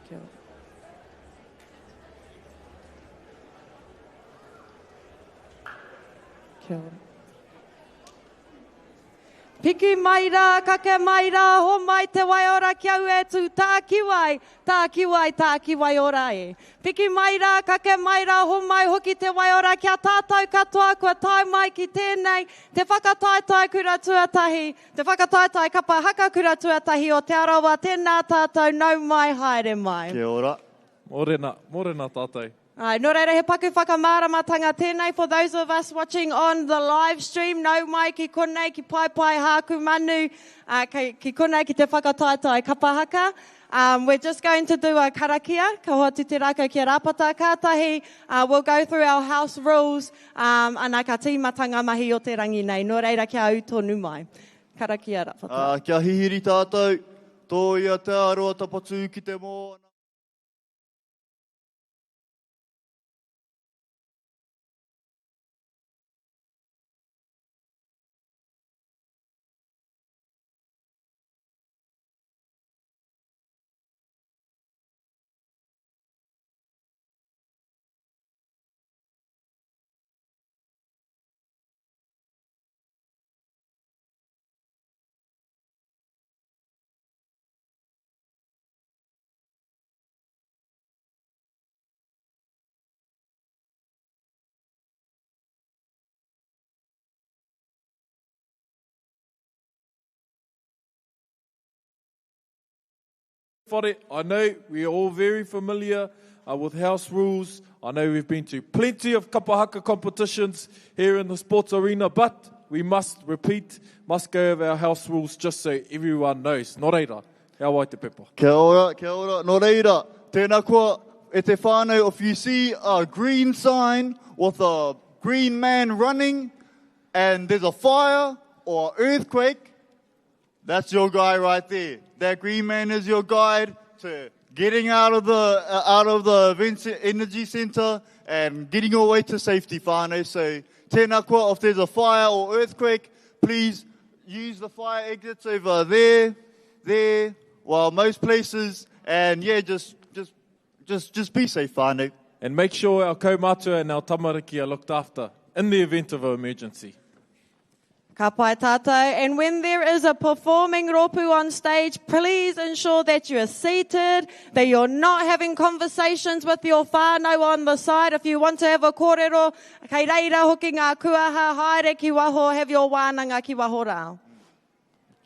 Kia ora. Kia ora. Piki mai rā, kake mai rā, homai te waiora ki au e tū, tākiwai, tākiwai, tākiwai ora e. Piki mai rā, kake mai rā, homai hoki te waiora ki a tātou katoa kua tae mai ki tēnei, te whakataetae kura tuatahi, te whakataetae kapa haka kura tuatahi o Te Arawa, tēnā tātou, nau mai, haere mai. Kia ora. Mōrena, mōrena tātou. Āe, nō reira he paku whakamāramatanga tēnei for those of us watching on the live stream, nau mai ki konei ki Paepae Hāku Manu, uh, ki, ki konei ki te whakataetae kapa haka. Um, we're just going to do a karakia, ka hoatu te rākau ki a Rāpata, kātahi uh, we'll go through our house rules, um, ana ka tīmata ngā mahi o te rangi nei, nō reira kia ū tonu mai. Karakia Rāpata. Uh, kia hihiri tātou, tōia te aroa tapatū ki te moana. Whare, I know we are all very familiar uh, with house rules. I know we've been to plenty of kapahaka competitions here in the sports arena, but we must repeat, must go over our house rules just so everyone knows. Nō reira, Kia wai te pepa. Kia ora, kia ora. Nō reira, tēnā koa e te whānau if you see a green sign with a green man running and there's a fire or earthquake, that's your guy right there. That green man is your guide to getting out of the, uh, out of the event energy center and getting your way to safety, whānau. So, tēnā koa, if there's a fire or earthquake, please use the fire exits over there, there, well, most places, and yeah, just, just, just, just be safe, whānau. And make sure our kaumātua and our tamariki are looked after in the event of an emergency. Ka pai tātou. And when there is a performing rōpū on stage, please ensure that you are seated, that you're not having conversations with your whānau on the side. If you want to have a kōrero, kei reira hoki ngā kuaha, haere ki waho, have your wānanga ki waho rā.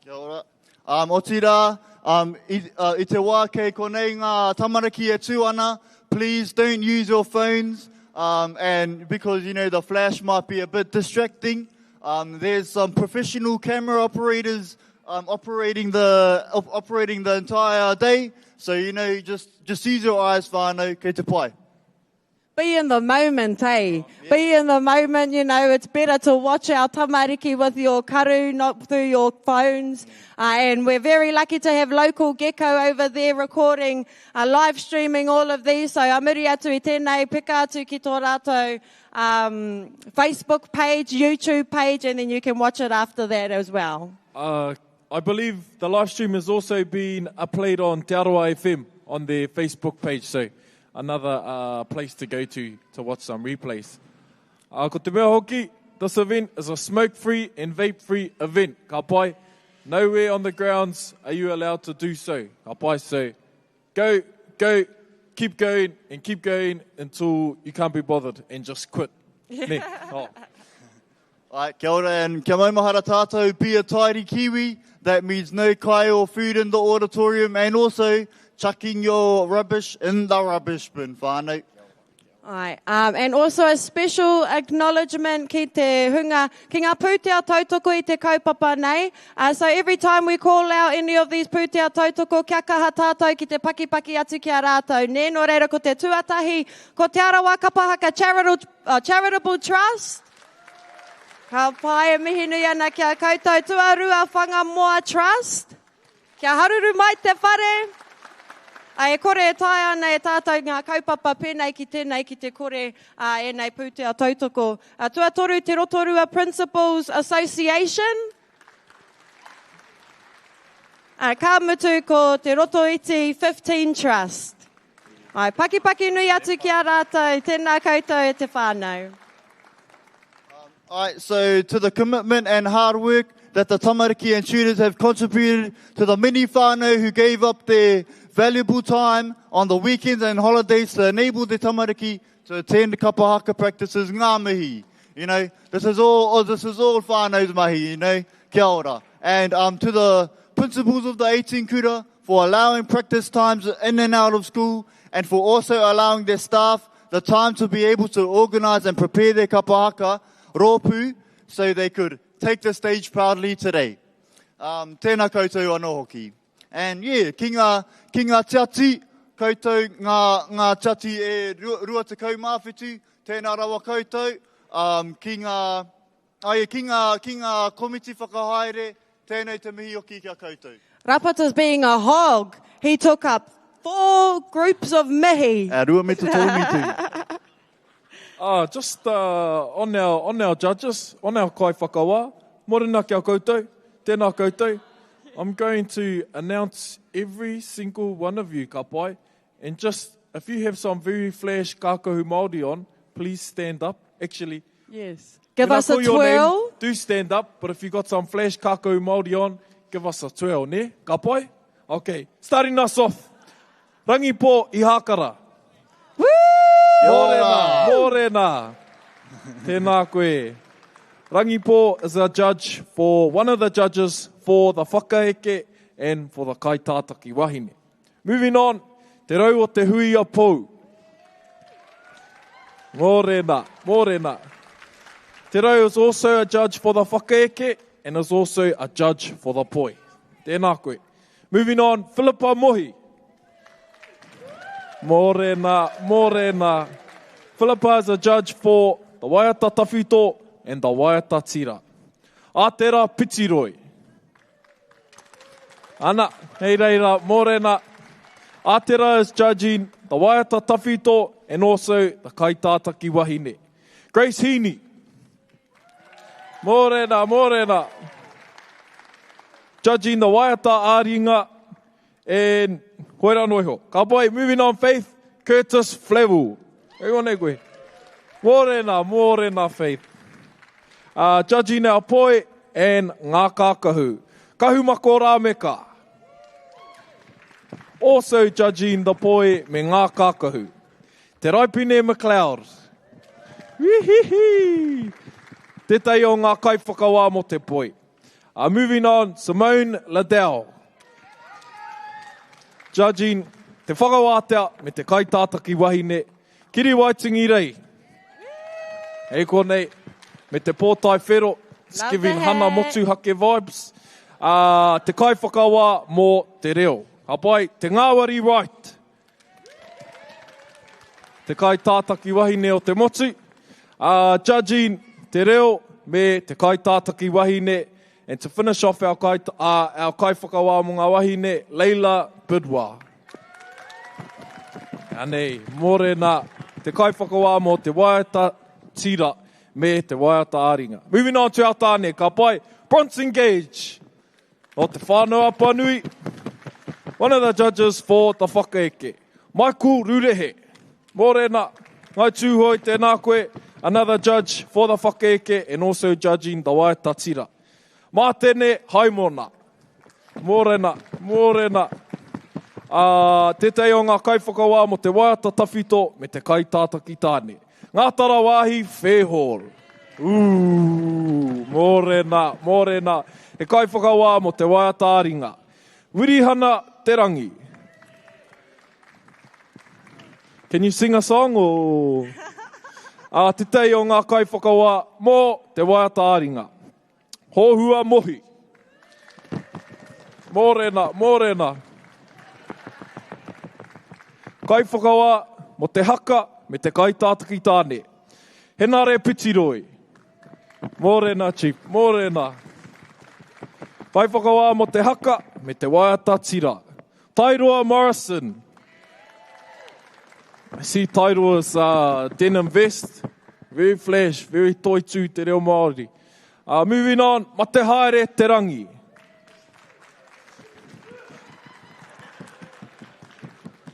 Kia ora. Um, otirā, um, i, uh, i te wā kei konei ngā tamariki e tū ana, please don't use your phones, um, and because, you know, the flash might be a bit distracting. Um, there's some professional camera operators um, operating the op operating the entire day. So, you know, just, just use your eyes, whānau, kei te pai. Be in the moment, eh? Be in the moment, you know, it's better to watch our tamariki with your karu, not through your phones. Uh, and we're very lucky to have local gecko over there recording, uh, live streaming all of these. So amuri atu i tēnei, peka atu ki tō rātou um, Facebook page, YouTube page, and then you can watch it after that as well. Uh, I believe the live stream has also been played on Te Arawa FM on their Facebook page, so another uh, place to go to to watch some replays. Uh, ko te mea hoki, this event is a smoke-free and vape-free event. Ka pai, nowhere on the grounds are you allowed to do so. Ka pai, so go, go, keep going and keep going until you can't be bothered and just quit. Ne? Oh. Alright, kia ora and kia maumahara tātou, be a tidy Kiwi. That means no kai or food in the auditorium and also chucking your rubbish in the rubbish bin, whānau. Ai, um, and also a special acknowledgement ki te hunga, ki ngā pūtea tautoko i te kaupapa nei. Uh, so every time we call out any of these pūtea tautoko, kia kaha tātou ki te pakipaki atu ki a rātou. Nē, nō reira ko te tuatahi, ko Te Arawa Kapa Haka Charitable, uh, Charitable Trust. Ka pai e mihi nui ana ki a koutou. Tuarua Whangamoa Trust. Kia haruru mai te whare. A, e kore e taea ana e tātou ngā kaupapa pēnei ki tēnei ki te kore a, ēnei pūtea tautoko. A, tuatoru Te Rotorua Principals Association. A, ka mutu ko Te Rotoiti 15 Trust. Ai, pakipaki nui atu ki a rātou. Tēnā koutou e te whānau. Alright, so to the commitment and hard work that the tamariki and tutors have contributed to the many whānau who gave up their valuable time on the weekends and holidays to enable the tamariki to attend kapahaka practices ngā mihi. You know, this is all, oh, this is all whānau's mahi, you know, kia ora. And um, to the principals of the 18 kura for allowing practice times in and out of school and for also allowing their staff the time to be able to organize and prepare their kapahaka rōpū so they could take the stage proudly today. Um, tēnā koutou anō hoki. And yeah, ki ngā, ki ngā tiati, koutou ngā, ngā tiati e 27, tēnā rawa koutou, um, ki ngā, ai, ki ngā, ki ngā komiti whakahaere, tēnei te mihi hoki ki a koutou. Rapata's being a hog. He took up four groups of mihi. A rua me te toru mitu. Ah, just uh, on our on our judges, on our kaiwhakawā, morena kia koutou, tēnā koutou. I'm going to announce every single one of you, ka pai. And just, if you have some very flash kākahu Māori on, please stand up. Actually, Yes. Give us a twirl. Name, do stand up, but if you got some flash kākahu Māori on, give us a twirl, ne? Ka pai? Okay, starting us off. Rangipo Ihakara. Woo! Mōrena, mōrena. Tēnā koe. Rangipo is a judge for, one of the judges for the whakaeke and for the kaitātaki wahine. Moving on, te rau o te hui a pou. Mōrena, mōrena. Te rau is also a judge for the whakaeke and is also a judge for the poi. Tēnā koe. Moving on, Philippa Mohi. Mōrena, mōrena. Philippa is a judge for the waiata tawhito and the waiata tira. Ātera Pitiroi. Ana, hei reira, mōrena. Ātera is judging the waiata tawhito and also the kaitātaki wahine. Grace Heaney. Mōrena, mōrena. Judging the waiata ā-ringa and koira noa iho. Ka pai, moving on, Faith, Curtis Flavel. Hei konei koe. Mōrena, mōrena, Faith. Uh, judging our poi and ngā kākahu. Kahumako Rāmeka. Also judging the poi me ngā kākahu. Te Raipine McLeod. Wihihi! Tētahi o ngā kaiwhakawā mō te poi. Uh, moving on, Simone Liddell. Judging te whakawātea me te kaitātaki wahine, Kiri Waitangi Rei. Hei konei, me te pōtae whero, it's giving hana motuhake vibes. Uh, te kaiwhakawā mō te reo. Ka pai, te ngāwari Wright. Te kaitātaki wahine o te motu, a Judging te reo me te kaitātaki wahine, and to finish off our, kai, uh, our kaiwhakawā mō ngā wahine, Leila Bidwa. Anei, mōrena, te kaiwhakawā mō te waiata tira me te waiata āringa. Moving on to our tāne, ka pai, Bronson Gage. Nō Te Whānau-a-Apanui, one of the judges for the whakaeke. Michael Rurehe, Mōrena, Ngai Tūhoe, tēnā koe, another judge for the whakaeke and also judging the waiata tira. Mātene Haimona, Mōrena, Mōrena, ā, tētahi o ngā kaiwhakawā mō te waiata tawhito me te kaitātaki tāne. Ngā tarawāhi Fairhall. Ooh, mōrena, mōrena. He kaiwhakawā mō te waiata ā-ringa. Wirihana Te Rangi. Can you sing a song or? Ā, tētahi o ngā kaiwhakawā mō te waiata ā-ringa. Hohua Mohi. Mōrena, mōrena. Kaiwhakawā mō te haka me te kaitātaki tāne. Henare Pitiroi. Mōrena, Chief, mōrena. Kaiwhakawā mō te haka me te waiata tira. Tairoa Morrison. I see Tairoa's uh, denim vest. Very flash, very toitū te reo Māori. Uh, moving on, Matehaere Te Rangi.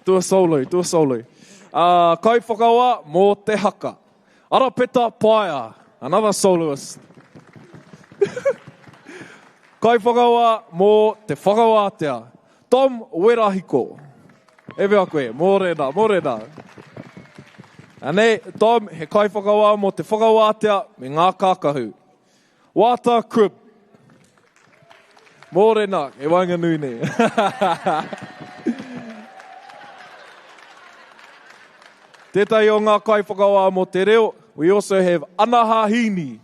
Do a solo, do a solo. Uh, kaiwhakawā mō te haka. Arapeta Paea, another soloist. Kaiwhakawā mō te whakawātea. Tom Werahiko. E wea koe, mōrena, mōrena. Anei, Tom, he kaiwhakawā mō te whakawātea me ngā kākahu. Wāta Cribb. Mōrena, e waenganui nei. Tētahi o ngā kaiwhakawā mō te reo, we also have Anaha Hini.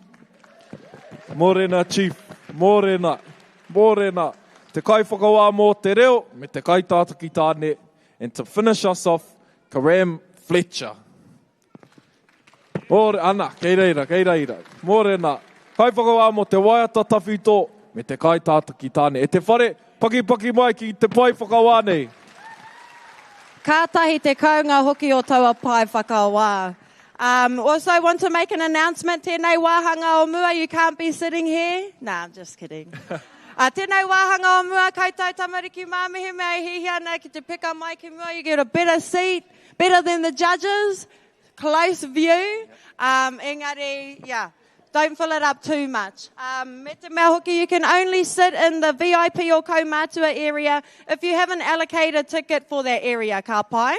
Mōrena Chief, mōrena, mōrena. Te kaiwhakawā mō te reo me te kaitātaki tāne. And to finish us off, Karam Fletcher. Mōre, ana, kei reira, kei reira. Mōrena, kaiwhakawā mō te waiata tawhito me te kaitātaki tāne. E te whare, pakipaki mai ki te pae whakawā nei. Kātahi te kounga hoki o taua pae whakawā. Um, also want to make an announcement, tēnei wāhanga o mua, you can't be sitting here. Nah, I'm just kidding. Uh, tēnei wāhanga o mua, koutou tamariki mā, mehemea e hihia ana ki te peka mai ki mua, you get a better seat, better than the judges, close view. Um, engari, yeah, don't fill it up too much. Um, me te mea hoki, you can only sit in the VIP or kaumātua area if you have an allocated ticket for that area, ka pai.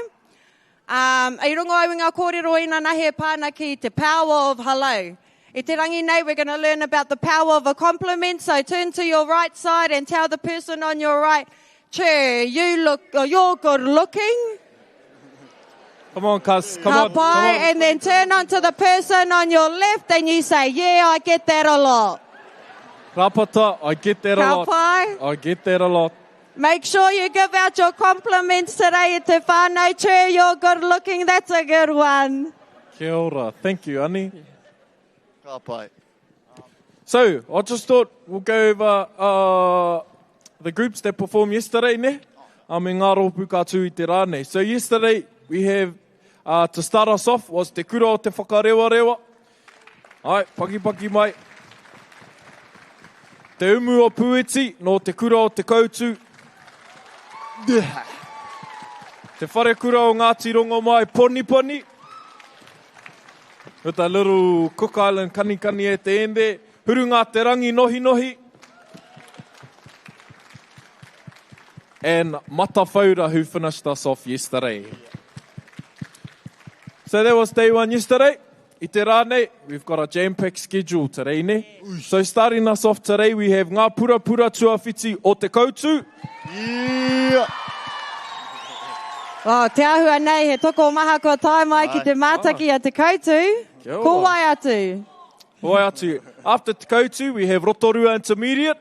Um, i rongo au i ngā kōrero inanahi e pā ana ki te power of hello. I te rangi nei, we're going to learn about the power of a compliment, so turn to your right side and tell the person on your right, Che, you look, oh, you're good looking. Come on, cuz. Come on. Ka pai, and then turn on to the person on your left and you say, yeah, I get that a lot. Rapata, I get that a lot. Ka pai. I get that a lot. Make sure you give out your compliments today e te whānau. Che, you're good looking, that's a good one. Kia ora. Thank you, Ani. Ka pai. So, I just thought we'll go over uh, the groups that performed yesterday, ne? Um, me ngā rōpū ka tū i te rā nei. So yesterday, we have, uh, to start us off, was Te Kura o Te Whakarewarewa. Ai, pakipaki mai. Te Umu o Pūiti, nō Te Kura o Te Koutu. Te Wharekura o Ngāti Rongomai, Poniponi. With a little Cook Island kanikani at the end there. Hurunga Te Rangi Nohinohi. And Matawhaura who finished us off yesterday. So that was day one yesterday. I te rā nei, we've got a jam-packed schedule today, ne? So starting us off today, we have Ngā Purapura Tuawhiti o Te Koutu. Yeah. Oh, te ahua nei, he tokomaha kua tae mai ki te mātaki a Te Koutu. Kia ora. Ko wai atu? Ko wai atu. After Te Koutu, we have Rotorua Intermediate.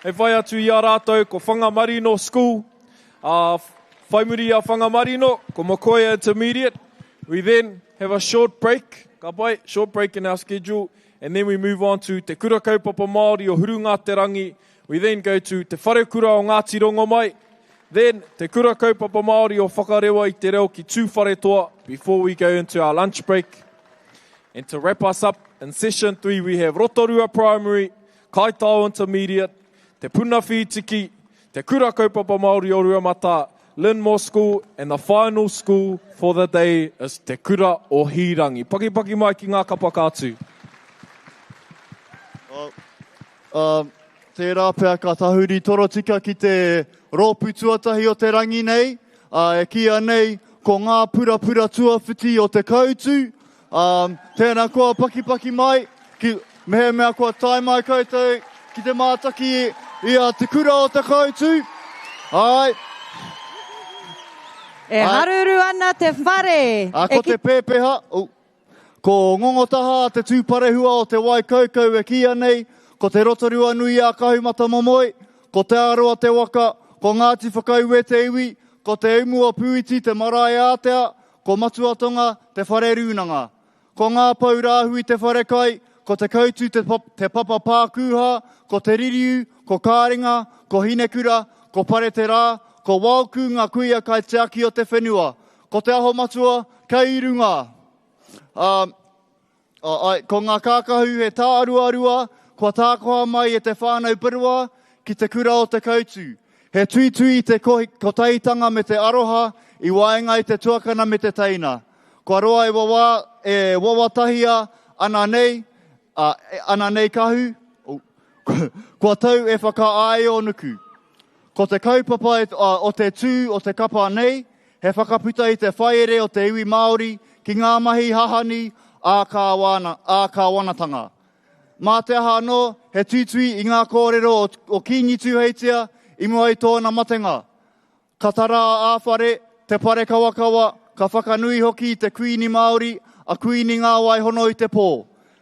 Hei whai atu i a rātou, ko Whangamarino School. Uh, whai muri i a Whangamarino, ko Mokoia Intermediate. We then have a short break, ka pai, short break in our schedule, and then we move on to Te Kura Kaupapa Māori o Hurungaterangi. We then go to Te Wharekura o Ngāti Rongomai, then Te Kura Kaupapa Māori o Whakarewa i te Reo ki Tūwharetoa before we go into our lunch break. And to wrap us up, in session 3 we have Rotorua Primary, Kaitao Intermediate, Te Puna Whītiki, Te Kura Kaupapa Māori o Ruamata, Linmore School, and the final school for the day is Te Kura o Hīrangi. Pakipaki mai ki ngā kapa ka tū. Um, tērā pea ka tahuri torotika ki te rōpū tuatahi o te rangi nei, uh, e kīia nei ko ngā purapura tuawhiti o te Koutu. Um, tēnā koa pakipaki mai, ki, mehemea kua tae mai koutou ki te mātaki i a Te Kura o Te Koutu. Ai. E haruru ana te whare. A, ko te pēpeha, oh, ko Ngongotaha te tūparehua o te wai kaukau e kīia nei, ko Te Rotorua nui a Kahumatamomoe, ko Te Arawa te waka, ko Ngāti Whakaue te iwi, ko Te Umu o Pūiti te marae ātea, Ko Matuatonga te whare rūnanga. Ko Ngā Pou Rāhui te whare kai, ko Te Koutu te, te papa pākūhā, ko Te Ririu, ko Kāringa, ko Hinekura, ko Pareterā, ko Waoku ngā kuia kaitiaki o te whenua. Ko Te Aho Matua kei runga. Um, ai, ko ngā kākahu he tāruarua, kua tākoha mai e te whānau Pirua ki te kura o Te Koutu. He tuitui i te kotahitanga me te aroha i waenga i te tuakana me te teina. Kua roa e wawā, e wawatahia ana nei, a, ana nei kahu, oh, kua tau e whakaaio nuku. Ko te kaupapa e, a, o te tū o te kapa nei, he whakaputa i te whaiere o te iwi Māori ki ngā mahi hahani ā-kāwana, ā-kāwanatanga. Mā te aha anō, he tuitui i ngā kōrero o, o Kīngi Tūheitia i mua i tōna matenga. Ka tara ā-whare, te parekawakawa, ka whakanui hoki i te Kuīni Māori, a Kuīni Ngāwai Hono i te Pō.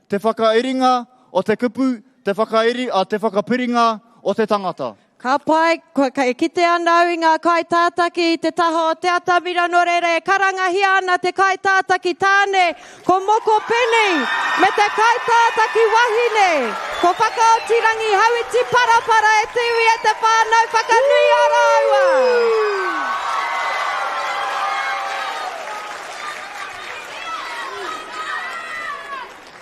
Te whakairinga o te kupu, te whakairi, a te whakapiringa o te tangata. Ka pai, kua, e kite ana au i ngā kaitātaki i te taha o te atamira, nō reira e karangahia ana te kaitātaki tāne, ko Moko Peni, me te kaitātaki wahine, ko Whakaotirangi Hauiti Parapara e te iwi e te whānau whakanui a rāua.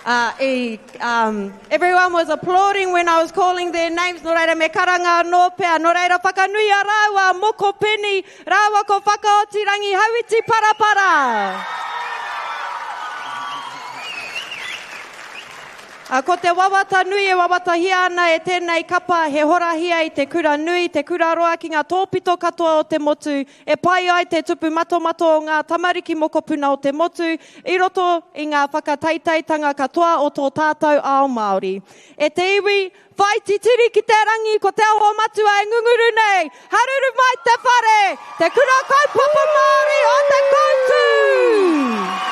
Uh, e, um, everyone was applauding when I was calling their names, nō reira me karanga anō pea, nō reira whakanui a rāua, Moko Peni, rāua ko Whakaotirangi Hauiti Parapara. Uh, ko te wawata nui e wawatahia ana e tēnei kapa he horahia i te kura nui, te kura roa ki ngā tōpito katoa o te motu, E pai ai te tupu matomato o ngā tamariki mokopuna o te motu i roto i ngā whakateiteitanga katoa o tō tātou ao Māori. E te iwi, whai titiri ki te rangi ko Te Aho Matua e ngunguru nei, haruru mai te whare, te kura kaupapa Māori o Te Koutu!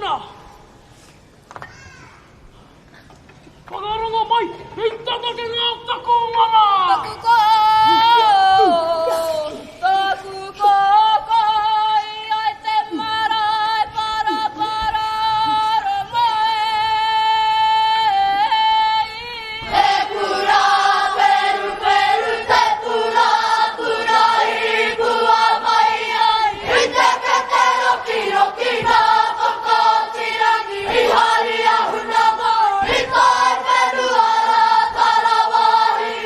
tēnā. Whakarongo mai, hei tata ki ngā taku mana! Taku kō, taku kōkō i ai te marae parapara mai. Te pura peruperu, te pura pura i pua mai ai i te kete rokiroki nā Whakaotirangi i haria huna mai i tai whenua rā tarawāhi.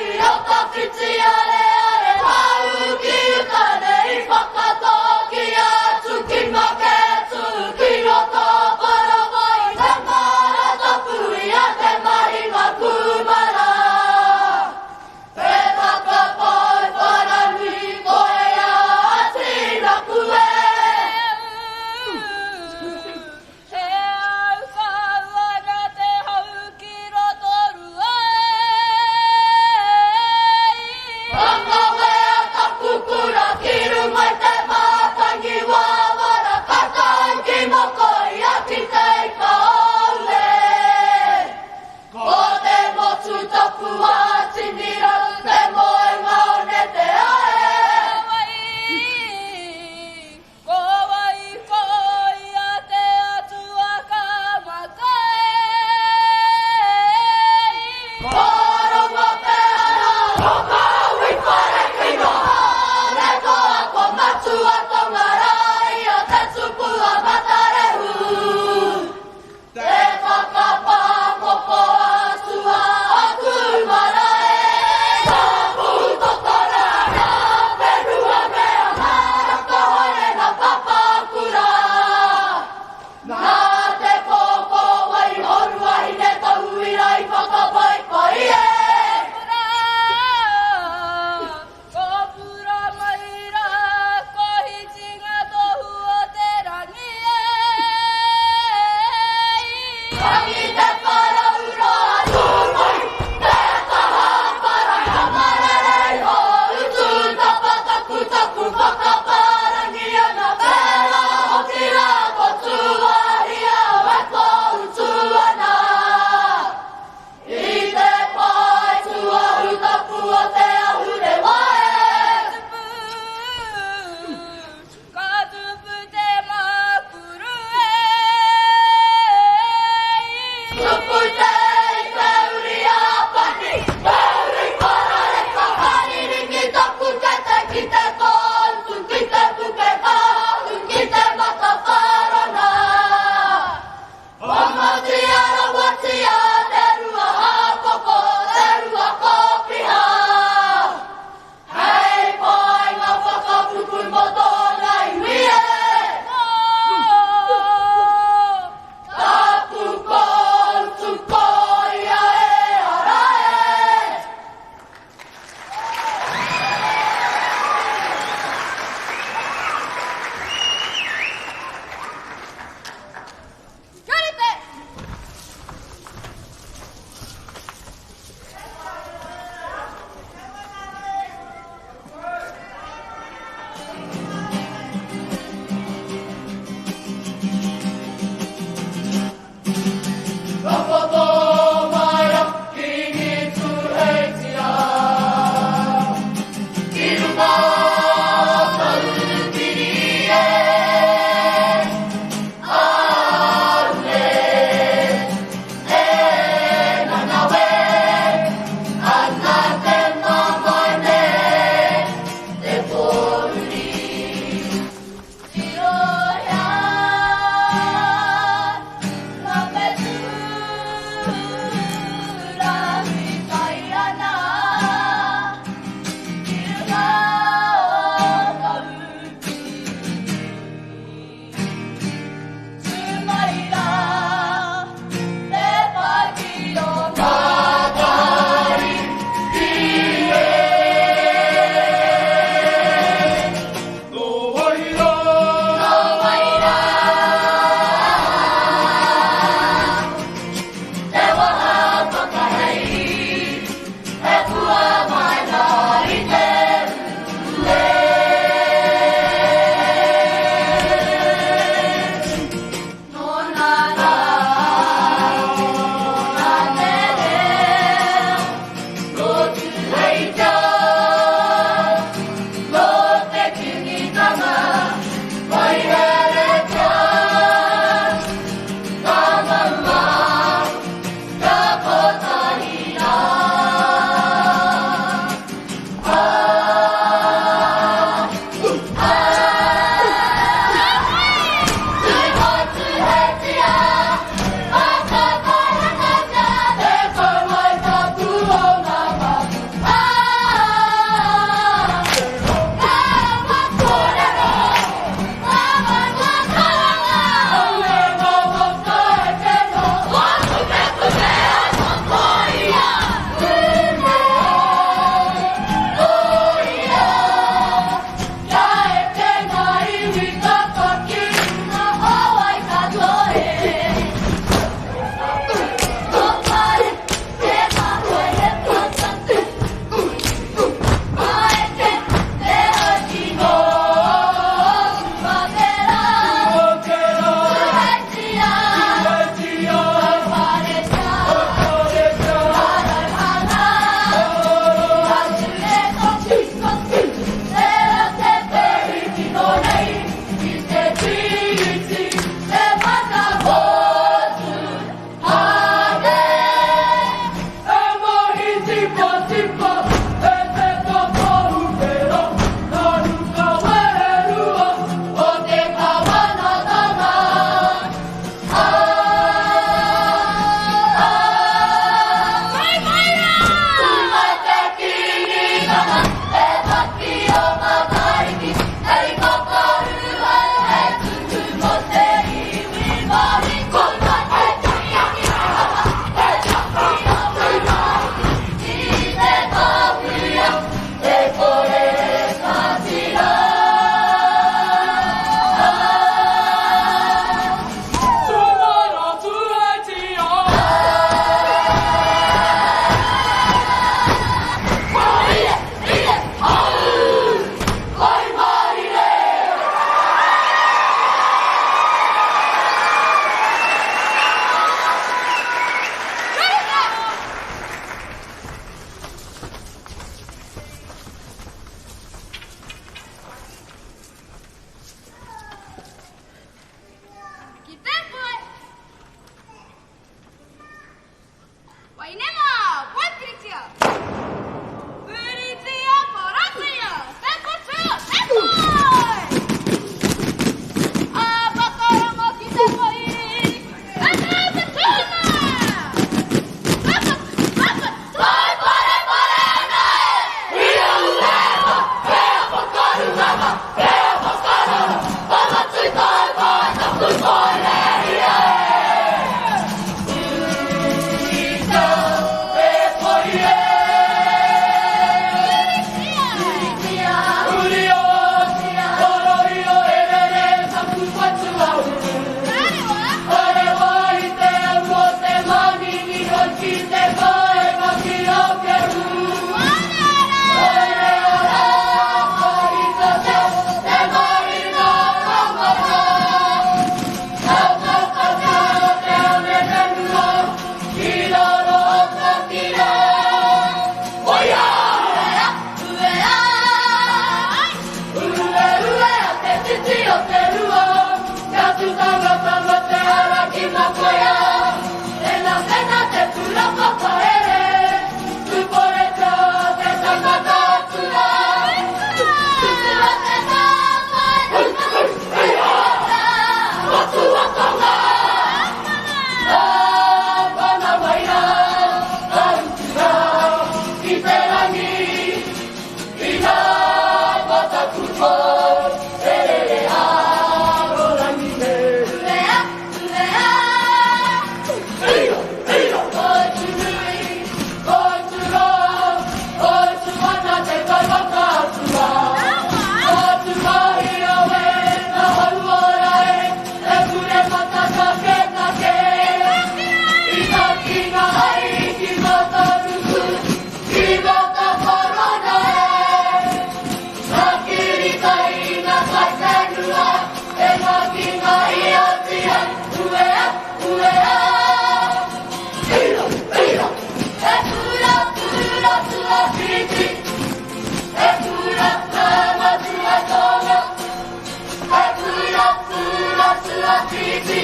Titi,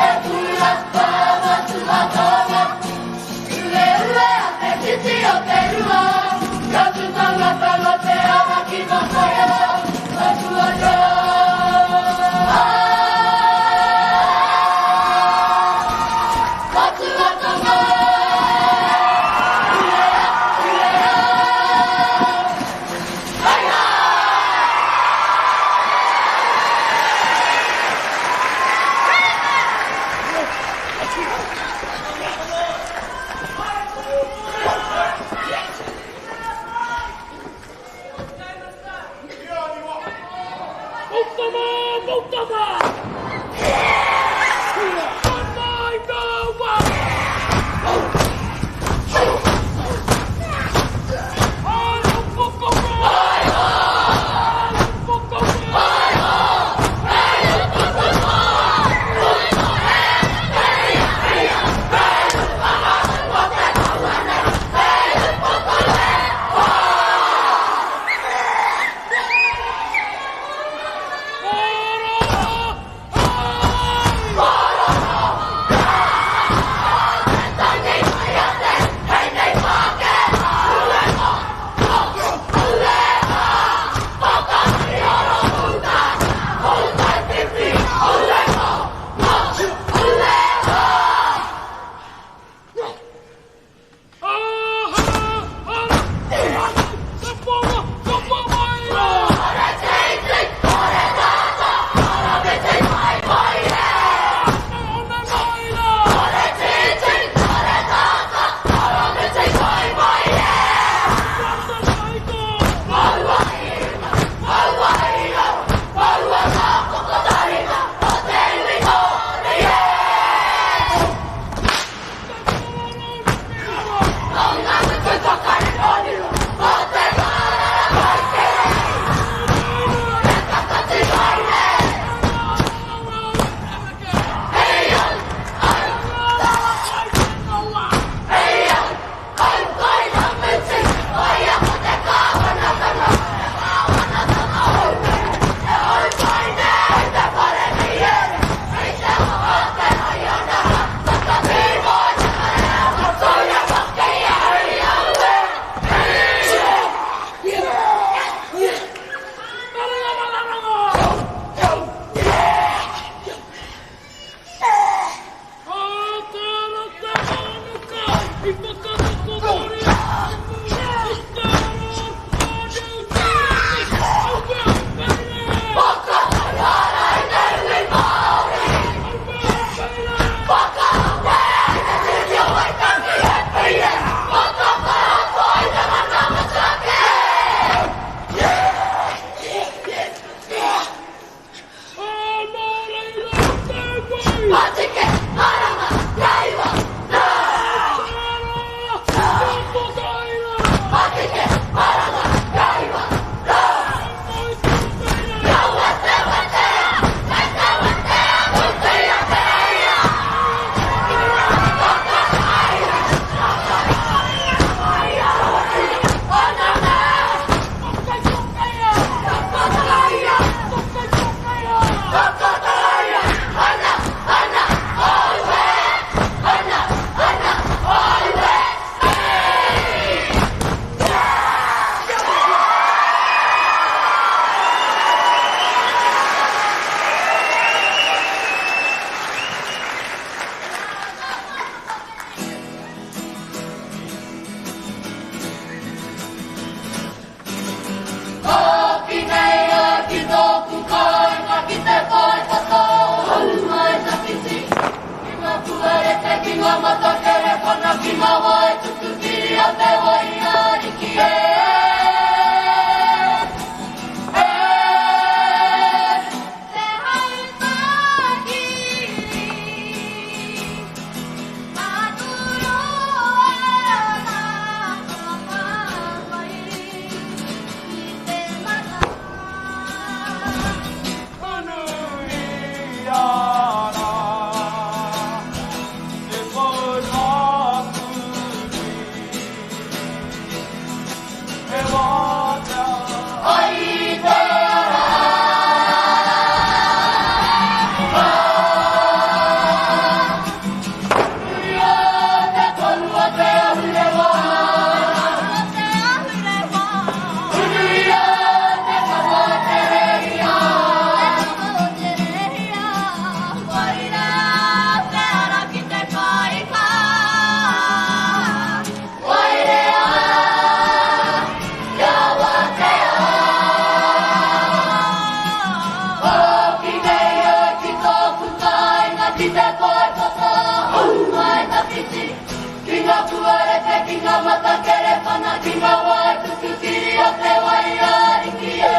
e pura pāma tuatanga. Ue ue a te titi o te rua, ka tūtangatanga te ara ki Mataia, matua Matua tonga. Poutama, poutama! Mai taua! Ai, pokoko! Ai, pokoko! Hoki nei a ki tōku kāinga ki te whai hau mai tawhiti. Ki ngā puarete, ki ngā matakere, whana ki ngā wai tuku kiri a te wai ariki e. E. Te hau tāhiri, māturo ana ka whawhai i te mata. Te ki te pae tata, hau mai tawhiti. Ki ngā puarete, ki ngā matakere whana, ki ngā wai tuku kiri o te wai ariki e.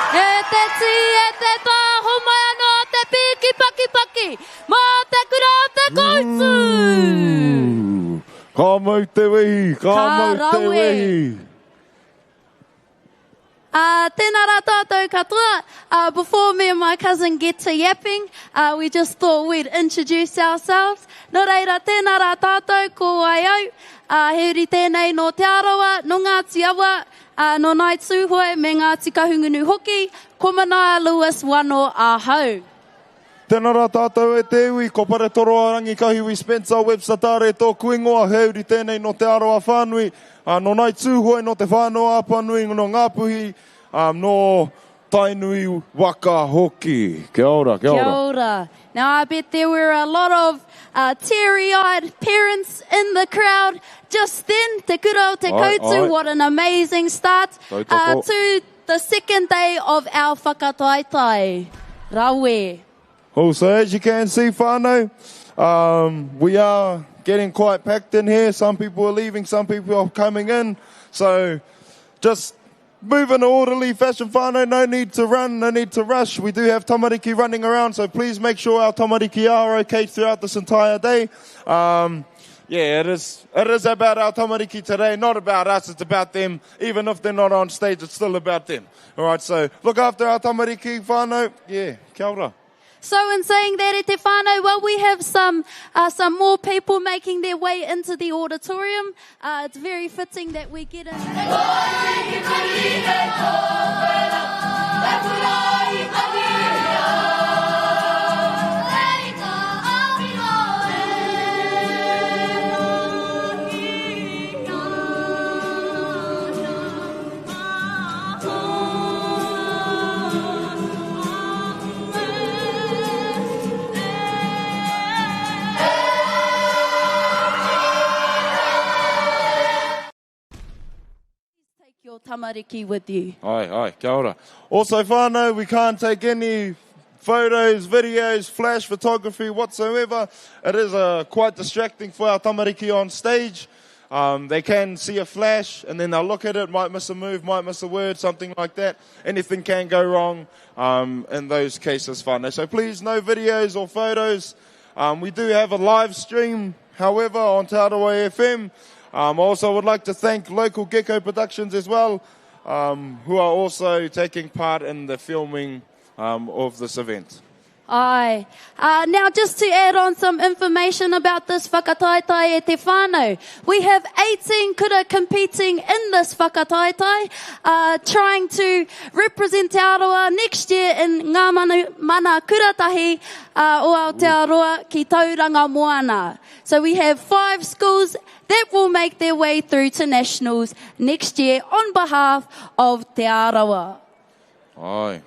E te tī, e te tā, homai anō te pīki pakipaki, mā te kura o te koutu! Ka mau te wehi, ka Ka mau te rawe. wehi. Tēnā rā tātou katoa. Before me and my cousin get to yapping, we just thought we'd introduce ourselves. Nō reira, tēnā rā tātou, ko wai au. He uri tēnei nō Te Arawa, nō Ngāti Awa, nō Ngāi Tūhoe me Ngāti Kahungunu hoki, ko Manaia Lewis Wano ahau. Tēnā rā tātou e te iwi, ko Paretoroa Rangikahiwi Spencer Webster Tare tōku ingoa, he uri tēnei nō Te Arawa whānui, ā, nō Ngāi Tūhoe, nō Te Whānau-a-Apanui, nō Ngāpuhi, ā, nō Tainui waka hoki. Kia ora, kia ora. Kia ora. Now I bet there were a lot of uh, teary-eyed parents in the crowd just then. Te kura o te koutu, what an amazing start to the second day of our whakataetae. Rawe. Oh, so as you can see, whānau, um, we are getting quite packed in here. Some people are leaving, some people are coming in. So just move in an orderly fashion, whānau. No need to run, no need to rush. We do have tamariki running around, so please make sure our tamariki are okay throughout this entire day. Um, yeah, it is, it is about our tamariki today, not about us. It's about them. Even if they're not on stage, it's still about them. All right, so look after our tamariki, whānau. Yeah, kia ora. So in saying that, e te whānau, well, we have some, uh, some more people making their way into the auditorium. Uh, it's very fitting that we get in. Take your tamariki with you. Ai, ai, kia ora. Also, whānau, we can't take any photos, videos, flash photography whatsoever. It is uh, quite distracting for our tamariki on stage. Um, they can see a flash and then they'll look at it, might miss a move, might miss a word, something like that. Anything can go wrong um, in those cases, whānau. So please, no videos or photos. Um, we do have a live stream, however, on Te Arawa FM. Um, also, would like to thank Local Gecko Productions as well, um, who are also taking part in the filming um, of this event. Aye. Uh, now, just to add on some information about this whakataetae e te whānau. We have 18 kura competing in this whakataetae, uh, trying to represent Te Arawa next year in Ngā Mana, Mana Kuratahi uh, o Aotearoa ki Tauranga Moana. So we have five schools that will make their way through to nationals next year on behalf of Te Arawa. Aye.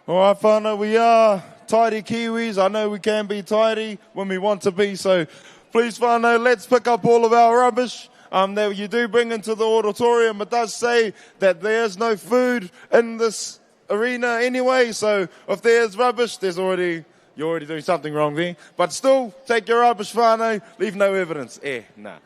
All right, whānau, we are tidy Kiwis. I know we can be tidy when we want to be, so please, whānau, let's pick up all of our rubbish um, that you do bring into the auditorium. It does say that there's no food in this arena anyway, so if there's rubbish, there's already you're already doing something wrong there. But still, take your rubbish, whānau, leave no evidence. Eh, nah.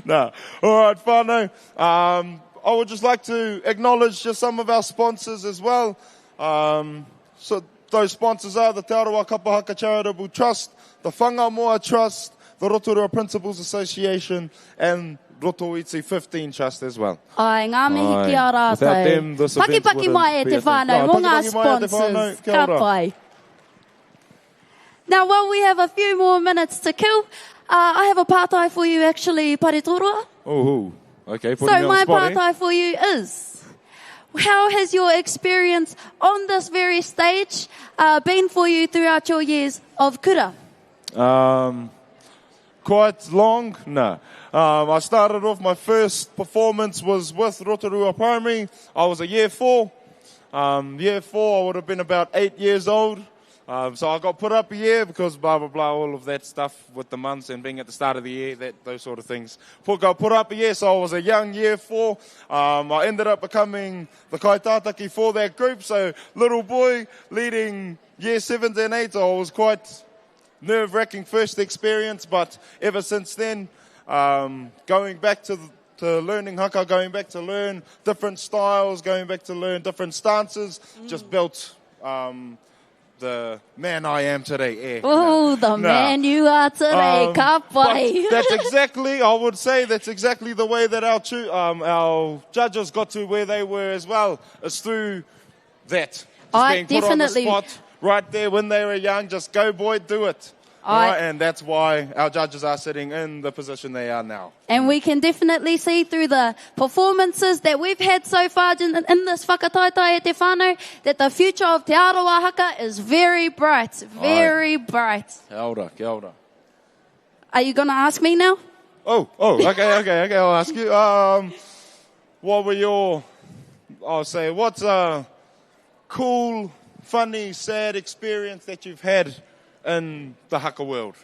nah. All right, whānau. Um, I would just like to acknowledge just some of our sponsors as well. Um, so those sponsors are the Te Arawa Kapahaka Charitable Trust, the Whangamoa Trust, the Rotorua Principals Association, and Rotoiti 15 Trust as well. Ai, ngā mihi ki a rātou. Without them, this event Paki paki mai e wouldn't te be a thing. whānau, Ai, mō ngā paki paki mai e te whānau. sponsors. Kia Ka ora. pai. Now, while we have a few more minutes to kill, uh, I have a pātai for you actually, Paretoroa. Oh, okay. Putting So me on the my spot, eh? pātai for you is, how has your experience on this very stage uh, been for you throughout your years of kura? Um, quite long? No. Um, I started off, my first performance was with Rotorua Primary. I was a year four. Um, year four, I would have been about eight years old. Um, so I got put up a year because blah, blah, blah, all of that stuff with the months and being at the start of the year, that, those sort of things. Put, got put up a year, so I was a young year four. Um, I ended up becoming the kaitātaki for that group. So little boy leading year sevens and eights, I was quite nerve wracking first experience, but ever since then, um, going back to, to learning haka, going back to learn different styles, going back to learn different stances, just built um, the man I am today. Eh, Oh, the nah. man you are today, Um, ka pai. but that's exactly, I would say, that's exactly the way that our, um, our judges got to where they were as well. It's through that. Just I being put on the definitely- spot right there when they were young. Just go, boy, do it. I- Right, and that's why our judges are sitting in the position they are now. And we can definitely see through the performances that we've had so far in, in this whakataetae e te whānau that the future of Te Arawa Haka is very bright, very bright. Kia ora, kia ora. Are you going to ask me now? Oh, oh, okay, okay, okay. I'll ask you. Um, what were your, I'll say, what's a cool, funny, sad experience that you've had in the haka world?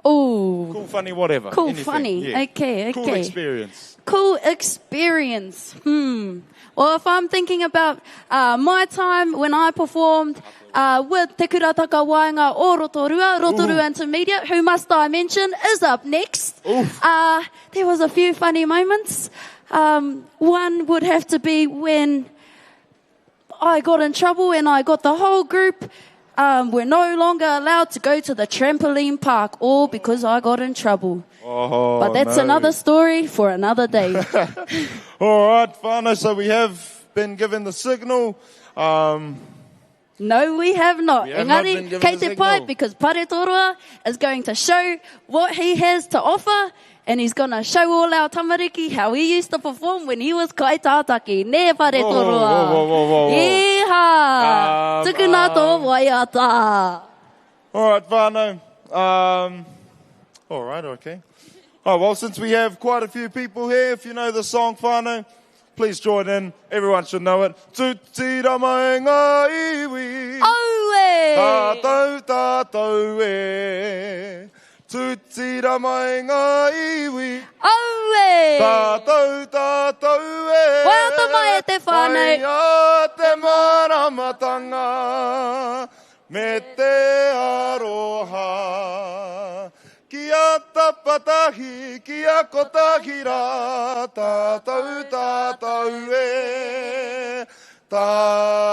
Oh, Cool, funny, whatever. Cool, Anything. funny. Yeah. Okay, Cool okay. experience. cool experience. Hmm. Well, if I'm thinking about uh, my time when I performed uh, with Te Kura Takawaenga o Rotorua, Rotorua Intermediate, who must I mention is up next. Uh, there was a few funny moments. Um, one would have to be when I got in trouble and I got the whole group. Um, we're no longer allowed to go to the trampoline park, all because I got in trouble. Oh, But that's no. another story for another day. All right, whānau, so we have been given the signal. Um, No, we have not. We have not Engari, been given kei the te pai signal. because Paretoroa is going to show what he has to offer and he's going to show all our tamariki how he used to perform when he was kaitātaki. Nē, Paretoroa. Whoa, whoa, whoa, whoa, whoa. Yeeha. Um, Tukuna tō waiata. All right, whānau. Um, all right, okay. Oh, well, since we have quite a few people here, if you know the song, whānau, please join in. Everyone should know it. Tutira mai ngā iwi. Aue! Tātou, tātou e. Tutira mai ngā iwi. Aue! Tātou, tātou e. Waiata mai e te whānau. Whaia te maramatanga me te aroha. Kia tapatahi, kia kotahi rā, tātou, tātou e.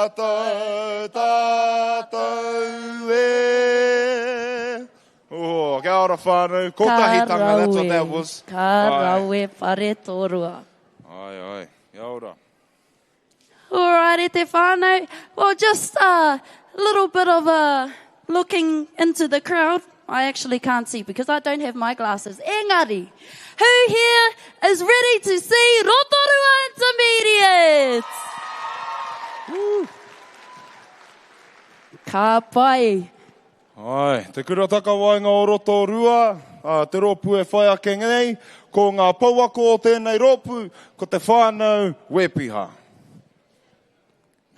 Tātou, tātou e. Oh, kia ora whānau. Kotahitanga, that's what that was. Ka rawe Paretoroa. Ai, ai, kia ora. All right, e te whānau. Well, just a little bit of a looking into the crowd. I actually can't see because I don't have my glasses. Engari, who here is ready to see Rotorua Intermediate? Ka pai. Ai, te kura takawaenga o Rotorua, a, te rōpū e whai ake nei, ko ngā pouako o tēnei rōpū, ko te whānau Wepiha.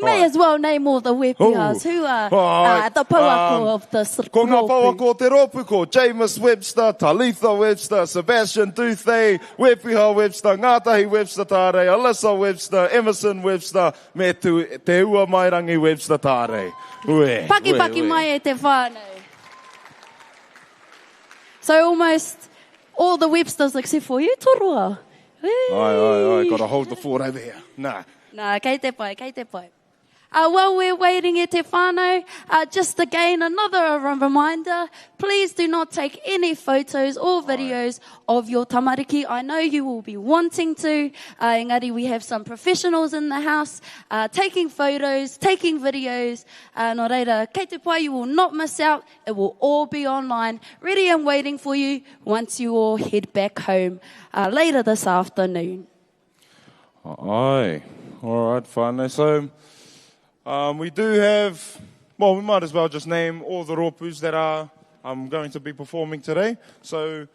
May as well name all the Wepihas who are Ai. the pouako of the Ko ngā rōpū. pouako o te rōpū ko James Webster, Talitha Webster, Sebastian Duthie, Wepiha Webster, Ngātahi Webster Tārei, Alyssa Webster, Emerson Webster, me tu, Te Ua Mairangi Webster Tārei. Ue, Paki ue, paki ue. mai e te whānau. So almost all the Websters except for you, Toroa. Ai, ai, ai, gotta hold the fort over here. Nah. Nā, kei te pai, kei te pai. While we're waiting e te whānau, just again another reminder, please do not take any photos or videos of your tamariki. I know you will be wanting to. Engari, we have some professionals in the house taking photos, taking videos. Nō reira, kei te pai, you will not miss out. It will all be online, ready and waiting for you once you all head back home later this afternoon. Aye. All right, whānau. So, we do have, well, we might as well just name all the rōpūs that are going to be performing today. So,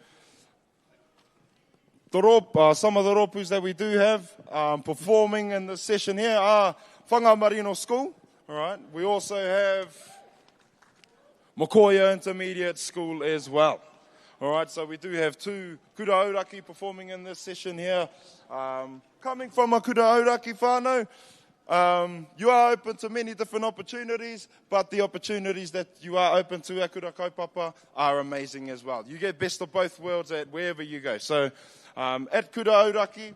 some of the rōpūs that we do have performing in this session here are Whangamarino School. All right. We also have Mokoia Intermediate School as well. All right, so we do have two Kura Auraki performing in this session here. Coming from a Kura Auraki whānau, you are open to many different opportunities, but the opportunities that you are open to at Kura Kaupapa are amazing as well. You get best of both worlds at wherever you go. So at Kura Auraki,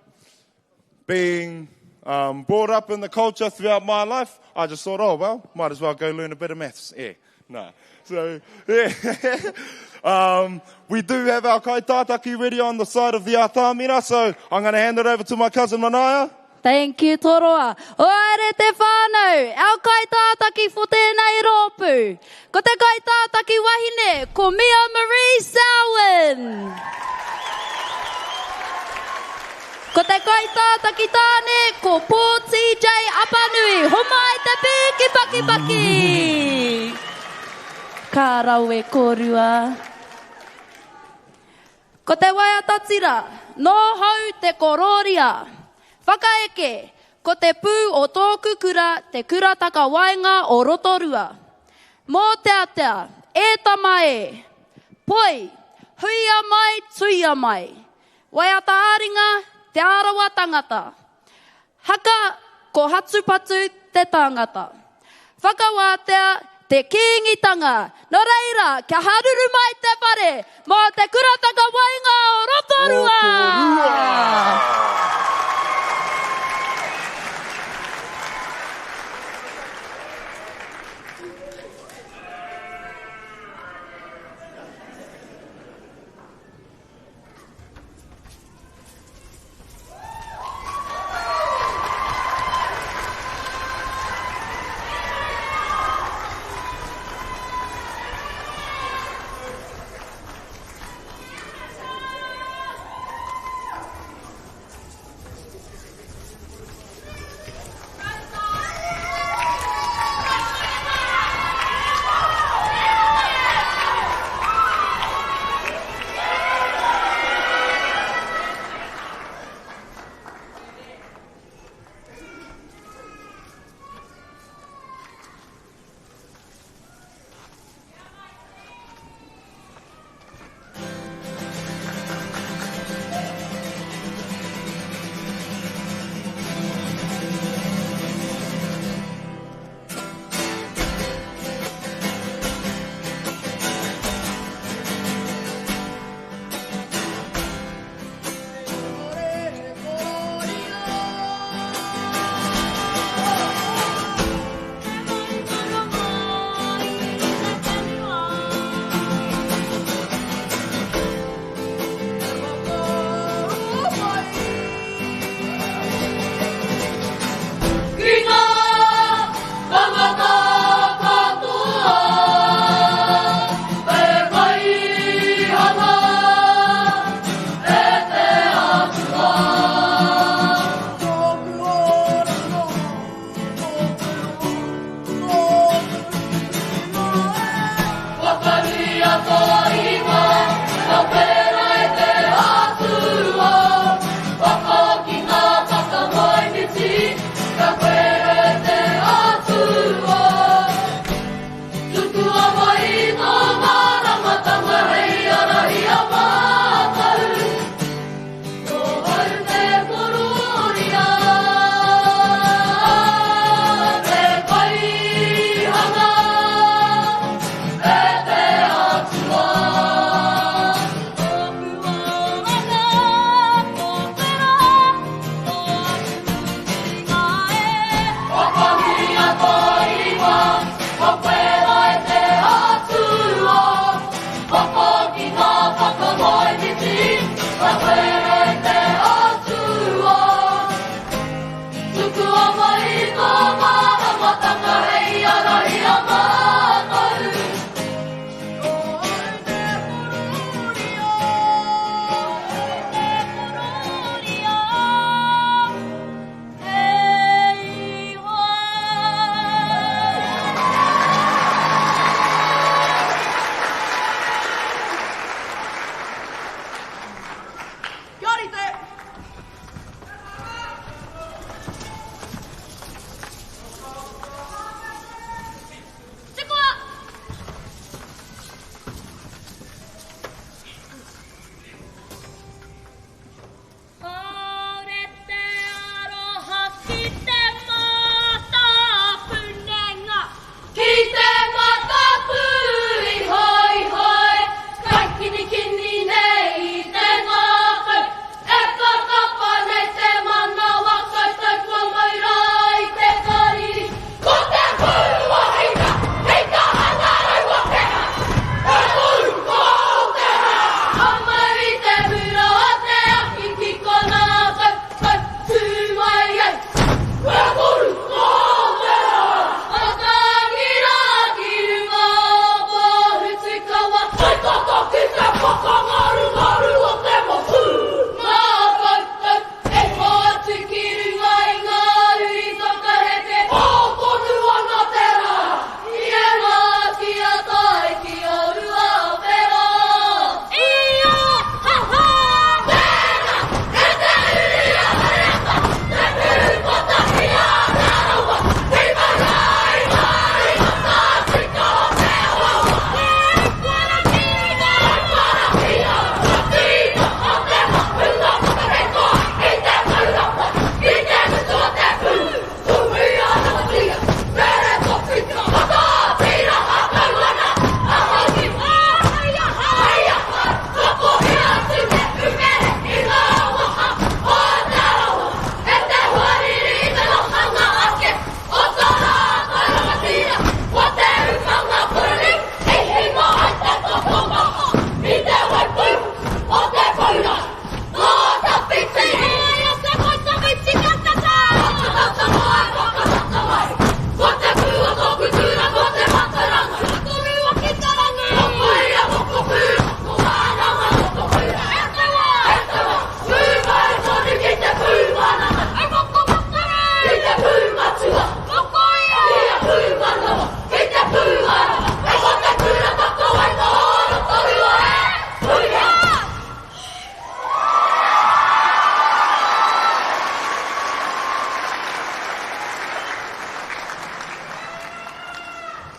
being brought up in the culture throughout my life, I just thought, oh, well, might as well go learn a bit of maths. Yeah, no. So, yeah. We do have our kaitātaki ready on the side of the atamira, so I'm going to hand it over to my cousin Manaya. Thank you, Toroa. Oere te whānau, our kaitātaki for tēnei rōpū. Ko te kaitātaki wahine, ko Mia Marie Selwyn. Ko te kaitātaki tāne, ko Paul TJ Apanui. Homai te piki paki paki. Ka rawe korua. Ko te waiata tira, nō hau te kororia. Whakaeke, ko te pū o tōku kura, te kura takawaenga o Rotorua. Mō teatea, e tama e. Poi, huia mai, tuia mai. Waiata āringa, te arawa tangata. Haka, ko hatupatu te tangata. Whakawātea, te kīngitanga. Nō reira, kia haruru mai te whare, mō te kura takawaenga o Rotorua! Rotorua! Ka wera te atua. Tukua mai tō māramatanga hei arahi a mātou. Tōhau te kororia, te kaihanga, e te atua. Tōku oranga, tō te rā, tō aku ringa e. Whakamiria tō ingoa, whawhera e te atua. Whakahoki ngā whakamoemiti, whawhera e te atua. Tukua mai tō māramatanga hei arahi a mātou. Kia rite! Tukua! Kāore te aroha ki te mātāpunenga. Ki te matapūihoihoi, kaikinikini nei i te ngākau, e kakapa nei te manawa koutou kua mau rā i te kariri. Ko te pū a Hika, Hika hangarau a Peha, e toru ko Aotearoa. Ka mau i te hura o te ahi ki konā koutou tū mai ai. E toru ko Aotearoa. Matangi rā ki runga o Pōhutukawa. Hei tata ki te whakangarungaru o te motu. Ngā koutou e hoatu ki runga i ngā uri whakaheke. Pō tonu ana te rā. I e wā ki a tae ki o Ruawhero. Ia, ha, ha! Tēnā, e te uri a Hariata, te pū kotahi a Te Arawa, i marae mai ngā tātika o te awawa.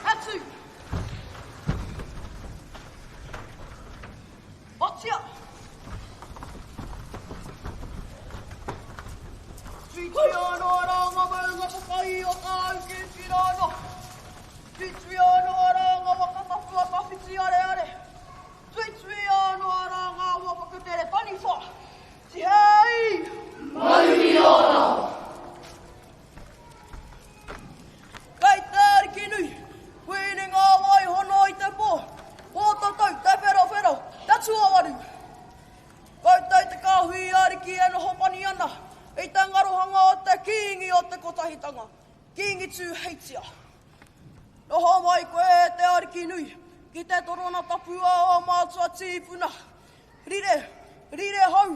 Atu! Otia! Tuitui anō rā ngā maunga papai o tāu ki Tirano. Tuitui anō rā ngā waka tapu a tawhiti areare. Tuitui anō rā ngā awa whakatere taniwha. Tihei! Mauri ora! Kei te ariki nui, kuini ngā wai hono i te pō, pōtatau, te wherowhero, te tuawaru. Koutou te kāhui ariki e noho pani ana i te ngarohanga o te Kīngi o te Kotahitanga, Kīngi Tūheitia. Noho mai koe e te ariki nui ki te torona tapu a ō mātua tīpuna. Rire, rire hau,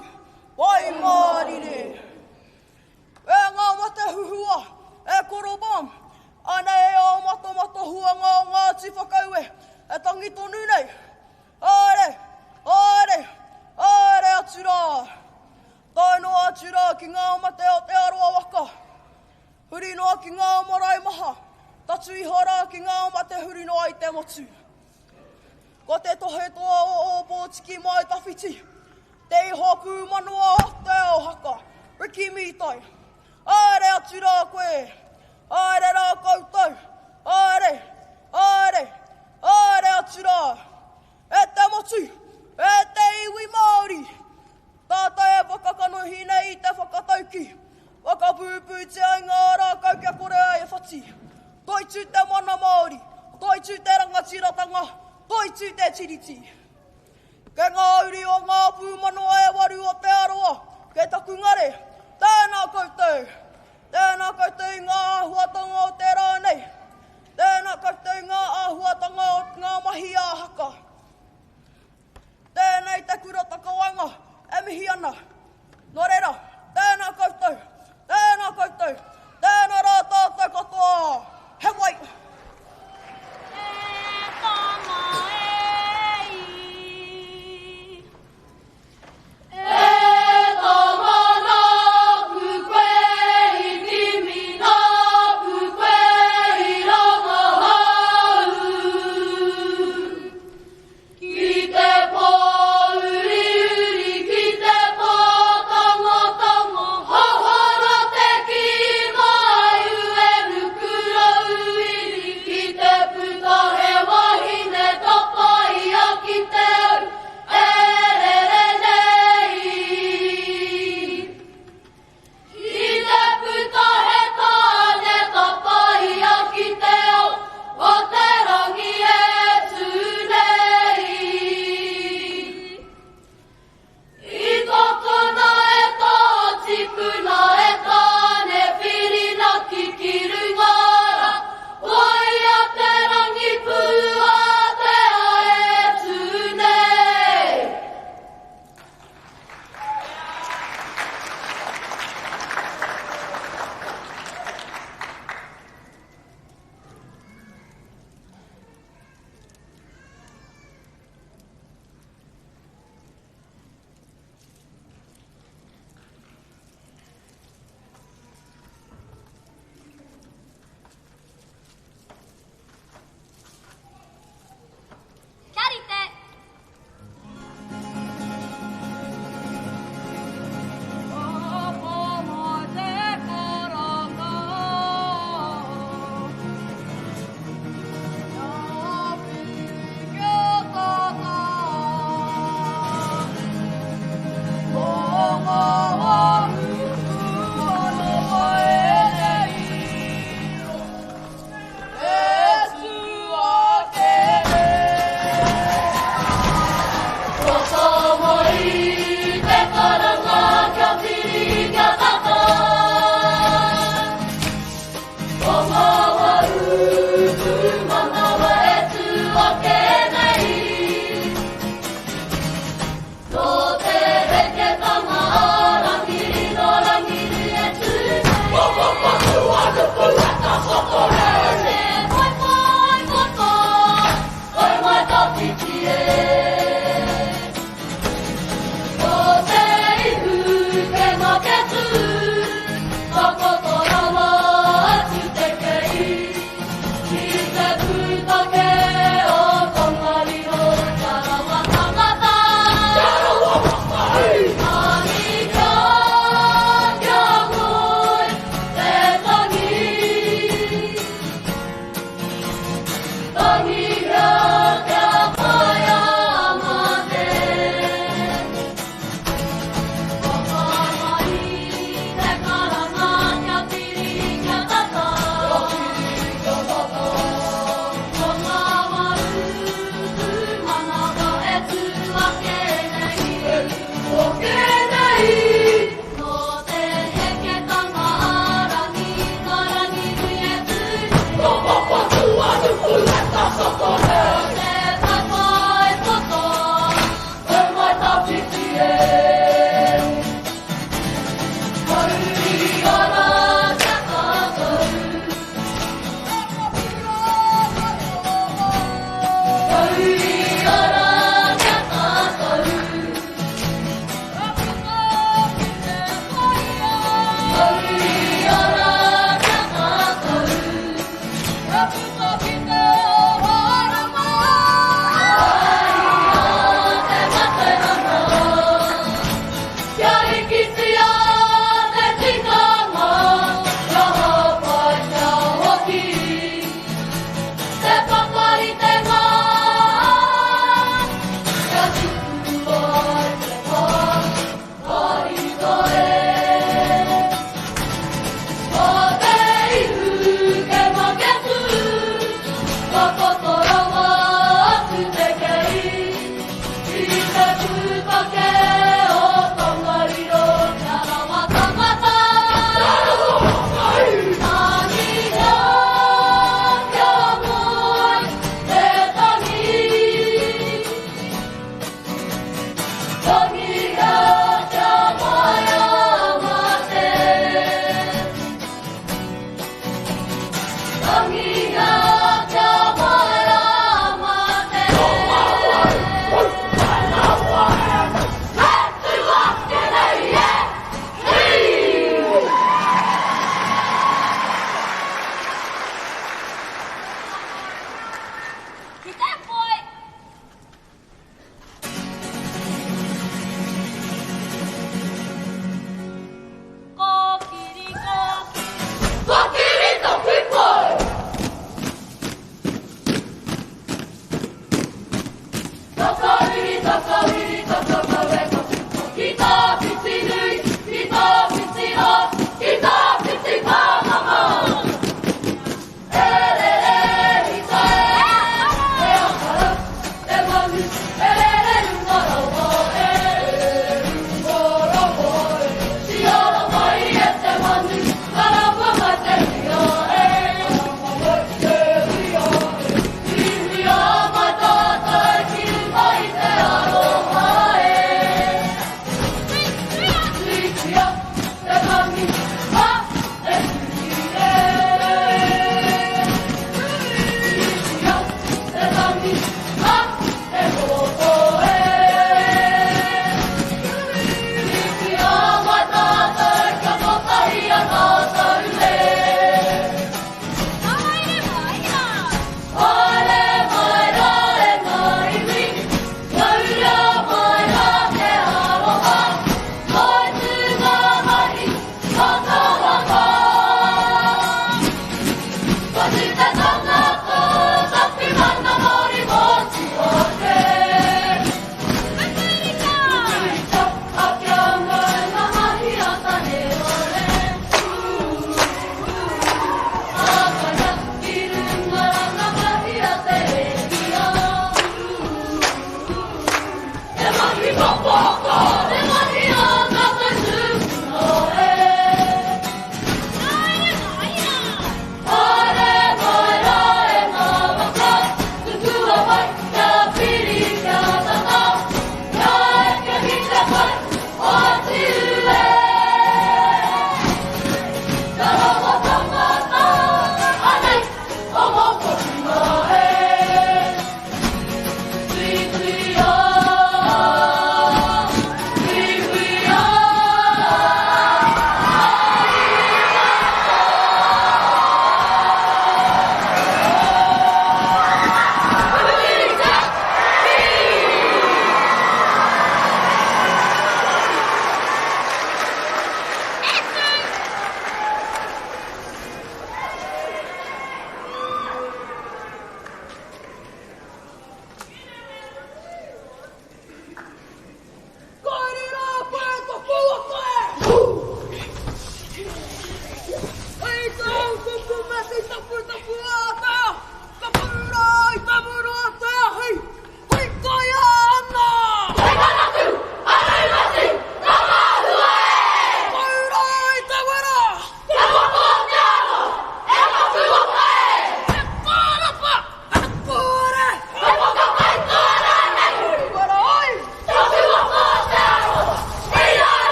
waimārire. E ngā mate huhua, e koro bam, anei ō matomato huanga o Ngāti Whakaue e tangi tonu nei. Haere, haere, haere atu rā. Tae noa atu rā ki ngā mate o Te Arawa waka. atu iho rā ki ngā mate huri noa i te motu. Ko te tohe toa o Ōpōtiki Mai Tawhiti, te iho pūmanawa o te ao haka, Ricky Mītai. Haere atu rā koe, haere rā koutou, haere, haere, haere atu rā. E te motu, e te iwi Māori, tātou e whakakanohi nei i te whakatauki, whakapūpūtia i ngā rākau kia kore ai e whati. Toitū te mana Māori, toitū te rangatiratanga, toitū te Tiriti. Kei ngā uri o ngā pūmanawa e waru o Te Arawa, kei taku ngare, tēnā koutou, tēnā koutou i ngā āhuatanga o te rā nei, Tēnā koutou ngā āhuatanga o ngā mahi ā-haka. Tēnei te kura takawaenga e mihi ana. Nō reira, tēnā koutou, tēnā koutou, tēnā rā tātou katoa. He wai! E tama e i. E tama nāku koe i kimi, nāku koe i rangahau. Ki te pōuriuri, ki te pātangotango, hohoro te kī mai ue nukurauiri, ki te puta he wahine tapaia ki te au, E rere nei. Ki te puta he tāne tapaia ki te ao o te rangi e tū nei. I tokona e tō tipuna e Tāne whirinaki ki runga rā, koia te rangi pūātea e tū nei. Kia rite! Ki te poi! Kōkiri, kōkiri. Kōkiri tōku poi! Tokowiri, tokowiri, tokopou e toku poi. Ki tawhiti nui, ki tawhiti roa, ki tawhiti pāmamao. E rere hika e, e ako.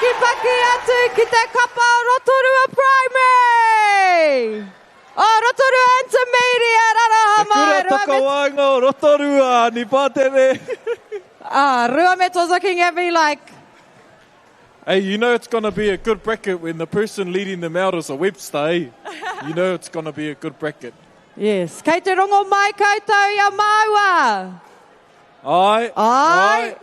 pakipaki atu ki te kapa o Rotorua Primary! O Rotorua Intermediate, aroha Te mai! kura Rua takawaenga o Rotorua, ni pātere. Ah, Ruameto was looking at me like, Hey, you know it's going to be a good bracket when the person leading them out is a Webster, eh? You know it's going to be a good bracket. Yes. Kei te rongo mai koutou i a māua. Ai. Ai.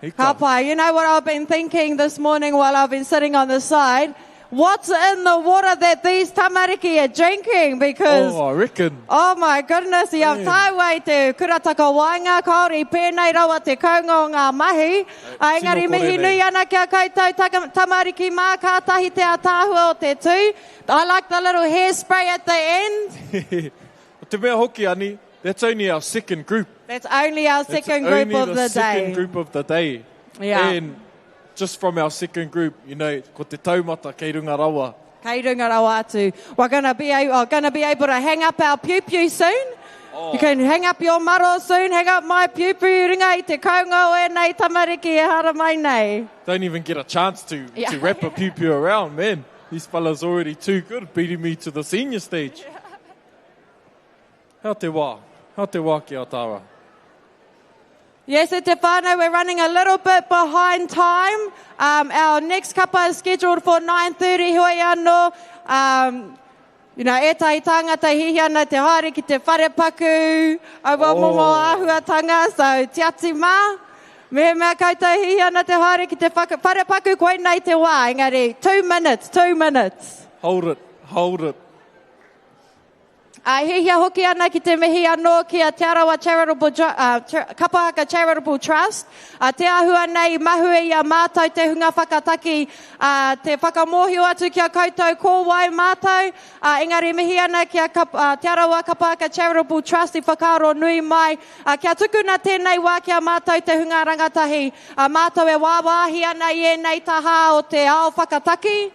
He Ka pai. You know what I've been thinking this morning while I've been sitting on the side? What's in the water that these tamariki are drinking? Because Oh, I reckon. Oh my goodness, i a tāua i te kura takawaenga, kāore i pēnei rawa te kaunga o ngā mahi. A engari tino kore mihi nei. nui ana kia koutou tamariki mā, kātahi te ataahua o te tū. I like the little hairspray at the end. Te mea hoki, Ani, that's only our second group. That's only our That's second group only of the, second day. group of the day. Yeah. And just from our second group, you know, ko te taumata kei runga rawa. Kei runga rawa atu. We're gonna be, gonna be able to hang up our piu-piu soon. Oh. You can hang up your maro soon, hang up my piu-piu runga i te kaunga o e nei tamariki e hara mai nei. Don't even get a chance to, Yeah. to wrap a pew-pew around, man. These fellas already too good, beating me to the senior stage. How te wā? How te wā ki a tāra? Yes, e te whānau, we're running a little bit behind time. Our next kapa is scheduled for 9:30 hoi anō. You know, ētahi tāngata hihi ana te haere ki te whare paku, aua Oh. momo āhuatanga, so tiati mā. Mehemea koutou hihi ana te haere ki te whare paku, koinei te wā, engari, 2 minutes, 2 minutes. Hold it, hold it. A hihia hoki ana ki te mihi anō ki a Te Arawa Charitable, Kapahaka Charitable Trust. A te ahua nei mahue i a mātou te hunga whakataki, te whakamōhio atu ki a koutou ko wai mātou. Engari mihi ana ki a Te Arawa Kapahaka Charitable Trust i whakaaro nui mai. Kia tukuna tēnei wā ki a mātou te hunga rangatahi. Mātou e wāwāhi ana i ēnei taha o te ao whakataki.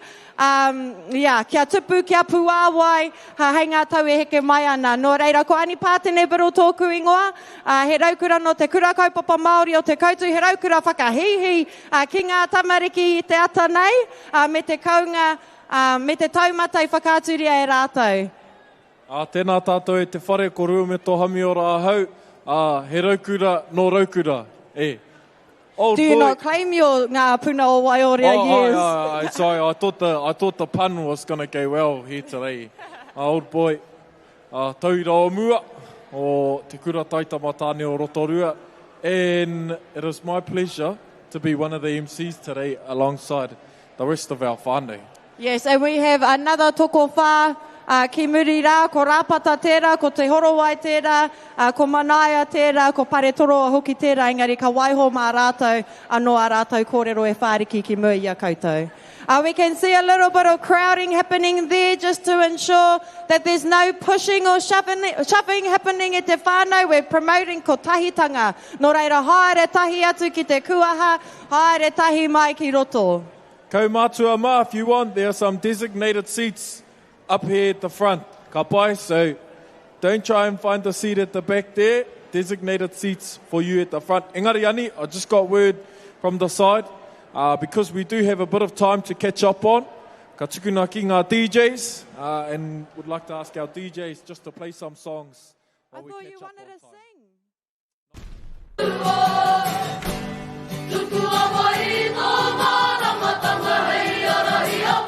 Yeah, kia tupu, kia puāwai, hei ngā tau e heke mai ana. Nō reira, ko Ani Pātene Biro tōku ingoa, he raukura no te kura kaupapa Māori o te Koutu, he raukura whakahihi ki ngā tamariki i te ata nei, me te kaunga, me te taumata i whakaaturia e rātou. Tēnā tātou e te whare ko Ruameto Hamiora ahau, he raukura no raukura. E. Old Do you boy. not claim your ngā puna o Waiorea Oh, years? Sorry, I thought the pun was going to go well here today. Old boy, tauira o mua o Te Kura Taitama Tāne o Rotorua. And it is my pleasure to be one of the MCs today alongside the rest of our whānau. Yes, and we have another tokowhā ki muri rā, ko Rāpata tērā, ko Te Horowai tērā, ko Manaia tērā, ko Paretoroa hoki tērā, engari ka waiho mā rātou, anō a rātou kōrero e whāriki ki mua i a koutou. We can see a little bit of crowding happening there just to ensure that there's no pushing or shoving happening at te whānau. We're promoting kotahitanga. Nō reira, haere tahi atu ki te kuaha, haere tahi mai ki roto. Kaumātua mā, if you want, there are some designated seats up here at the front. Ka pai, so don't try and find the seat at the back there. Designated seats for you at the front. Engari ani, I just got word from the side, because we do have a bit of time to catch up on. Ka tukuna ki ngā DJs, and would like to ask our DJs just to play some songs while I we thought catch you up wanted on to time. sing. Tukua mai tō māramatanga hei arahi a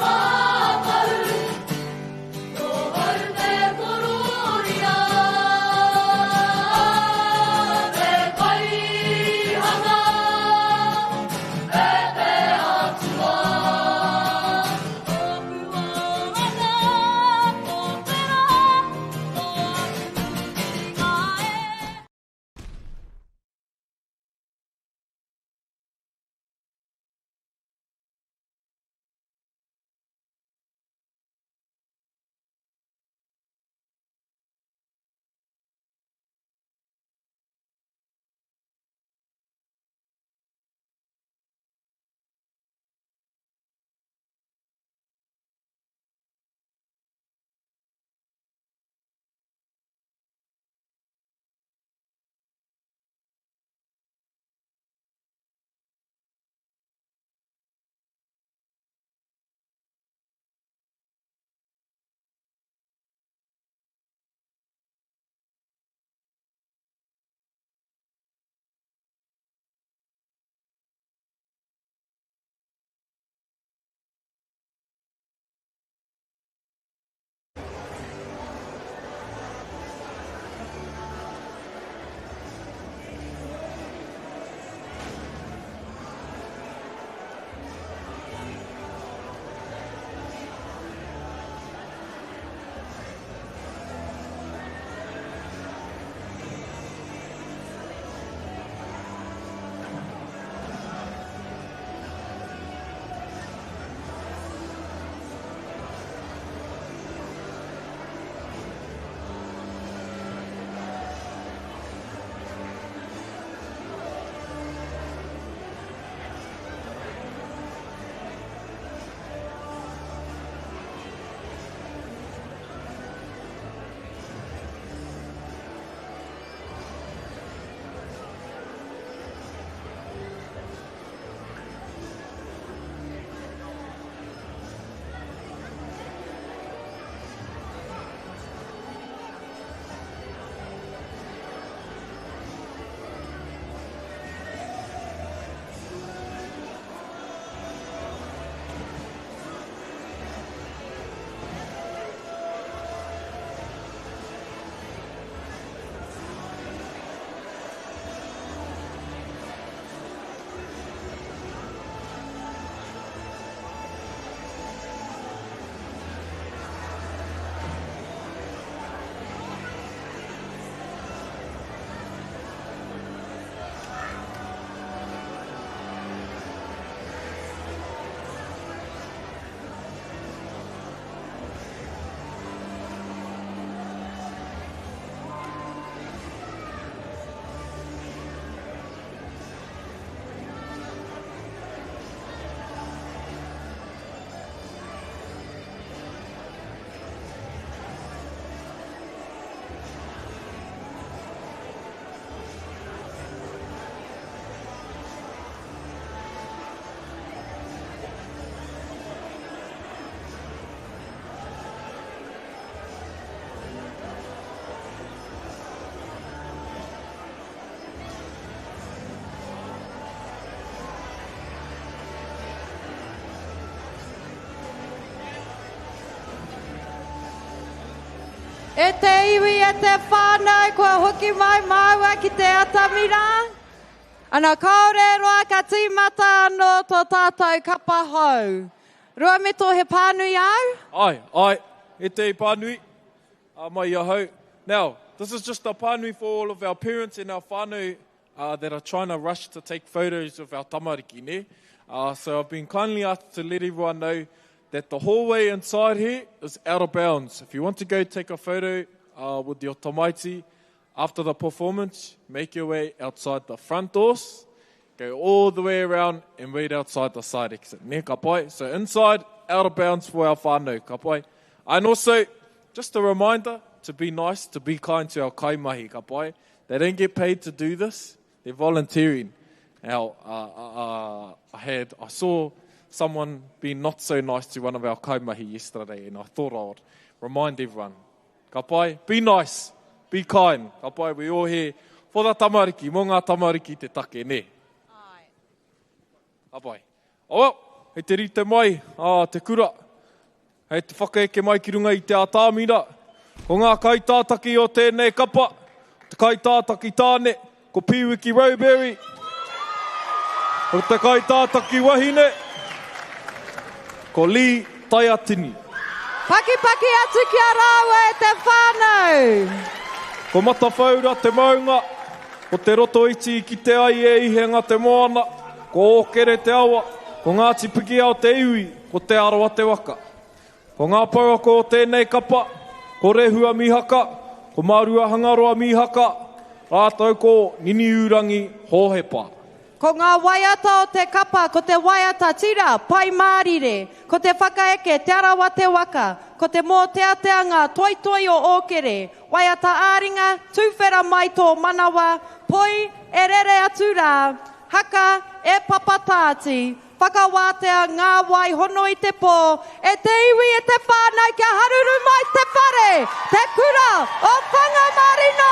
E te iwi, e te whānau, kua hoki mai māua ki te atamira. Ana, kāore roa ka tīmata anō tō tātou kapa hou. Ruameto, he pānui āu? Ai, ai, e te pānui, a mai i ahau. Now, this is just a pānui for all of our parents and our whānau uh, that are trying to rush to take photos of our tamariki, ne? Uh, so I've been kindly asked to let everyone know that the hallway inside here is out of bounds. If you want to go take a photo uh, with your tamaiti after the performance, make your way outside the front doors, go all the way around and wait outside the side exit. Ne, ka pai? So inside, out of bounds for our whānau, ka pai? And also, just a reminder to be nice, to be kind to our kaimahi, ka pai? They don't get paid to do this. They're volunteering. Now, uh, uh, uh, I had, I saw someone being not so nice to one of our kaimahi yesterday, and I thought I would remind everyone. Ka pai, be nice, be kind. Ka pai, we all here for the tamariki, mō ngā tamariki te take, ne? Ka pai. Oh, well, hei te rite mai, a te kura, hei te whakaeke mai ki runga i te atamira, ko ngā kaitātaki o tēnei kapa, te kaitātaki tāne, ko Pīwiki Rowberry, ko te kaitātaki wahine, ko Lee Taiatini. Pakipaki atu ki a rāua e te whānau! Ko Matawhaura te maunga, ko Te Rotoiti i kite ai e Ihenga te moana, ko Ōkere te awa, ko Ngāti Pikiao te iwi, ko Te Arawa te waka. Ko ngā pouako o tēnei kapa, ko Rehua Mihaka, ko Māruahangaroa Mihaka, rātou ko Niniurangi Hōhepa. Ko ngā waiata o te kapa, ko te waiata tira, Pai Mārire, ko te whakaeke, Te Arawa te waka, ko te mōteatea ngā toitoi o Ōkere, waiata ā-ringa, Tūwhera mai tō manawa, poi, e rere atu rā, haka, e Papa Tāti, whakawātea ngā wai hono i te pō, e te iwi, e te whānau kia haruru mai te whare, te kura o Whangamarino!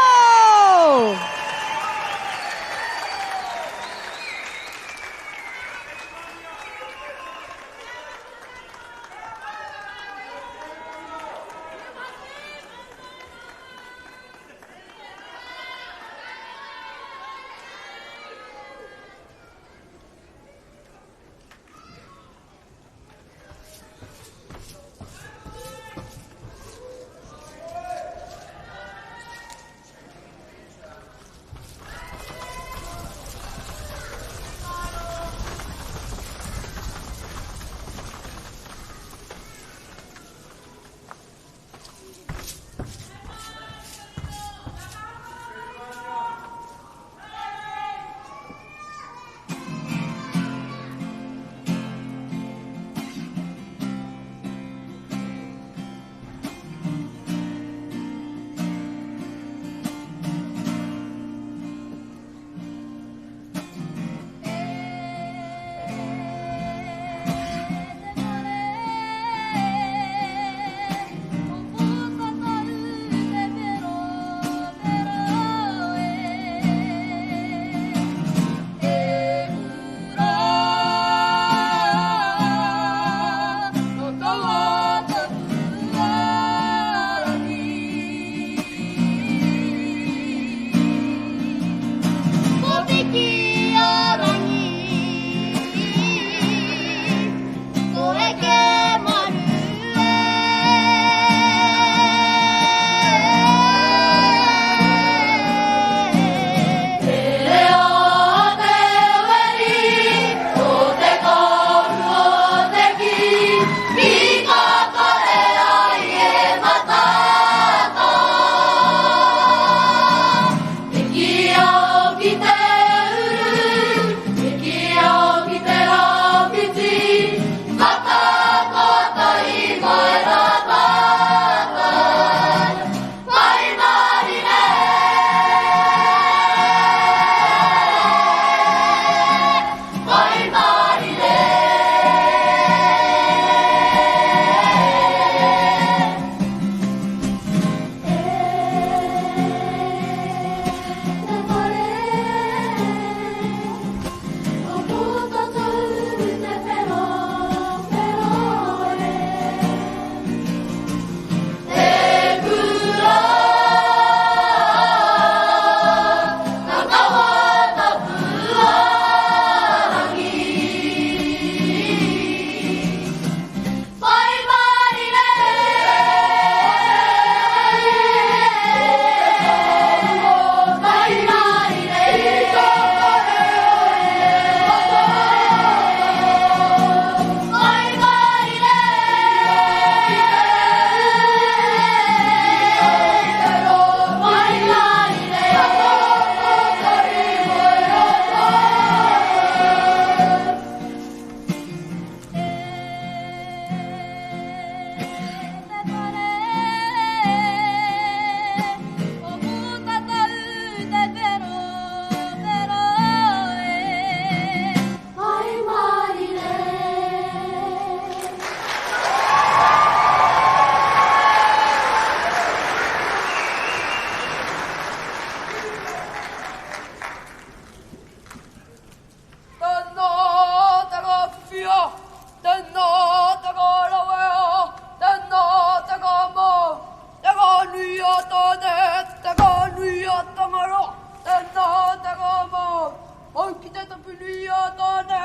Tāne, te ngā nui a Tangaroa, tēnā te ngā mau. Mau ki te tapu nui a Tāne,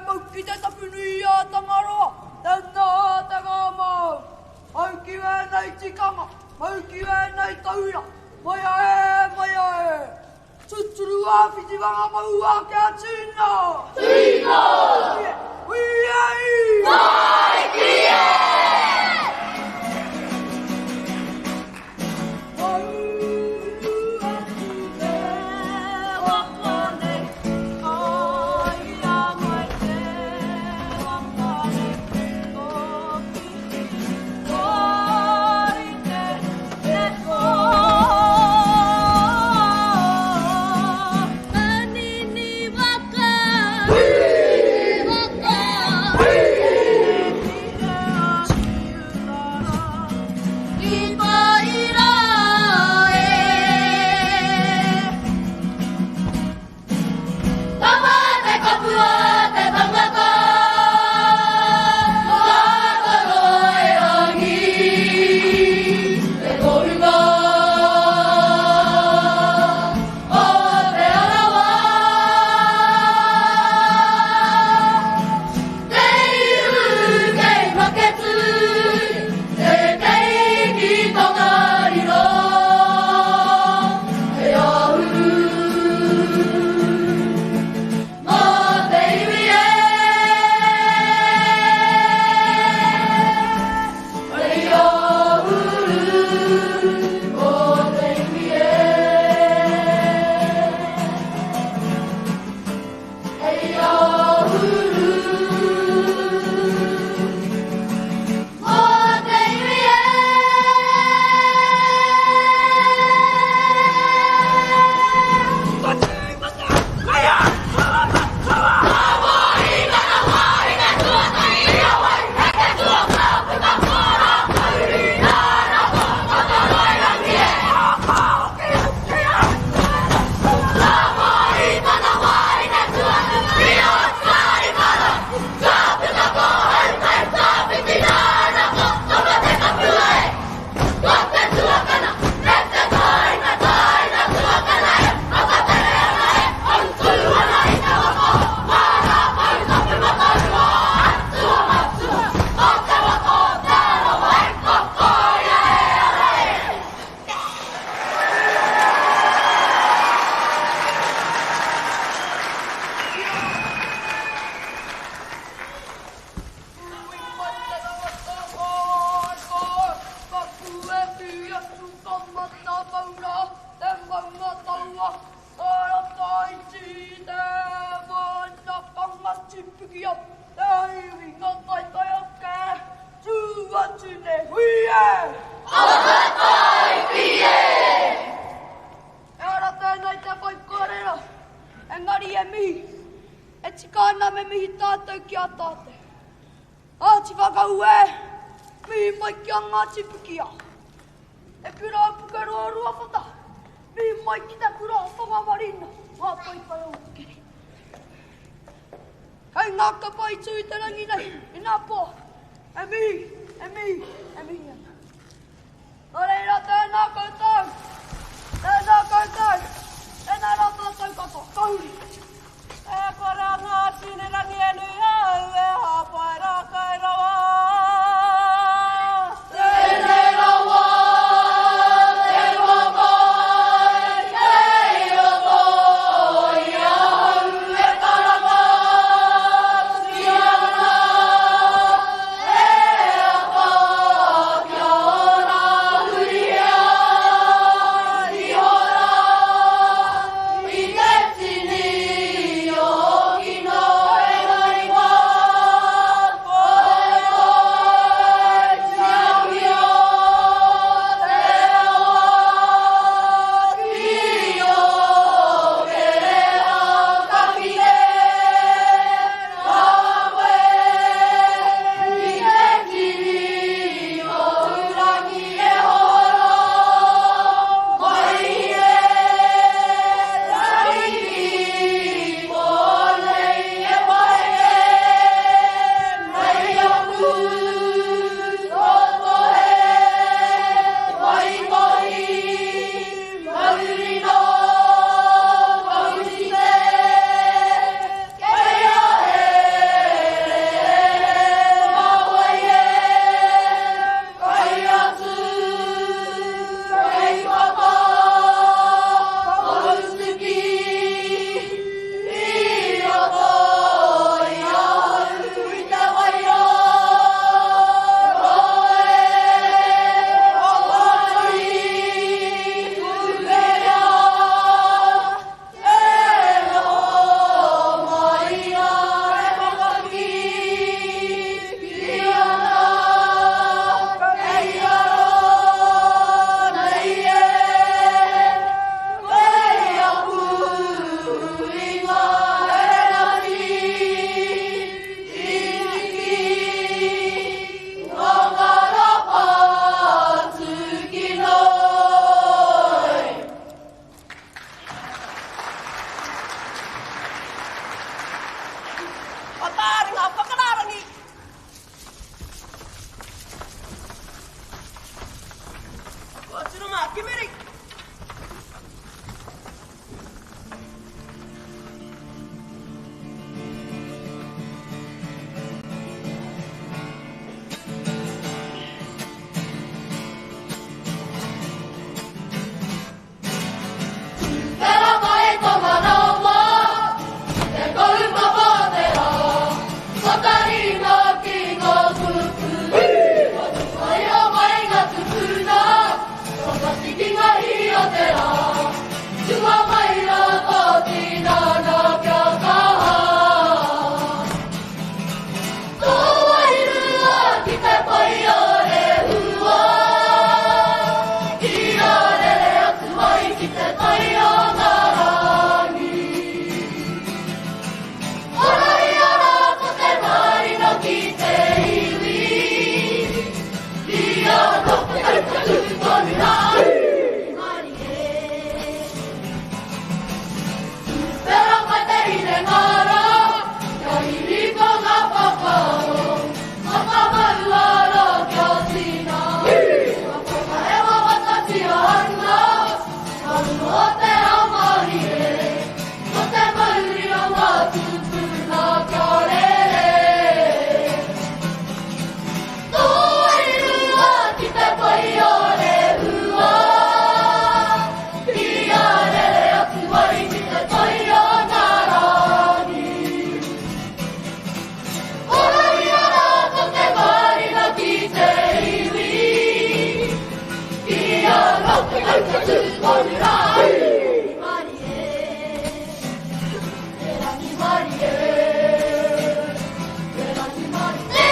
mau ki te tapu nui a Tangaroa, tēnā te ngā mau. Mau ki wēnei tikanga, mau ki wēnei taura, mai a e, mai a e. Tuturu a whitiwanga maua kia tina! Tina! Hui e! Tāiki e! Ki muri! Tera mai tō manawa, te kaupapa o te rā, whakarina ki ngā kupu, whakaia mai ngā tupuna, whakatiki ngā hi o te rā, tua mai rā tō tinana kia kaha. Tō wairua ki te pai o Rehua, kia rere atu ai ki te tai o ngā rangi. Ora i ora ko te marino ki te iwi, kia noho tū tonu rā. Tera mai te hinengaro, kia hihiko ngā whakaaro, whakamauara kia tina. Whakaewa watatia ana, ka noho te ao marie, ko te mauri o ngā tūpuna kia rere. Tō wairua ki te pai o Rehua, kia rere atu ai ki te tai o ngā rangi. Ora i ora ko te marina ki te iwi, kia noho tū tonu rā. Marie, te rangi marie, te rangi marie, te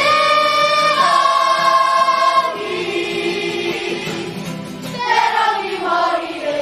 rangi, te rangi marie.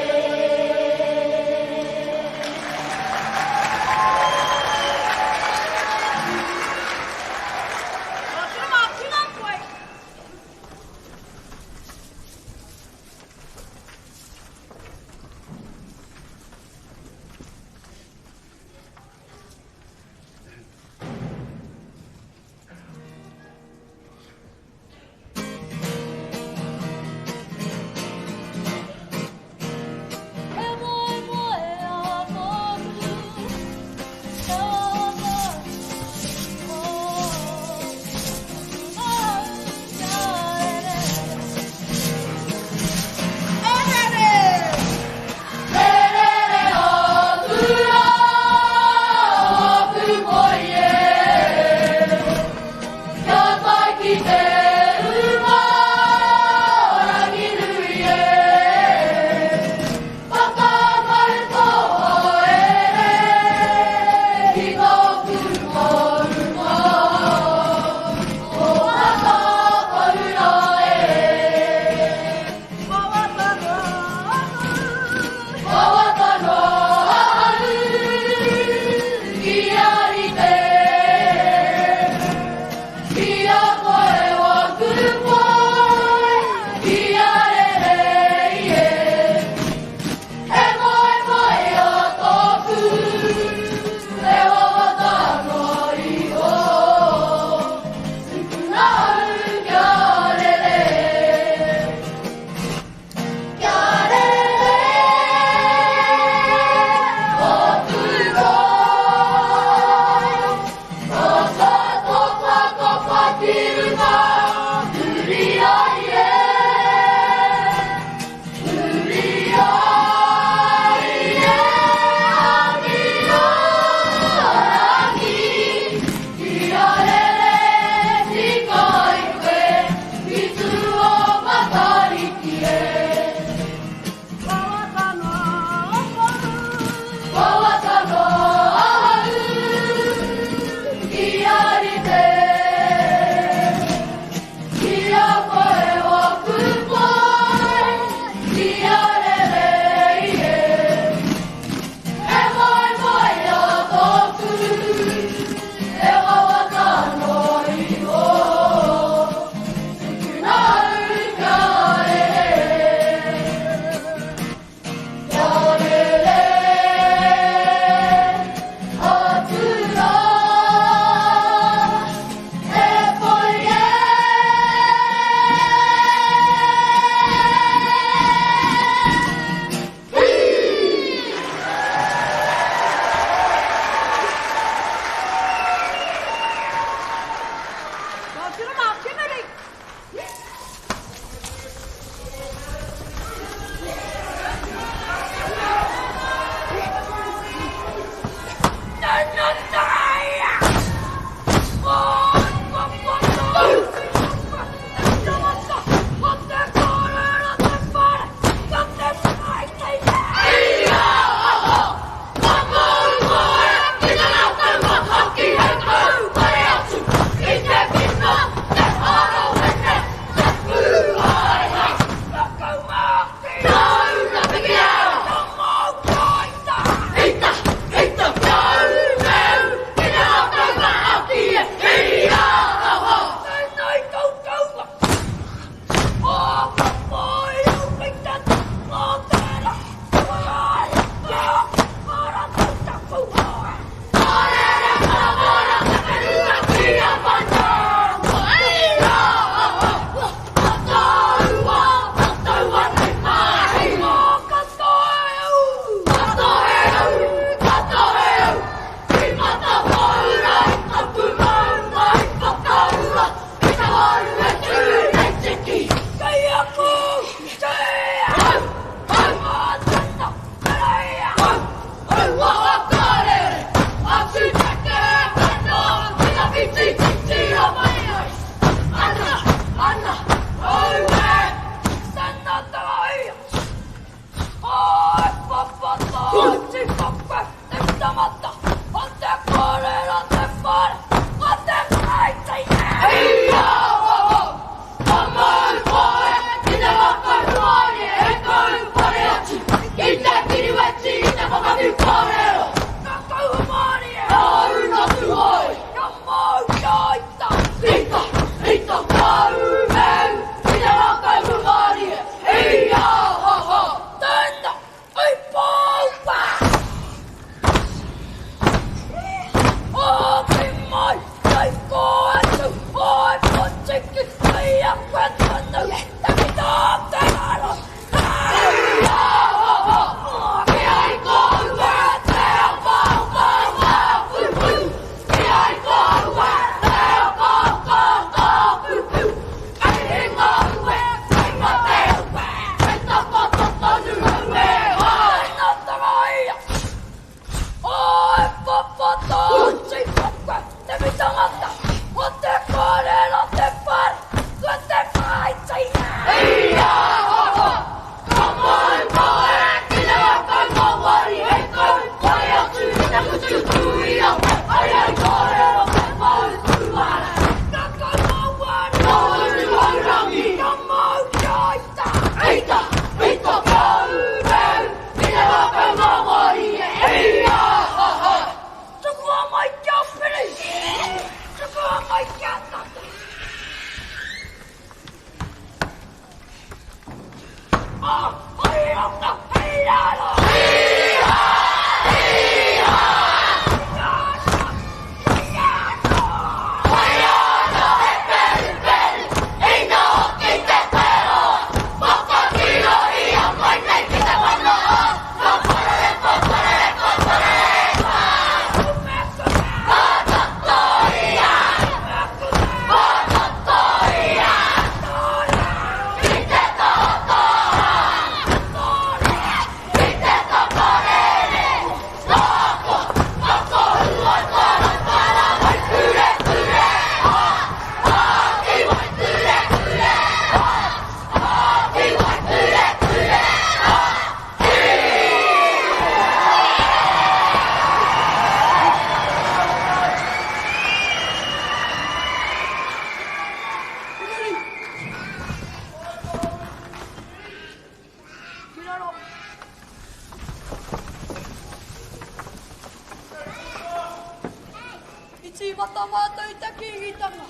I tīmata mātou i te Kīngitanga.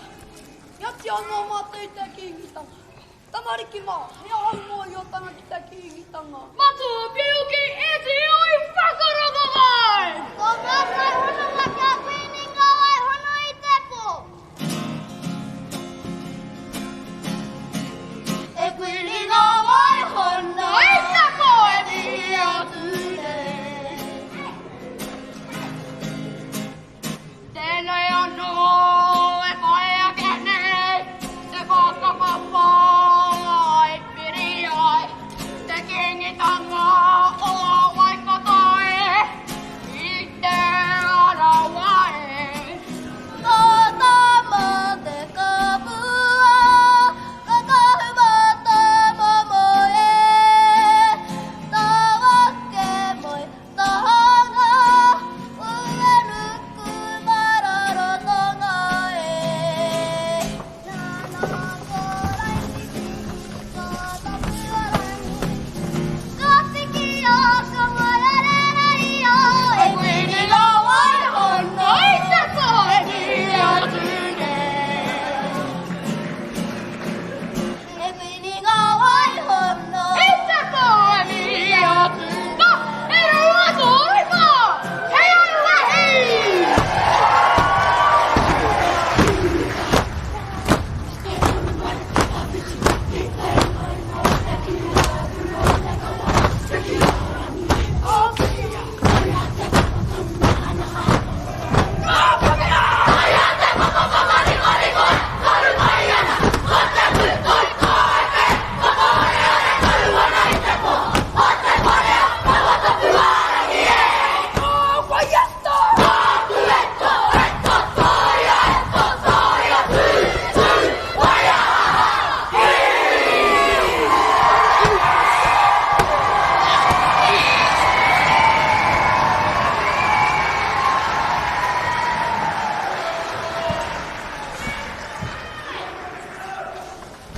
I oti anō mātou i te Kīngitanga. Tamariki mā, he aha au mōhiotanga ki te Kīngitanga? Matua Piuki e te iwi whakarongo mai! Ko ngā kaihononga kia Kuini ngā wai hono i te pō. E Kuini ngā wai hono i te pō e mihi atu nei. Tēnei anō e whai ake nei te whakapapa e piri ai te Kīngitanga o Waikato e i Te Arawa e. Ko Tama te kapua, ko Kahumata momoe e, Tawake moe Tahanga, Uenuku mararotonga e. Nana ko Raitiki, ko Tapuarangi, ka piki o ka mararerei o E kuini ngā wai hono i te pō e mihi atu nei. E kuini ngā wai hono I te pō e mihi atu Ka, e rua tō rima, hei auahi!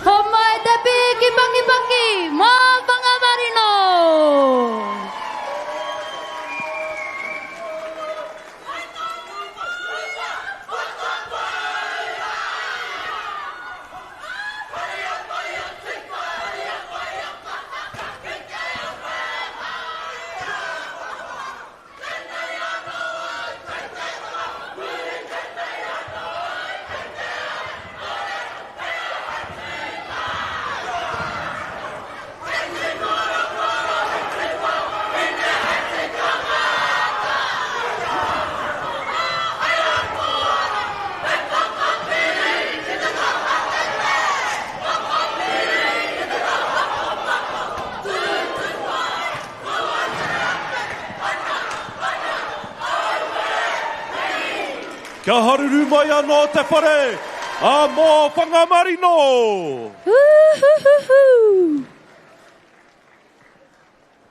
Homai te piki paki paki, mō Whangamarino! Kia haruru mai anō te whare, a mō Whangamarino! Uhuhuhu!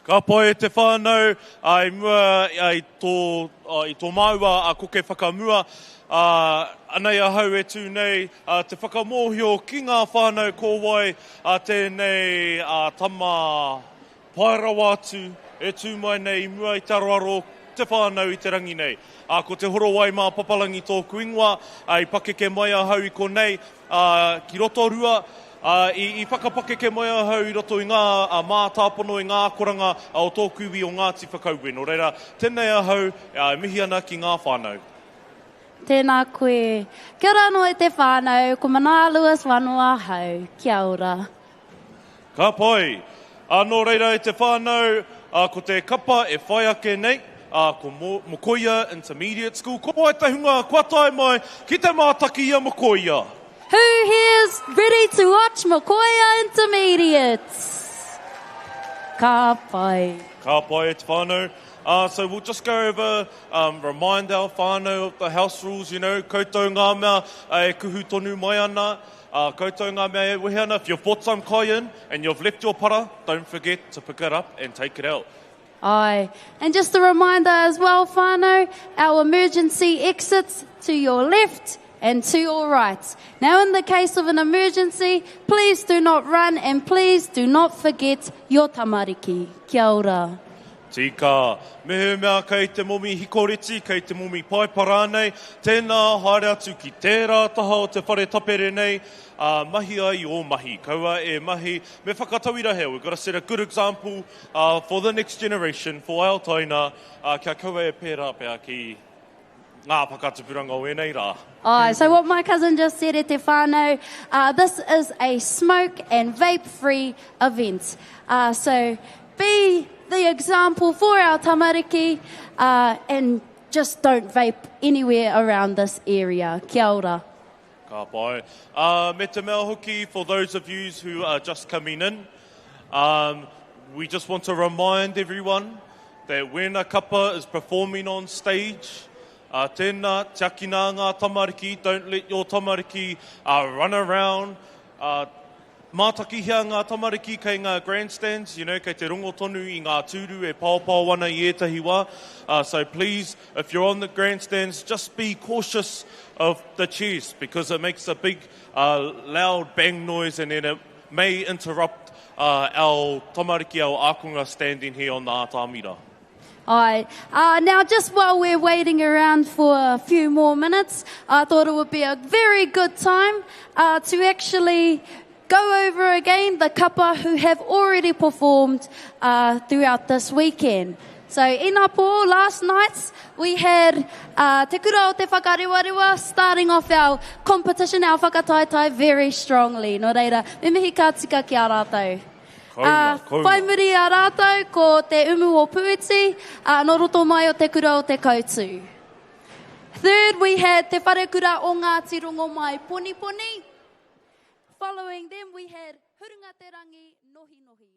Ka pai e te whānau, ā, i mua i tō, i tō māua a koke whakamua, ā, anei ahau e tū nei, ā, te whakamōhio ki ngā whānau ko wai, ā, tēnei, ā, tama Pai rawa atu e tū mai nei i mua i te aroaro o te whānau i te rangi nei. Ā, ko Te Horowai mā Papalangi tōku ingoa, ā, i pakeke mai ahau i konei, ā, ki Rotorua, Ā, i, i whakapakeke mai ahau i roto i ngā mātāpono, i ngā akoranga o tōku iwi o Ngāti Whakaue. Nō reira, tēnei ahau e mihi ana ki ngā whānau. Tēnā koe. Kia ora anō e te whānau, ko Manaia Lewis Wano ahau. Kia ora. Ka pai. Ā, nō reira e te whānau, ā, ko te kapa e whai ake nei, ā, ko Mo, Mokoia Intermediate School. Ko wai te hunga kua tae mai ki te mātaki i a Mokoia? Who here's ready to watch Mokoia Intermediate? Ka pai. Ka pai e te whānau. Uh, so we'll just go over, um, remind our whānau of the house rules, you know, koutou ngā mea e kuhu tonu mai ana, uh, koutou ngā mea e wehe ana, if you've bought some kai in and you've left your para, don't forget to pick it up and take it out. Aye. And just a reminder as well, whānau, our emergency exits to your left and to your right. Now, in the case of an emergency, please do not run and please do not forget your tamariki. Kia ora. Tika. Mehemea kei te momi hikoreti, kei te momi paipa rānei, tēnā haere atu ki tērā taha o te whare tapere nei, ā, mahi ai ō mahi. Kaua e mahi, me whakatauira hea, we've got to set a good example for the next generation, for our taina, ā, kia kaua e pērā pea ki ngā whakatupuranga o ēnei rā. Aye, so what my cousin just said e te whānau, uh, this is a smoke and vape free event. Uh, so be the example for our tamariki uh, and just don't vape anywhere around this area. Kia ora. Ka pai. Uh, me te mea hoki, for those of you who are just coming in, um, we just want to remind everyone that when a kapa is performing on stage, uh, tēnā, tiakina ngā tamariki, don't let your tamariki uh, run around, uh, Mātakihia ngā tamariki kei ngā grandstands, you know, kei te rongo tonu i ngā tūru e paopao ana i ētahi wā. Uh, so please, if you're on the grandstands, just be cautious of the chairs because it makes a big, uh, loud bang noise and then it may interrupt uh, our tamariki, our ākonga standing here on the atamira. Aye. Uh, now, just while we're waiting around for a few more minutes, I thought it would be a very good time uh, to actually go over again the kapa who have already performed uh, throughout this weekend. So, inapo, last night we had uh, Te Kura o Te Whakarewarewa starting off our competition, our whakataetae very strongly. Nō reira, me mihi ka tika ki a rātou. Kouna, kouna. Whai muri a rātou ko Te Umu o Puiti, ā, nō roto mai o Te Kura o Te Koutu. Third, we had Te Wharekura o Ngāti Rongomai Poniponi. Following them, we had Hurunga Te Rangi Nohinohi.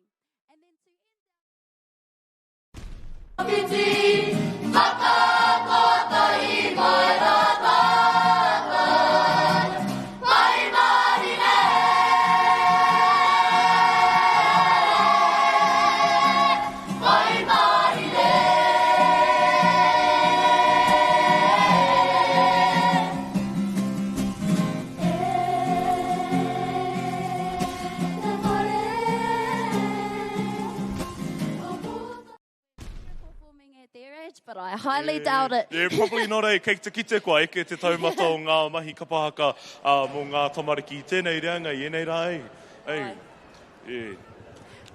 And then to But I highly doubt it. Yeah, probably not, eh? Kei te kite kua eke te taumata o ngā mahi kapa haka uh, mō ngā tamariki i tēnei reanga, i ēnei rā, eh? Ei. Yeah.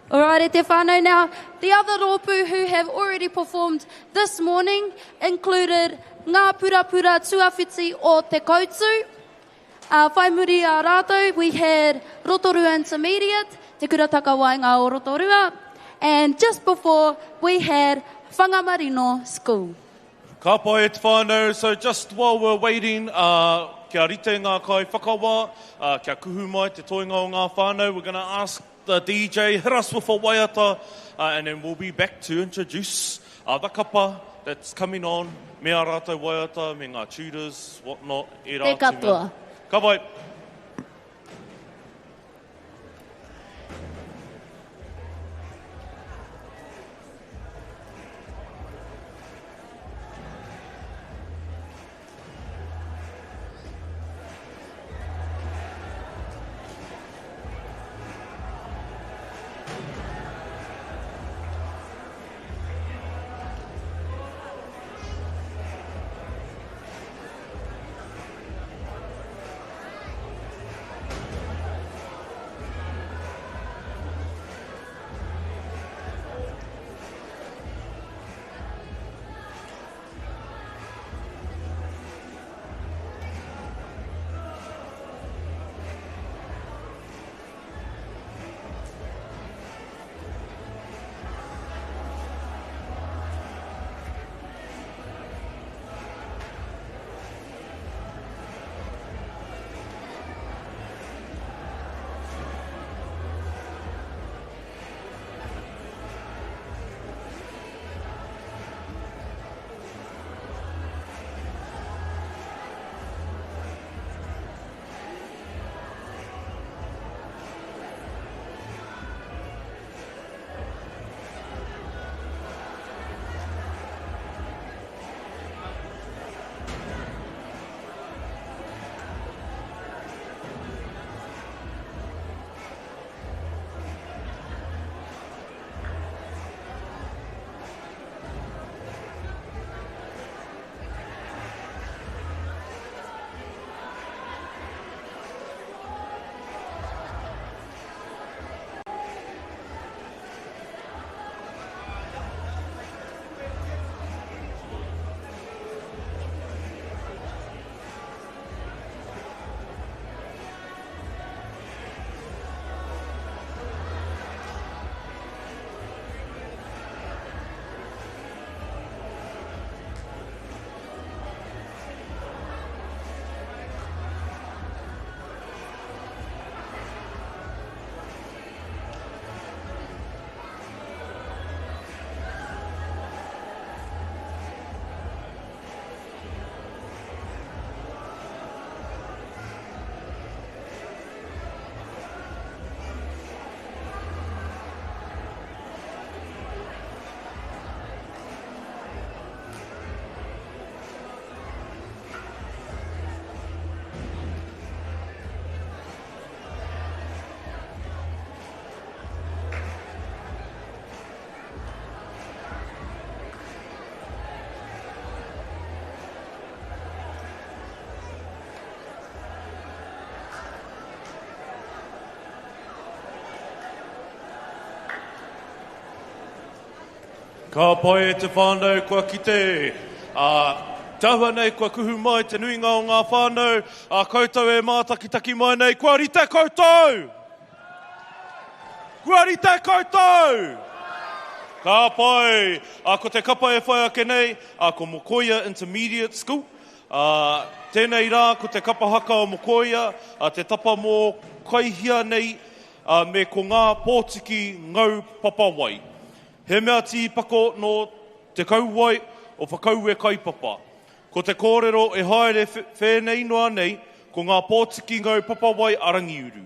All right, e te whānau. Now, the other rōpū who have already performed this morning included Ngā Purapura Tuawhiti o Te Koutu. Uh, whai muri a rātou, we had Rotorua Intermediate, Te Kura Takawaenga o Rotorua, and just before, we had Whangamarino School. Ka pai e te whānau, so just while we're waiting, uh, kia rite ngā kai whakawā, uh, kia kuhu mai te toenga o ngā whānau, we're gonna ask the DJ, hit us with a waiata, uh, and then we'll be back to introduce uh, the kapa that's coming on, me a rātou waiata, me ngā tutors, what not, e Te katoa. Ka pai. Ka pai e te whānau kua kite, ā, te āhua nei kua kuhu mai te nuinga o ngā whānau, ā, koutou e mātakitaki mai nei, kua rite koutou! Kua rite koutou! Ka pai! Ā, ko te kapa e whai ake nei, ā, ko Mokoia Intermediate School, ā, tēnei rā ko te kapa haka o Mokoia, ā, te tapa mō Kaihia nei, ā, me ko ngā pōtiki ngau papawai. He mea tīpako nō te kauae o Whakaue Kaipapa. Ko te kōrero e haere whēnei noa nei, ko ngā pōtiki ngau papawai a Rangiuru.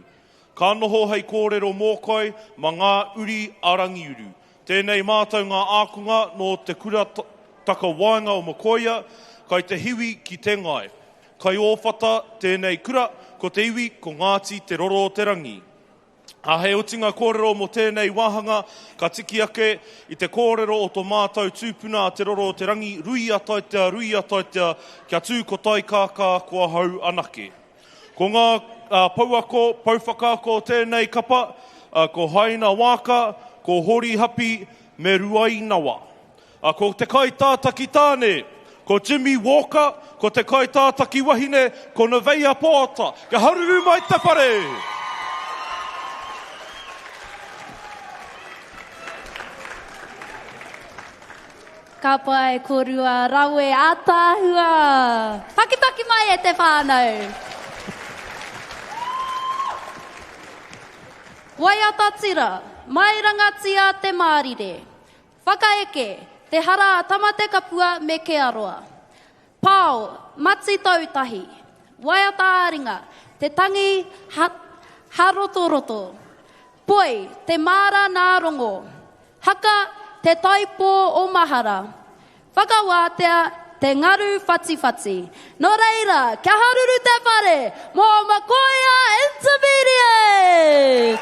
Ka noho hei kōrero mōkai ma ngā uri a Rangiuru. Tēnei mātou ngā ākonga nō te kura takawaenga o Mokoia, kai te hiwi ki Te Ngae. Kai Ōwhata tēnei kura, ko te iwi ko Ngāti Te Roro o te Rangi. Ā, hei otinga kōrero mō tēnei wāhanga, ka tiki ake i te kōrero o tō mātou tūpuna a Te Roro o Te Rangi, Ruia Taitea, Ruia Taitea, kia tū ko Taikākā, ko ahau anake. Ko ngā pouako, pouwhakaako o tēnei kapa, ko Haina Waaka, ko Hori Hapi me Ruainawa. A ko te kaitātaki tāne, ko Jimmy Walker, ko te kaitātaki wahine, ko Nevaeh Poata. Kia haruru mai te whare! Ka pai korua rawe ataahua. Pakipaki mai e te whanau. Waiata tira, mairangatia te mārire. Whakaeke, te hara a Tamatekapua me Kearoa. Pao, mati tautahi. Waiata-ā-ringa, te tangi ha, harotoroto. Poi, te māra nā Rongo. Haka, te taipō o Mahara. Whakawātea, te ngaru whatiwhati. Nō reira, kia haruru te whare mō Makoia Intermediate!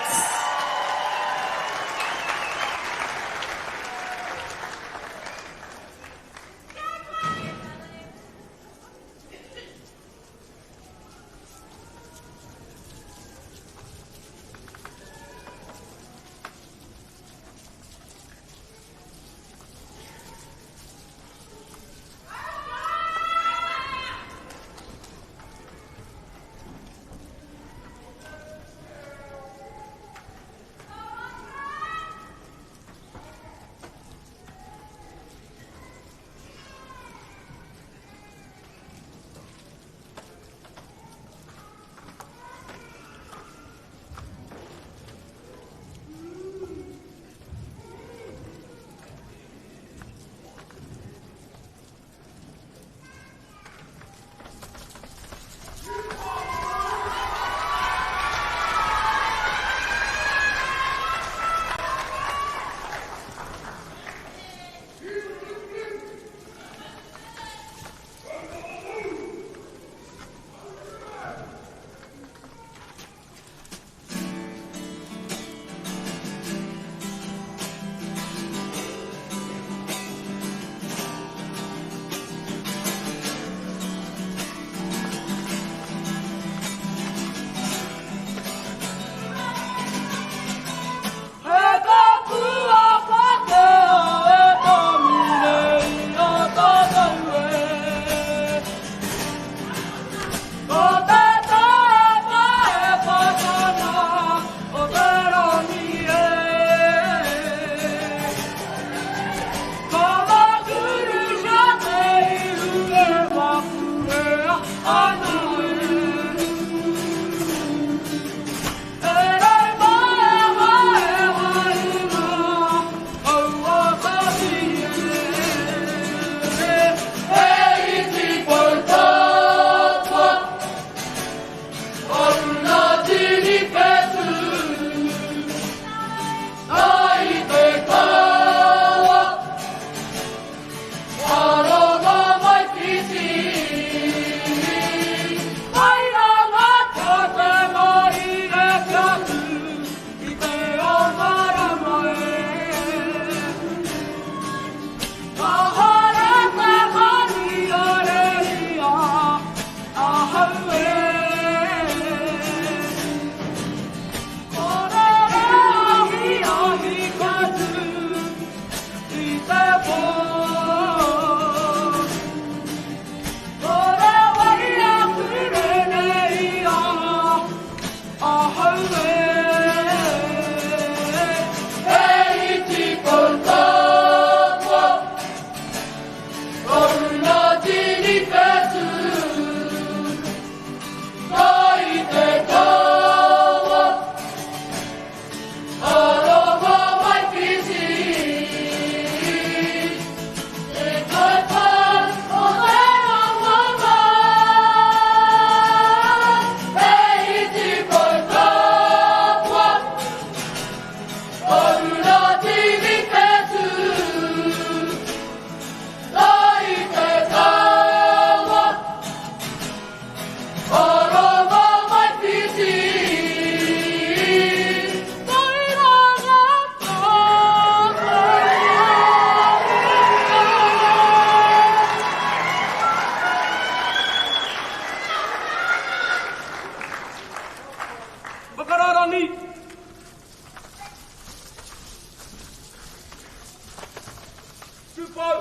Tūpou.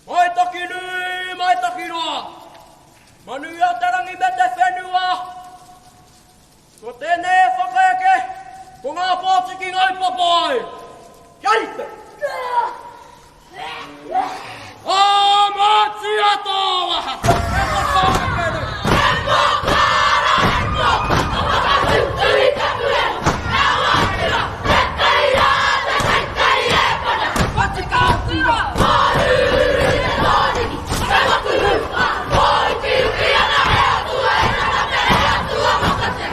Mai taki nui, mai taki roa. Manuia te rangi me te whenua. Ko tēnei e whakaeke, ko ngā pōtiki ngau papai. Kia rite! Ā mātua tō waha, e whakaeke nei. E pōkara, e pō, ka whakatūtū i te puehu, e wātira, te teira, te teitei e pana. Ka tika atu rā. Mōrūrū te tōriri, te motu hūpā, mōukiuki ana he atua e nana te he atua makatea,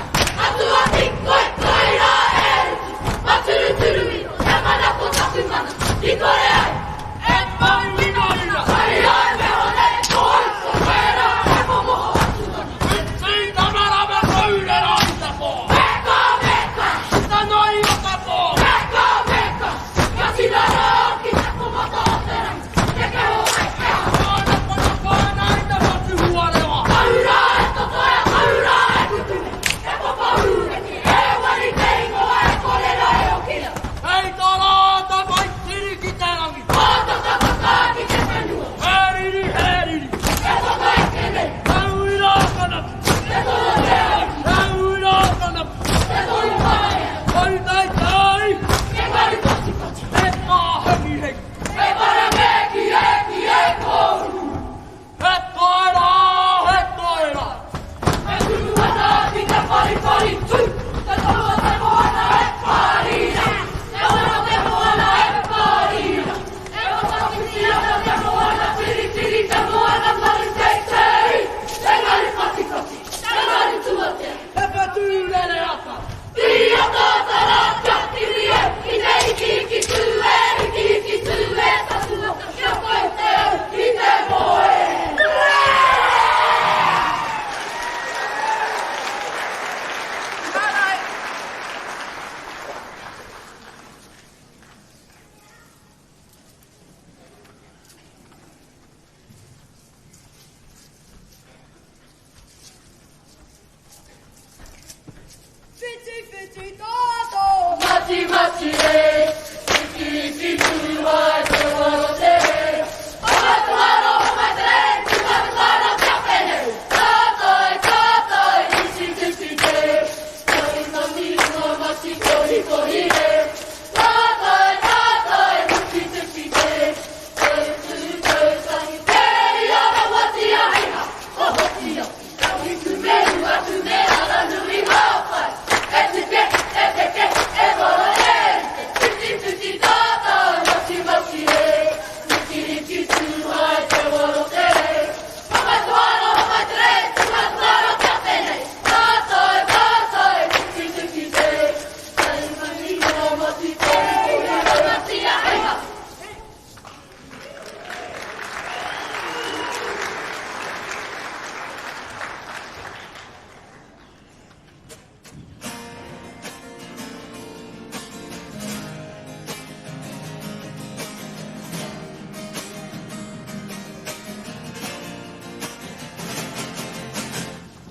atua hikoi koirā e rutu, maturuturu iho, te mana ko taku mana, i kore ai e mauinaina. Kai ai me hone, ko au, ko koe rā, he momoho atu ana. Whiti tamarama kaurera i te pō. Meka, meka! Tanoi o te pō. Meka, meka! Ka tina rā ki te komata o te rangi, te keho ai te ao. Kāna pana kāna i te whatu huarewa. Kaura e totoea, kaura e kutume, e papaūreke, e wari te ingoa e kore rā e okina. Hei tā rā ta maitiri ki te rangi. Pātakataka ki te whenua. He riri, he riri. E whakaeke nei. Tauira kanapu. Te tono te ariki. Tauira kanapu. Te tono tāia. Koinei tai. Te karu patipati. Te pāhengihengi. E para me ki e ki e kōuru. He toera, he toera. E turu ana ki te paripari tū. Te tohu o te moana e parira. Te ora o te moana e parira. E whakawhiti ana te moana tiritiri te moana maru teitei. Te ngaru patipati, te ngaru tuatea. Te whetū rere ata. Tīata rā kia kiri e ki te ikiiki tū e ikiiki tū e tatua kia pai te au ki te moe. Whiti whiti tātō. Mati mati e, iti iti tū ai te waro te e. Homai te waro, homai te re, tū mai te waro kia pēnei. Tātai, tātai, iti titi te. Kohi mati rua mati kohi kohi e. Tātai, tātai, iti titi te. Tau tū tau tahi te ia rawatia heiha, ohotia. Kohi kumeru atu me aranui hāpai. E tuke, e teke, e waro e. Tuti tuti tātai, mati mati e. Riki riki tū hai te waro te e. Homai te waro, homai te re, tū mai te waro kia pēnei. Tātai, tātai, tuki tuki te. Tau mani rua mati kohi kohi rawatia heiha.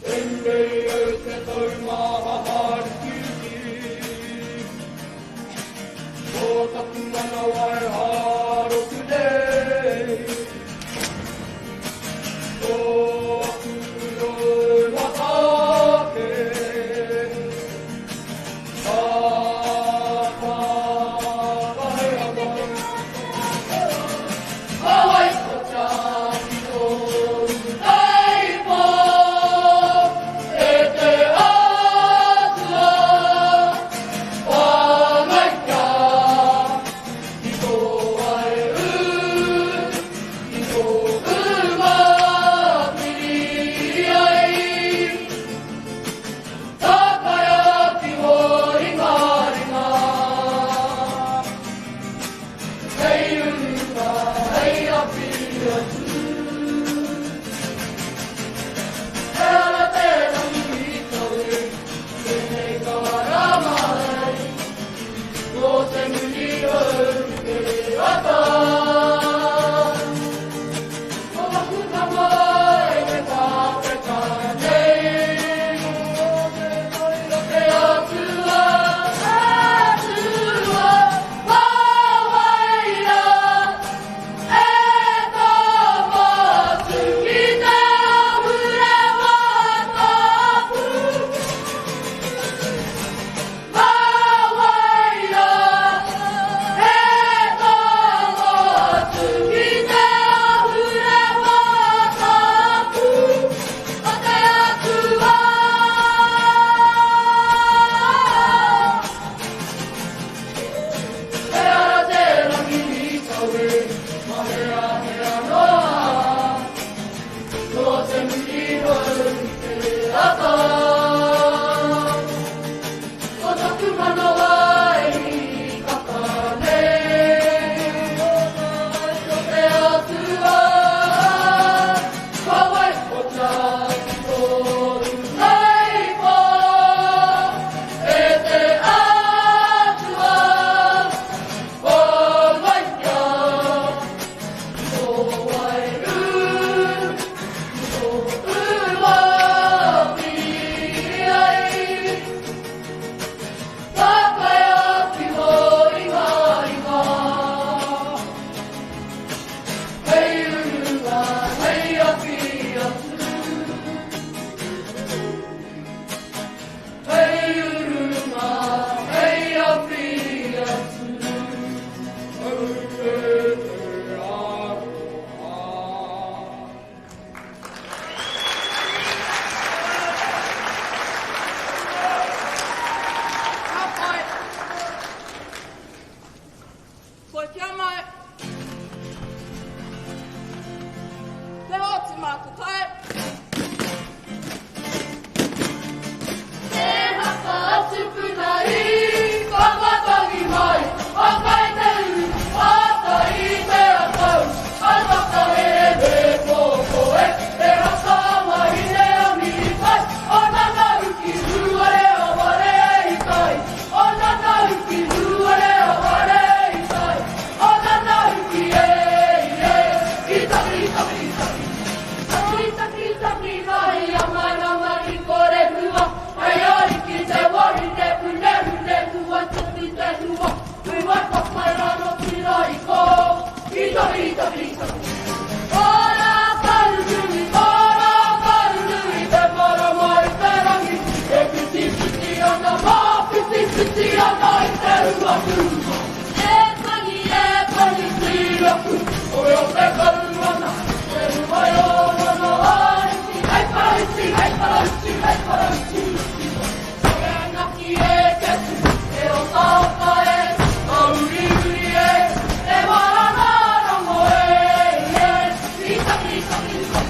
Tēnei au te taumāhaha rikiriki. Ko taku manawa e hāroku nei. Ko aku roimata ake. Ka pāpahe ana. Ka wai ko tāki tōu taipa. E te whiti ana i te ua tūma. E tangi, e tangi, tīraku, o e o te karu ana, te rua e o ana ariki, hei parauti, hei parauti, hei parauti, E ngaki e ketu, e o taota e, ka uri uri e, te warana rongo e, e, rita, rita, rita.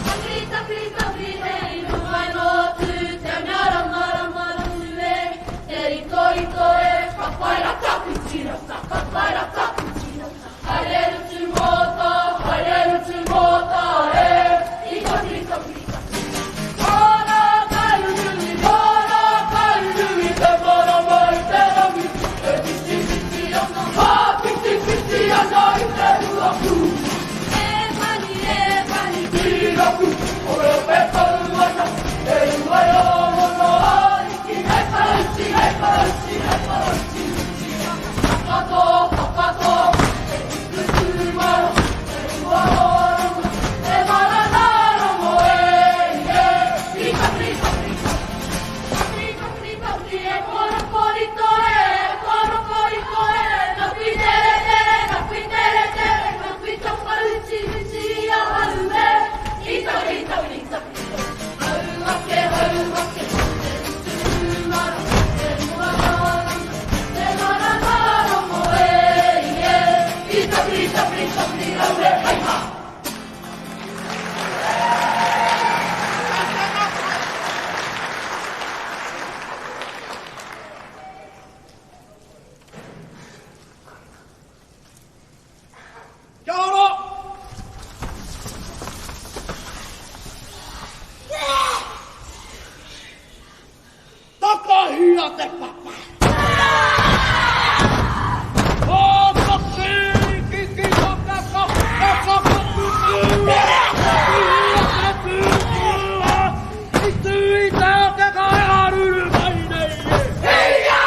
Takiri, takiri, takiri, te inu mai no tū, te mea rama, rama, ramu e, te rito, rito e, ka whai rata, whiti rata, ka whai rata, whiti rata. Haere rutu mōta, haere rutu mōta e, rita, rita, rita. Ora kaurui, ora kaurui, te marama i te rangi, e whiti, whiti ana, ka whiti, whiti ana i te rua pū. E pani, e pani, tīraku, o reo pe tau ana, e ua e o mono ariki, hei parauti, hei parauti, hei parauti, Whakato, whakato, e tuku maro, e ua rongo, e marana rongo e, e, rita, rita, rita. Rita, rita, rita, e koro korito e, koro korito e, nā kui tere tere, nā kui tere tere, nā kui tauparuti uti a haru e, rita, rita, rita, rita. Hau ake, hau ake, te utu maro, te ua rongo, te marana rongo e, e, rita, rita, rita, rita, aure, hei ha. Kia ora! Takahia te papa! O taki ki ki ka ka ka ka ka tutu! Tuhia te tūtua! I tū i te te kai haruru mai nei e! Hia!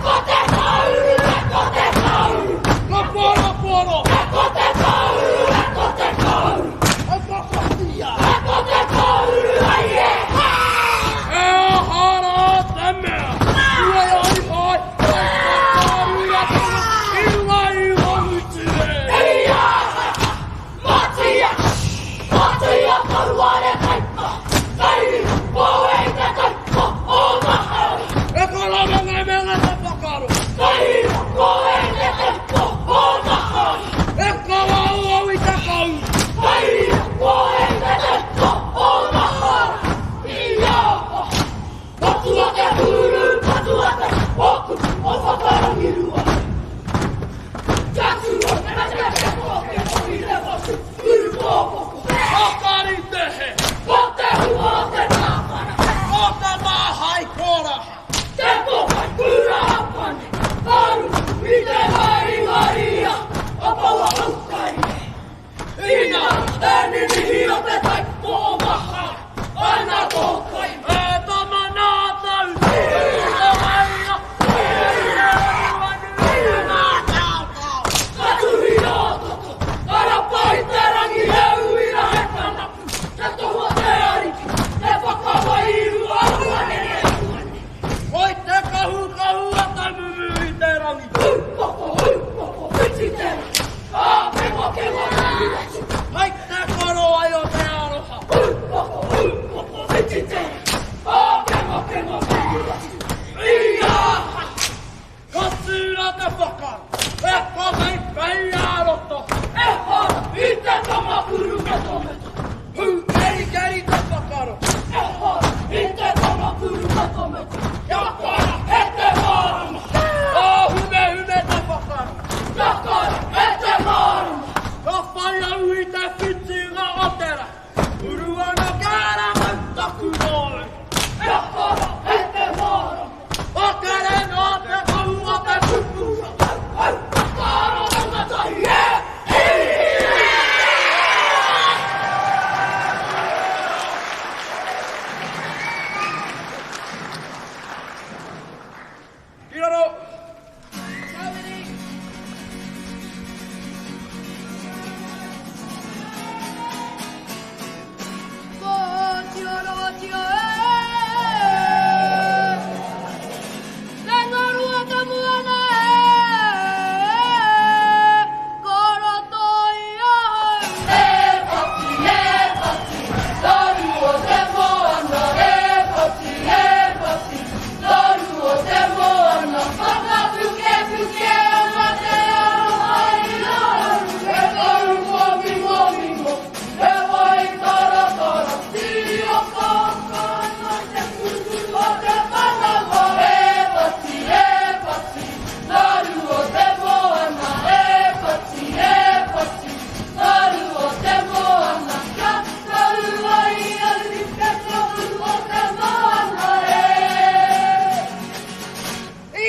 Ko te kauru, ko te kauru! Ka poro poro! Ko te kauru, ko te kauru! Whakatia! Ko te kauru, ai e! E hara te mea! Ua ai hai, ai whakaru atu, i runga i o utu e! Hia! Matia! Matia kauare kaipa! Kai koe i te kaipa o mahau! E karanga ngai me ngā te whakaaro! Kai koe i te kaipa o mahau! E kawa au au i te kau! Kai koe i te kaipa o mahau! Ia! Patua te huru, patua te oku o whakarangirua! Tatua te te te te te te te urupōpoko! Whakari te he! Ko te hua o te tāpara! Ko te māhai koraha! Te pokai kura hapane! Aru i te hari haria! O paua haukai! Ina te ninihi o te tai ko o maha! Ana tō kai! E tama nā tau! Te wainga! Ka tuhi ō toto! Karapa i te rangi e uira he kanapu! Te tohua te ariki! Te whakawairu ahuane! Koi te kahu kahu a tamumu i te rangi! Hūpoko, hūpoko, whiti te rangi! Ka kengo kengo rangi atu! Hai te koro ai o te aroha! Hūpoko, hūpoko, whiti te rangi! Ka kengo kengo rangi atu! Ia! Ka tūra te whakaro! E kore pei a roto! E hara i te tama kuru meto meto! Hū keri keri te whakaro! E hara i te tama kuru meto meto! Kia kora He te mārama! Ā hume hume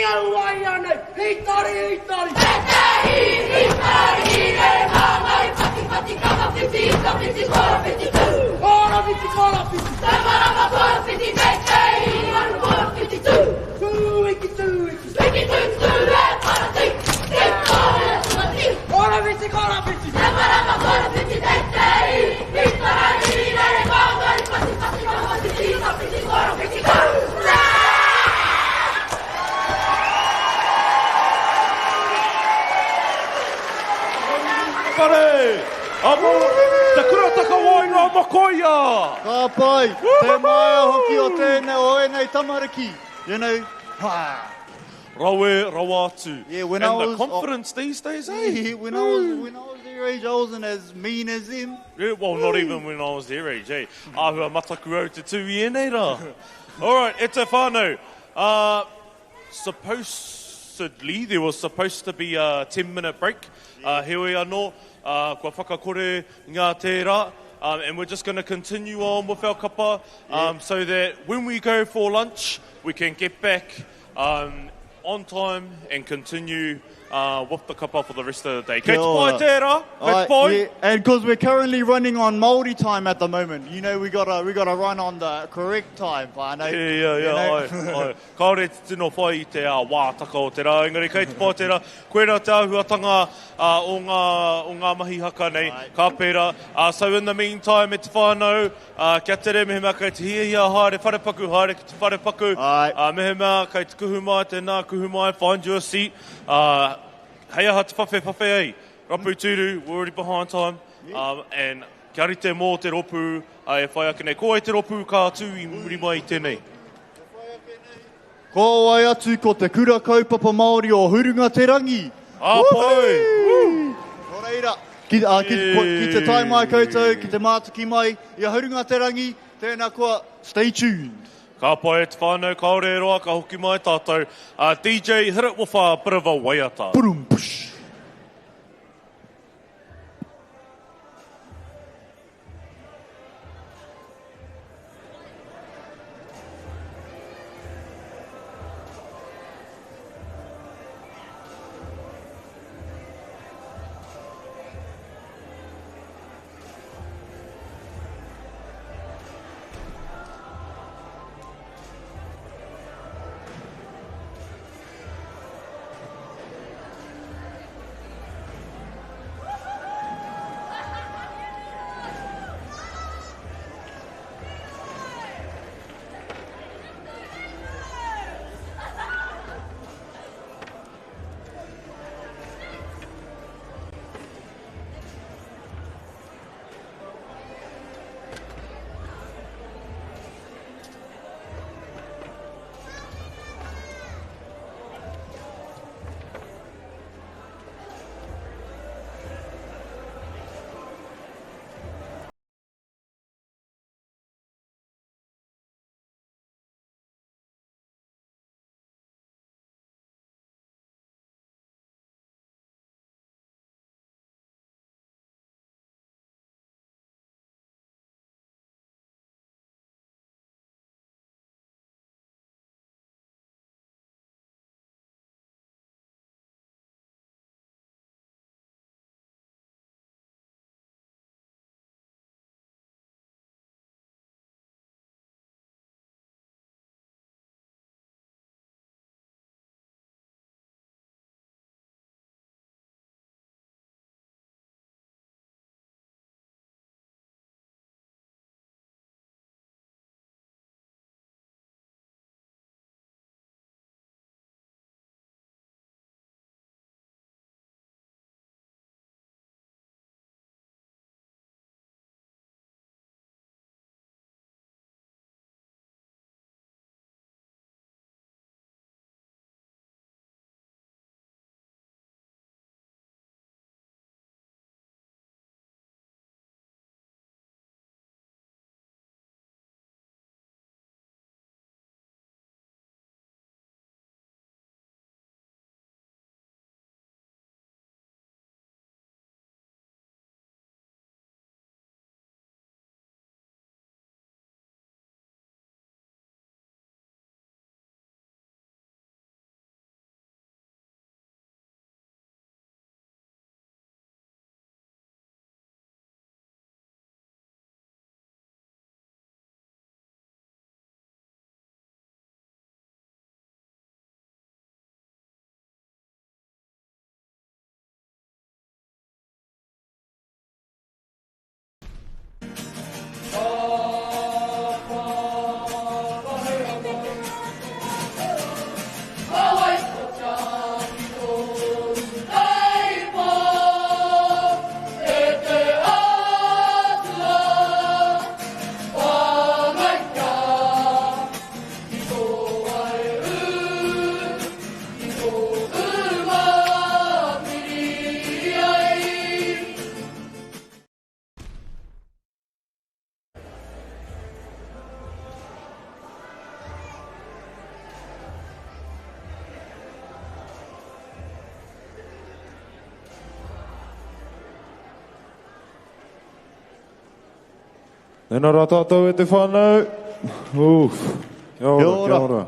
Ki au ai anei, hītori, hītori. Te te hī, hītori, hīrere māngai, pati, pati, kama, whiti, ika, whiti, kora, whiti, tū. Kora, whiti, kora, whiti. Te marama, kora, whiti, te te hī, maru, kora, whiti, tū. Tū, iki, tū, iki. Iki, tū, tū, e, para, tī, tī, kora, tī. Kora, whiti, kora, whiti. Te marama, kora, whiti, te te hī, hītori, hīrere māngai, pati, pati, kama, whiti, ika, whiti, kora, whiti, tū. Whare! Amo, te kura takawaenga o Makoia! Ka pai, te maia hoki o tēnei, o ēnei tamariki. You know, ha. Rawe rawa atu. Yeah, when And I the was, confidence these days, eh? Yeah, when I was when I was their age, I wasn't as mean as them. Yeah, well, not even when I was their age, eh? Āhua mataku au te tū i ēnei rā. All right, e te whānau. Supposedly, there was supposed to be a 10-minute break. Heoi anō, kua whakakore ngā tērā. And we're just going to continue on with our kapa so that when we go for lunch, we can get back on time and continue with the kapa for the rest of the day. Kei te pai tērā? Kei te pai? Yeah, and because we're currently running on Māori time at the moment, you know, we gotta we gotta run on the correct time, whānau. Yeah, yeah, yeah, You know? ai, ai. Kāore te tino whai i te wātaka o te rā, engari kei te pai tērā. Koirā te āhuatanga o ngā, o ngā mahi haka nei, ka pērā. So in the meantime, e te whānau, kia tere mehemea kei te hiahia haere wharepaku, haere ki te wharepaku. Mehemea kei te kuhu mai, tēnā kuhu mai, find your seat. Hei aha te whawhewhawhe ai, rapu tūru, we're already behind time, and kia rite mō te rōpū e whai ake nei. Ko wai te rōpū ka tū i muri mai i tēnei? Ko wai atu ko te Kura Kaupapa Māori o Hurunga Te Rangi. Ā pai! Nō reira, ki, uh, ki, ko, ki te tae mai koutou, ki te mātaki mai i a Hurunga Te Rangi, tēnā koa, stay tuned. Ka pai e te whānau, kāore e roa, ka hoki mai tātou. DJ, hit it with a bit of a waiata. Purum, push. Tēnā rā tātou e te whānau. Oof. Kia ora, Kia ora. kia ora.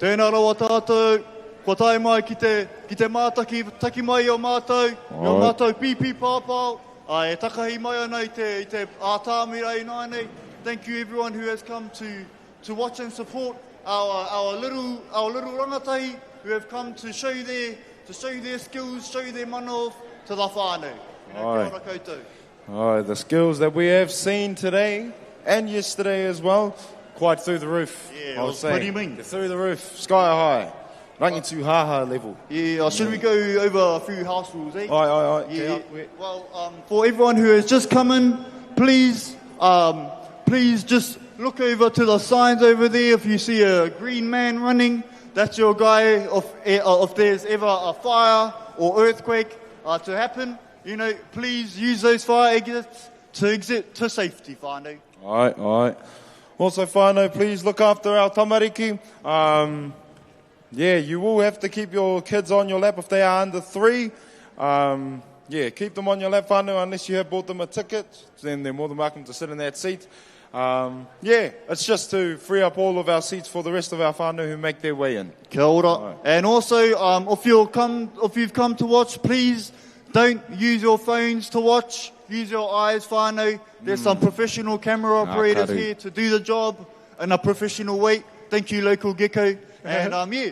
Tēnā rawa tātou, kua tae mai ki te, ki te mātaki, taki mai i o mātou, i o Ai. mātou pīpī pāpāo, ā, e takahi mai ana i te, i te ātamira ināianei. Thank you everyone who has come to, to watch and support our, our little, our little rangatahi who have come to show their, to show their skills, show their mana off to the whānau. You know, Ai. kia ora koutou. Aye, the skills that we have seen today and yesterday as well, quite through the roof. Yeah, it I would was say. pretty mean. They're through the roof, sky high. Rangituhaha level. Yeah, should we go over a few house rules, eh? Aye, aye, aye. Yeah. Kia- Well, for everyone who has just come in, please, please just look over to the signs over there. If you see a green man running, that's your guy. If, if there's ever a fire or earthquake to happen, you know, please use those fire exits to exit to safety, whānau. Aye, aye. Also, whānau, please look after our tamariki. Yeah, you will have to keep your kids on your lap if they are under 3. Yeah, keep them on your lap, whānau, unless you have bought them a ticket. Then they're more than welcome to sit in that seat. Yeah, it's just to free up all of our seats for the rest of our whānau who make their way in. Kia ora. And also, if you've come to watch, please don't use your phones to watch. Use your eyes, whānau. There's some professional camera Ngā operators karu. here to do the job in a professional way. Thank you, Local Gecko. And yeah.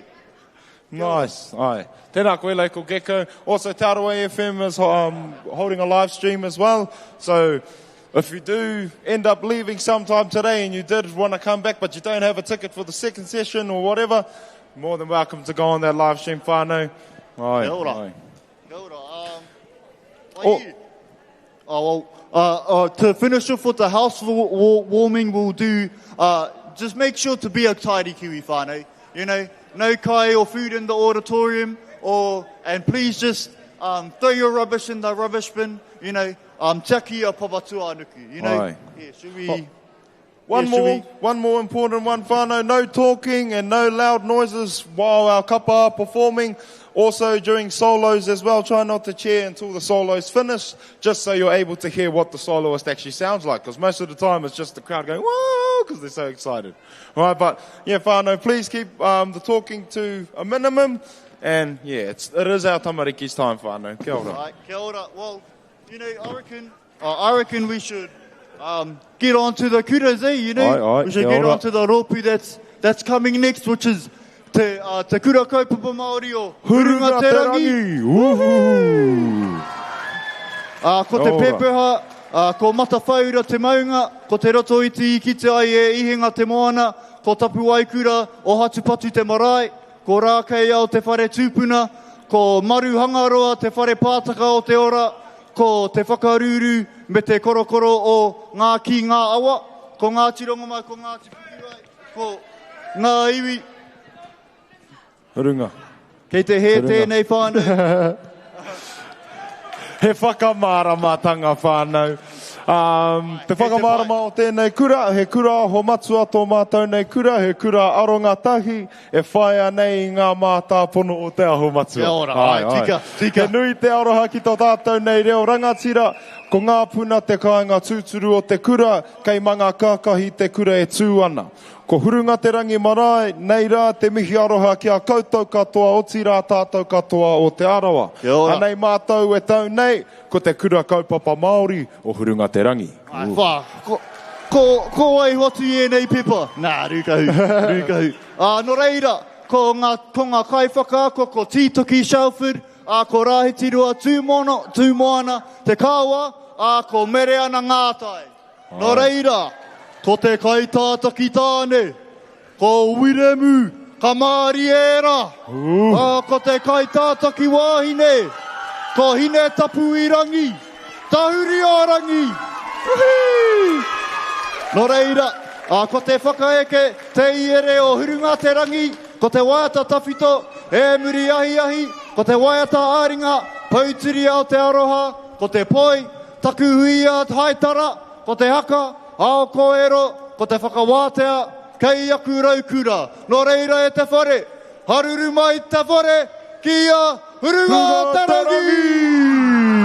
Nice. Aye. Tēnā koe, Local Gecko. Also, Te Arawa FM is holding a live stream as well. So if you do end up leaving sometime today and you did want to come back but you don't have a ticket for the second session or whatever, more than welcome to go on that live stream, whānau. Aye. Kia ora. Aye. Kia ora. Oh. Yeah. Oh, well, to finish off with the house warming, we'll do, just make sure to be a tidy Kiwi whānau. You know, no kai or food in the auditorium, and please just throw your rubbish in the rubbish bin, you know, tiaki a papatūānuku, you know. Aye. Yeah, should we... Oh. One Yeah, should more, we- one more important one, whānau. No talking and no loud noises while our kapa are performing. Also during solos as well, try not to cheer until the solo's finished, just so you're able to hear what the soloist actually sounds like, because most of the time it's just the crowd going, whoa, because they're so excited. All right, but yeah, whānau, please keep the talking to a minimum. And yeah, it is our tamariki's time, whānau. Kia ora. All right, kia ora. Well, you know, I reckon we should get on to the kuras, eh? You know, Aye, aye, we should kia get ora. on to the rōpū that's coming next, which is Te Kura Kaupapa Māori o Hurunga Hurunga Te Te Rangi. Rangi. Woohoo! Ko te Kia ora. pepeha, ko Matawhaura te maunga, ko te roto iti i kite ai e Ihenga te moana, ko Tapuwaekura o Hatupatu te marae, ko Rākeiao te whare tūpuna, ko Maruhangaroa te whare pātaka o te ora, ko te whakaruru me te korokoro o ngā ki ngā awa, ko Ngāti Rongomai, ko Ngāti Pukiwai, ko ngā iwi. Hurunga. Kei te hē Hurunga. tēnei whānau. He whakamāramatanga whānau. Te whakamārama o tēnei kura, he kura aho matua tō mātou nei kura, he kura aronga tahi, e whaia nei i ngā mātāpono o te aho matua. Kia ora, ai, tika, tika. He nui te aroha ki tō tātou nei reo rangatira, ko ngā puna te kāinga tūturu o te kura, kei manga kākahi te kura e tū ana. Ko Hurunga Te Rangi marae, nei rā te mihi aroha ki a koutou katoa, otirā tātou katoa o Te Arawa. Kia ora. Anei mātou e tau nei, ko te kura kaupapa Māori o Hurunga Te Rangi. Ai, whā, ko wai hoatu i ēnei pepa? Nā, rūkahu, rūkahu. Nō reira, ko ngā kaiwhakaako, ko Tītoki Shelford, ko Rāhitiroa Tūmono, Tūmoana, Te Kāwa, ko Mereana Ngātai. Nō reira, ko te kaitātaki tāne, ko Wiremu Kamāriera, ko te kaitātaki wāhine, ko Hine Tapuirangi, Tahuri Ārangi. Uhi! Nō reira, ko te whakaeke, te iere o Hurunga Te Rangi, ko te waiata tawhito, e muri ahi ahi, ko te waiata āringa, poutiri ao te aroha, ko te poi, taku huia haitara, ko te haka, ao koero, ko te whakawātea, kei aku raukura. Nō reira e te whare, haruru mai te whare, ki a Hurunga Te Rangi!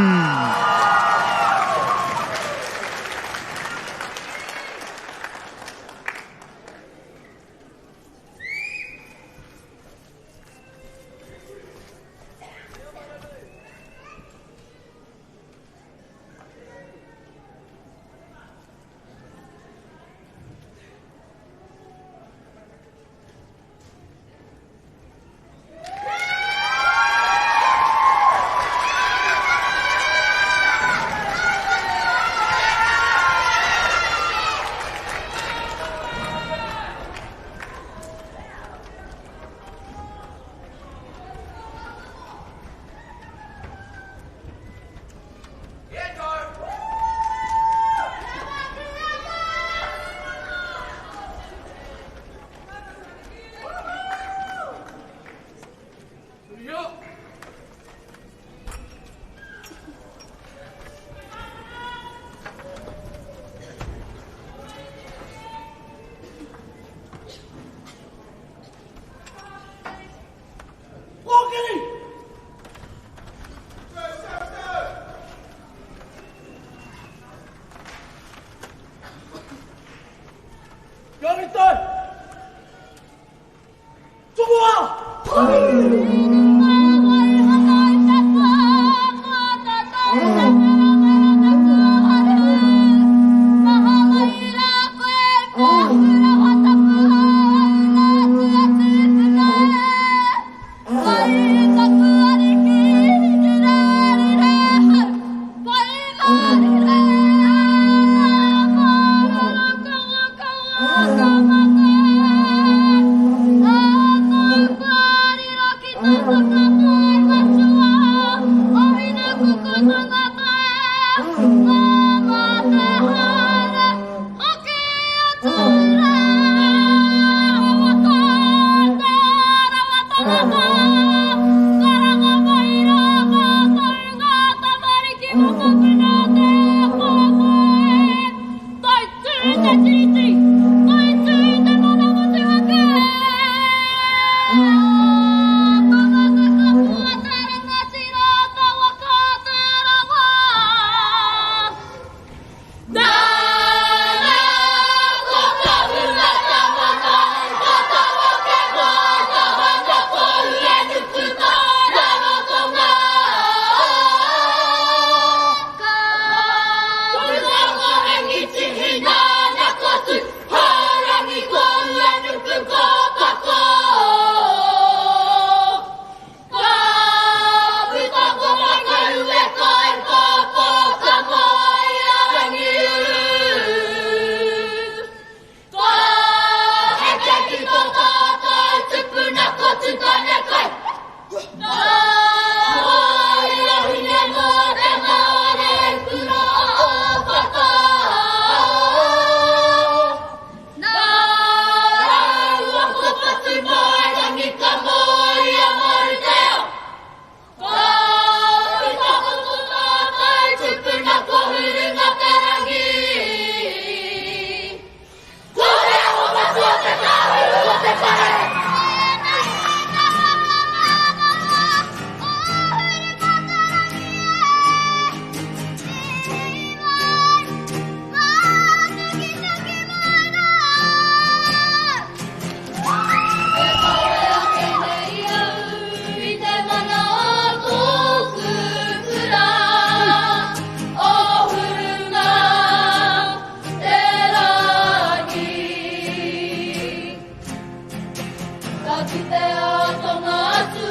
kitea tonga atu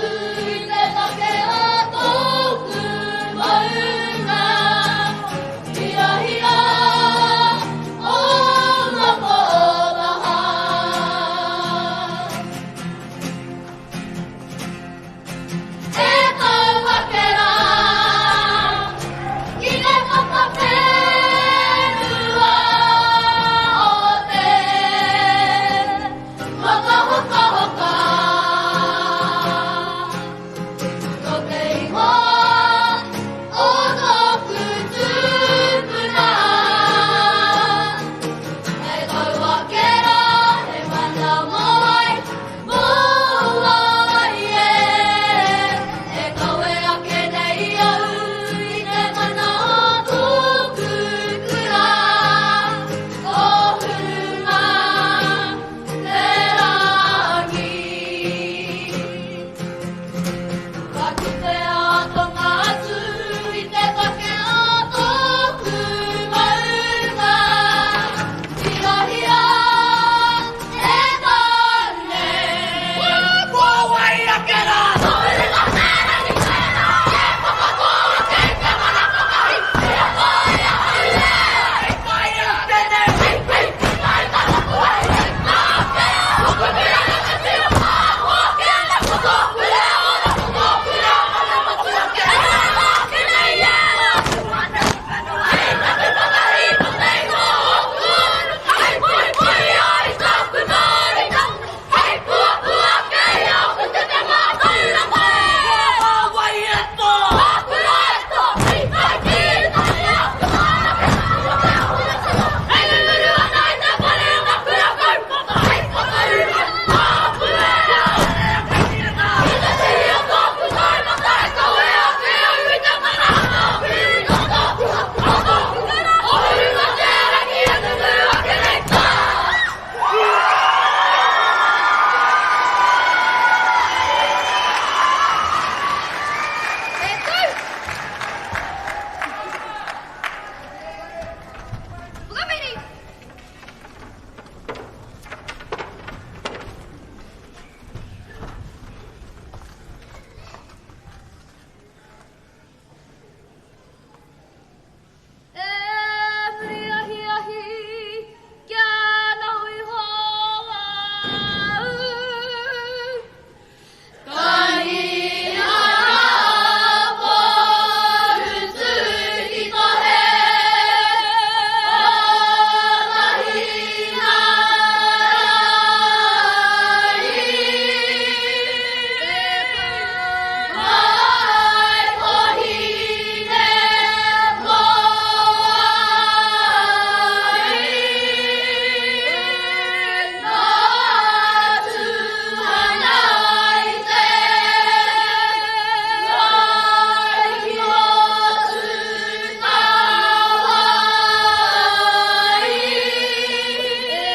i te take o tōku maunga. Hirahira o ngā pōtaha. E tau ake rā ki te papa whenua o te whakahokahoka. Ko te ingoa o tōku tupuna. E tau ake rā he mana mō wai, mō wai e. E kawe ake nei au i te mana o tōku kura. Ko Hurunga te rangi. Ka kitea tonga atu i te take o tōku maunga. Hirahira e tau nei. Ko wai ake rā? E muri ahiahi kia noho iho au. Ka hina porutu ki tohe, o tahina rai. Mai kohine moai, nā tuhana i te rai o tūtāwai. E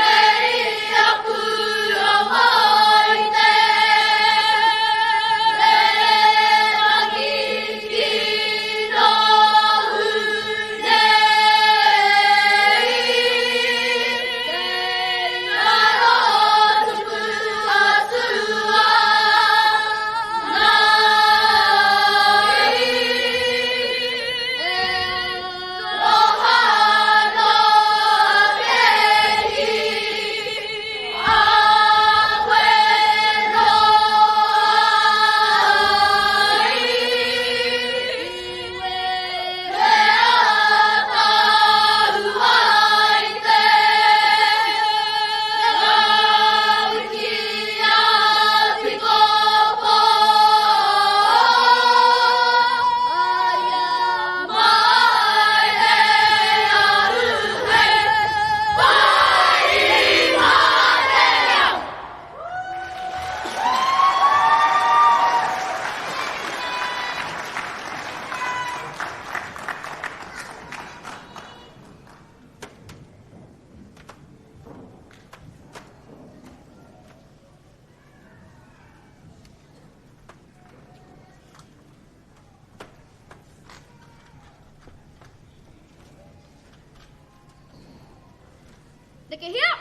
hei aku mai te rangi ki nohu nei. Tēnā tupu atua nai. E roha noa kehi a koe noa ai. Te atahua i te rauki a Pikopo. Mai e aruhe, pai marea. Look at here.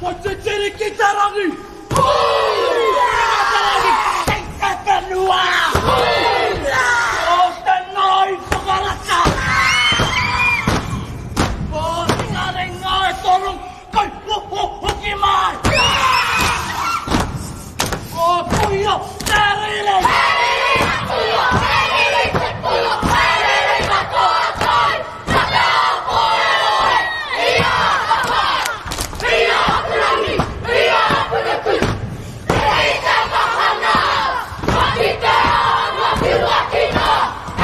Ko te tiri ki te rangi! Hū! Te rangi kei te whenua! Hū! Ko te ngāi whakarata! Ko ringaringa e toru kai hoho hoki mai! Ko puia te rere! He rere a puia, he rere te puia, he rere katoa kai! Ka te ao kōrero e, i a Hapai! I a Apurangi, i a Apunuku, i te mahana, ka kitea ngā whiuakina,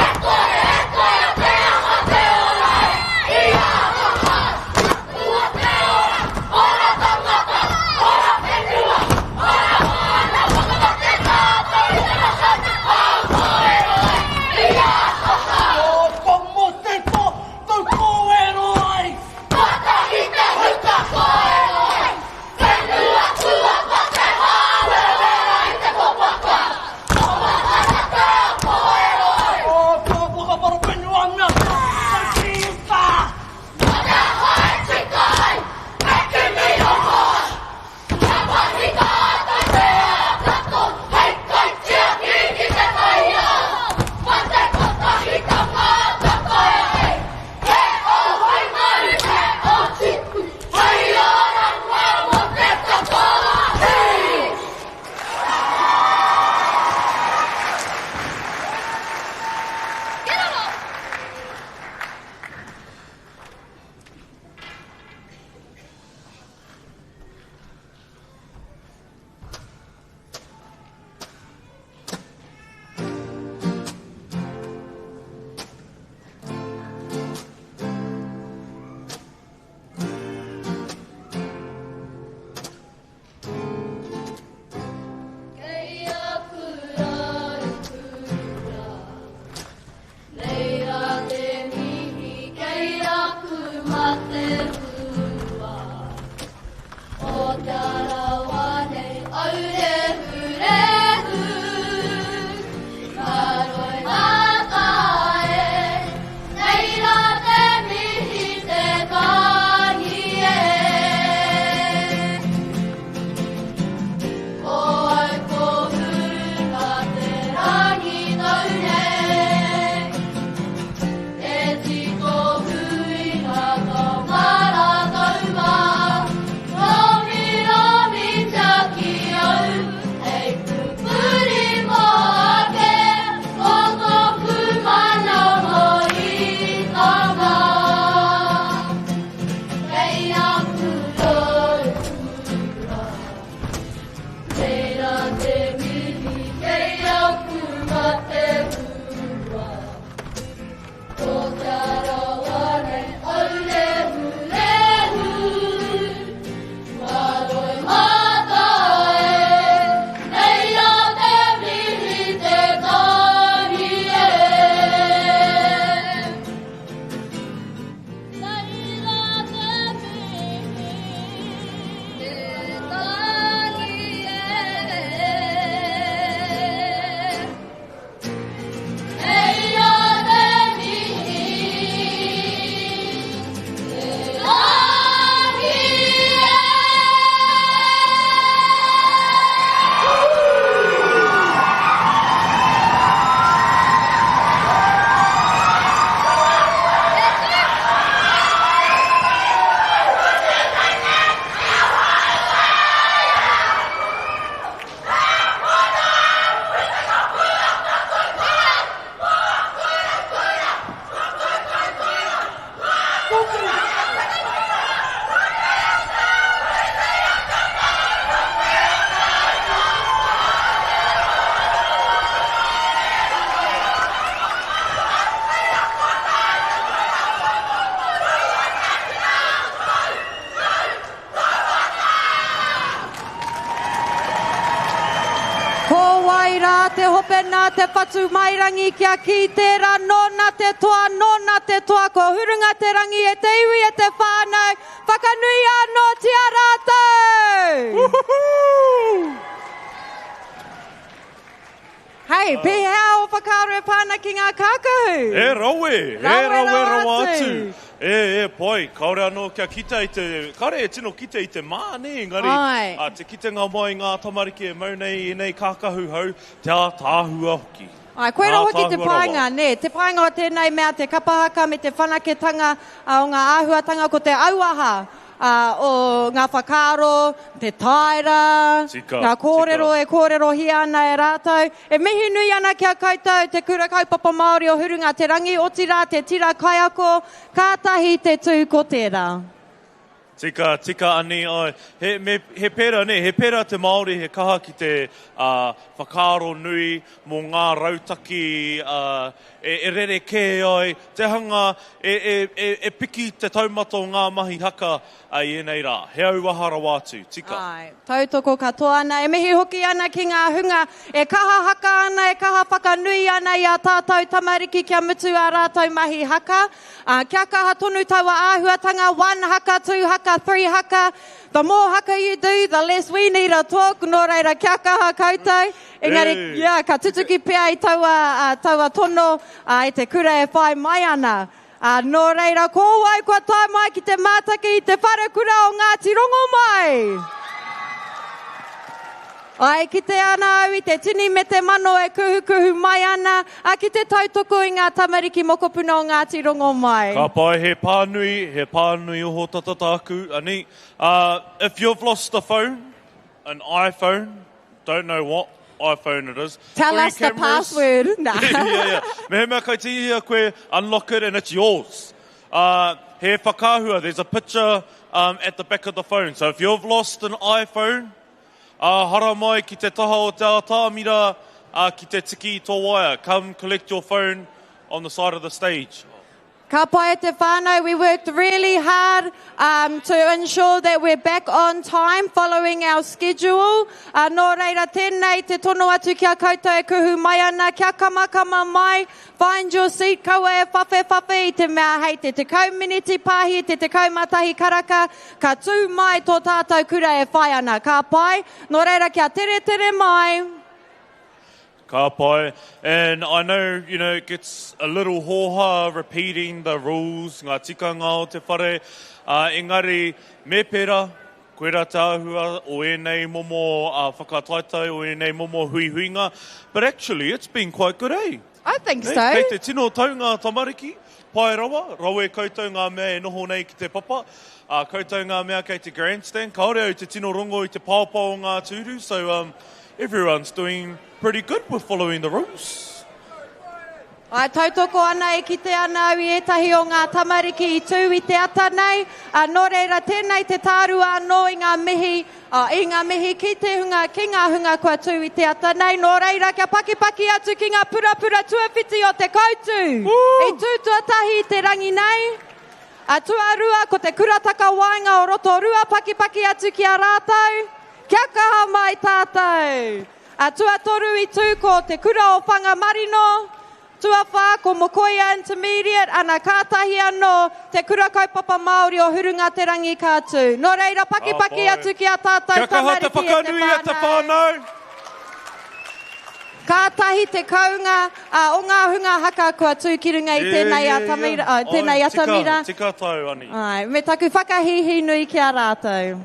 e kore e taea te aha te ora e, i a Hapai! Ua te ora, ora tangata, ora whenua, ora moana, whakamate tātou i te mahana, ao kōrero e, i a Hapai! Ko komo te tō, tau kōrero ai! Kotahi te huka kōrero ai! Whenua kuapa te hāwerawera i te kopaka! Ko mahana te ao kōrero ai! Ko whakapara whenua mea tau ki uta! Ko te hae tika ai, e kimi oho! Kia mahi tātou te ākato hei kaitiaki ki te taiao! Ma te kotahitanga ka taea ai! He ōhai maru, he ō tipu, hei oranga mō te katoa! Kei aku raukura, nei rā te mihi, kei aku mate hua. O Te Arawa nei, aurehurehu, ka roe mata e, nei rā te mihi te tangi e. Ko au ko Hurunga te rangi tau nei, e tito huinga ka mara tau mā, romi romi tiaki au, hei pupuri mō ake, ko tōku mana mōhitanga. Kei aku raukura, Tērā te mihi kei aku mate hua. Ko Te Arawa nei aurehurehu, Ngā mata e, nei rā te mihi te tangi e. Nei rā te mihi te tangi e. Nei rā te mihi te tangi e. Ko wai rā te hope nā te whatu mairangi kia kī tērā nōna te toa, nōna te toa, ko Hurunga te rangi e te iwi e te whānau, whakanuia anōtia rātou! Hei, pēhea o whakaaro e pā ana ki ngā kākahu? E rawe, e Rawe rawe rawa rawa atu. atu. E, e, pai, kāore anō kia kite i te, kāore e tino kite i te mā, nē, engari, Āe. ā, te kitenga mai i ngā tamariki e mau nei i ēnei kākahu hou, te ātaahua hoki. Āe, koirā hoki te Ātaahua rawa. painga, nē, te painga o tēnei mea te kapa haka me te whanaketanga o ngā āhuatanga ko te auaha o ngā whakaaro, te taera, Tika, ngā kōrero tika. e kōrerohia ana e rātou. E mihi nui ana ki a koutou Te Kura Kaupapa Māori o Hurunga Te Rangi, otirā te tira kaiako, kātahi te tū ko tērā. Tika, tika ani, ai. He, me, he pērā, nē, he pērā te Māori, he kaha ki te uh, whakaaro nui mō ngā rautaki uh, e, e rerekē ai te hanga, e, e, e, e piki te taumata o ngā mahi haka i ēnei rā. He auaha rawa atu, tika. Āe, tautoko katoa ana. E mihi hoki ana ki ngā hunga e kaha haka ana, e kaha whakanui ana i ā tātou tamariki kia mutu ā rātou mahi haka. Ā, kia kaha tonu taua āhuatanga, one haka, two haka, three haka. The more haka you do, the less we need a talk, nō reira kia kaha koutou. Engari, Ē. yeah, ka tutuki pea i taua, ā, taua tono, ā, e te kura e whai mai ana. Ā, nō reira, ko wai kua tae mai ki te mātaki i te wharekura o Ngāti Rongomai? Āe, kite ana au i te tini me te mano e kuhukuhu mai ana, ā, ki te tautoko i ngā tamariki mokopuna o Ngāti Rongomai. Ka pai, he pānui, he pānui oho tata tāku, ani. Uh, if you've lost a phone, an iPhone, don't know what iPhone it is. Tell Three us the cameras. password. Nah. yeah, yeah. Mehemea kai te ihia koe, unlock it and it's yours. Uh, he whakaahua, there's a picture um, at the back of the phone. So if you've lost an iPhone, uh, hara mai ki te taha o te atamira uh, ki te tiki i tō waea. Come collect your phone on the side of the stage. Ka pai e te whānau, we worked really hard um, to ensure that we're back on time following our schedule. Uh, nō reira tēnei te tono atu ki a koutou e kuhu mai ana, kia kamakama mai, find your seat, kaua e whawhewhawhe i te mea hei te 10 miniti pāhi, te 11 karaka, ka tū mai tō tātou kura e whai ana. Ka pai, nō reira kia teretere mai. Ka pai. And I know, you know, it gets a little hōhā repeating the rules, ngā tikanga o te whare, uh, engari me pērā, koirā te āhua o ēnei momo uh, whakataetae, o ēnei momo huihuinga. But actually, it's been quite good, eh? I think Nei, so. Kei te tino tau ngā tamariki, pai rawa, rawe koutou ngā mea e noho nei ki te papa, uh, koutou ngā mea kei te grandstand, kāore au te tino rongo i te paopao o ngā tūru, so um, everyone's doing pretty good with following the rules. Ai, tautoko ana e kite ana au i ētahi o ngā tamariki i tū i te ata nei. A, nō reira, tēnei te tārua anō i ngā mihi, a, i ngā mihi ki te hunga, ki ngā hunga kua tū i te ata nei. Nō reira, kia pakipaki atu ki ngā purapura tuawhiti o te koutu. I tū tuatahi i te rangi nei. A tuarua, ko te kura takawaenga o Rotorua, pakipaki atu ki a rātou. Kia kaha mai tātou. A tuatoru i tū ko te kura o Whangamarino. Tuawhā ko Mokoia Intermediate, ana kātahi anō te kura kaupapa Māori o Hurunga Te Rangi ka tū. Nō reira, pakipaki atu ki a tātou Kia kaha te tamariki e te whakanui e te whānau. Kātahi te kounga o ngā hunga haka kua tū ki runga i tēnei atamira, tēnei atamira. Tika, tika tau, Ani. Ai, me taku whakahīhī nui ki a rātou.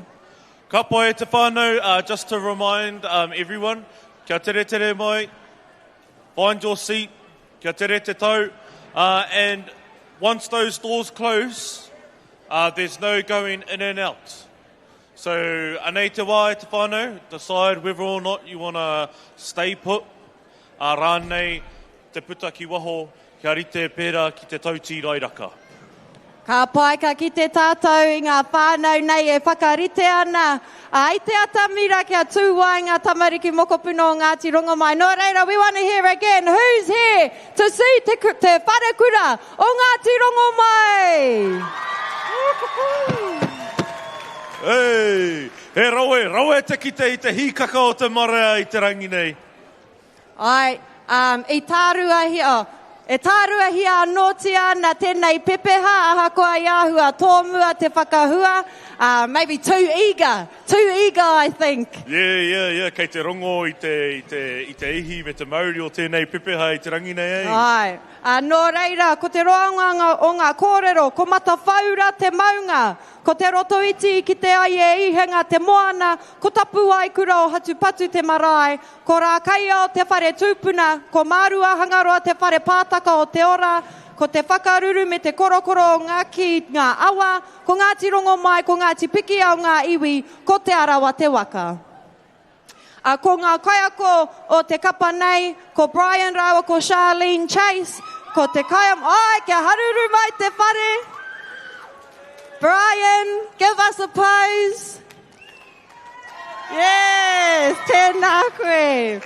Ka pai e te whānau, uh, just to remind um, everyone, kia tere tere mai, find your seat, kia tere te tau, uh, and once those doors close, uh, there's no going in and out. So, anei te wā e te whānau, decide whether or not you want to stay put, uh, rānei te puta ki waho, kia rite pērā ki te tau tīrairaka. Ka pai ka kite tātou i ngā whānau nei e whakarite ana. Ā, i te atamira kia tū ai ngā tamariki mokopuna o Ngāti Rongomai. Nō reira, we want to hear again, who's here to see te, te wharekura o Ngāti Rongomai? Hey, he rawe, rawe te kite i te hīkaka o te marea i te rangi nei. Ai, um, i tāruahia, oh, E tāruahia anōtia ana tēnei pepeha, ahakoa i āhua tōmua te whakahua, uh, maybe too eager, too eager I think. Yeah, yeah, yeah, kei te rongo i te, i te, i te ihi me te mauri o tēnei pepeha i te rangi nei, eh? Āe. Ā, nō reira, ko te roanga o ngā kōrero, ko Matawhaura te maunga, ko Te Rotoiti i kite ai e Ihenga te moana, ko Tapuaekura o Hatupatu te marae, ko Rākaiao te whare tūpuna, ko Māruahangaroa te whare pātaka o te ora, ko Te Whakaruru me Te Korokoro o ngā kī, ngā awa, ko Ngāti Rongomai, ko Ngāti Pikiao ngā iwi, ko Te Arawa te waka. Ā, ko ngā kaiako o te kapa nei, ko Brian rāua ko Charlene Chase, ko te kaiam, āe, kia haruru mai te whare! Brian, give us a pose. Yes, tēnā koe.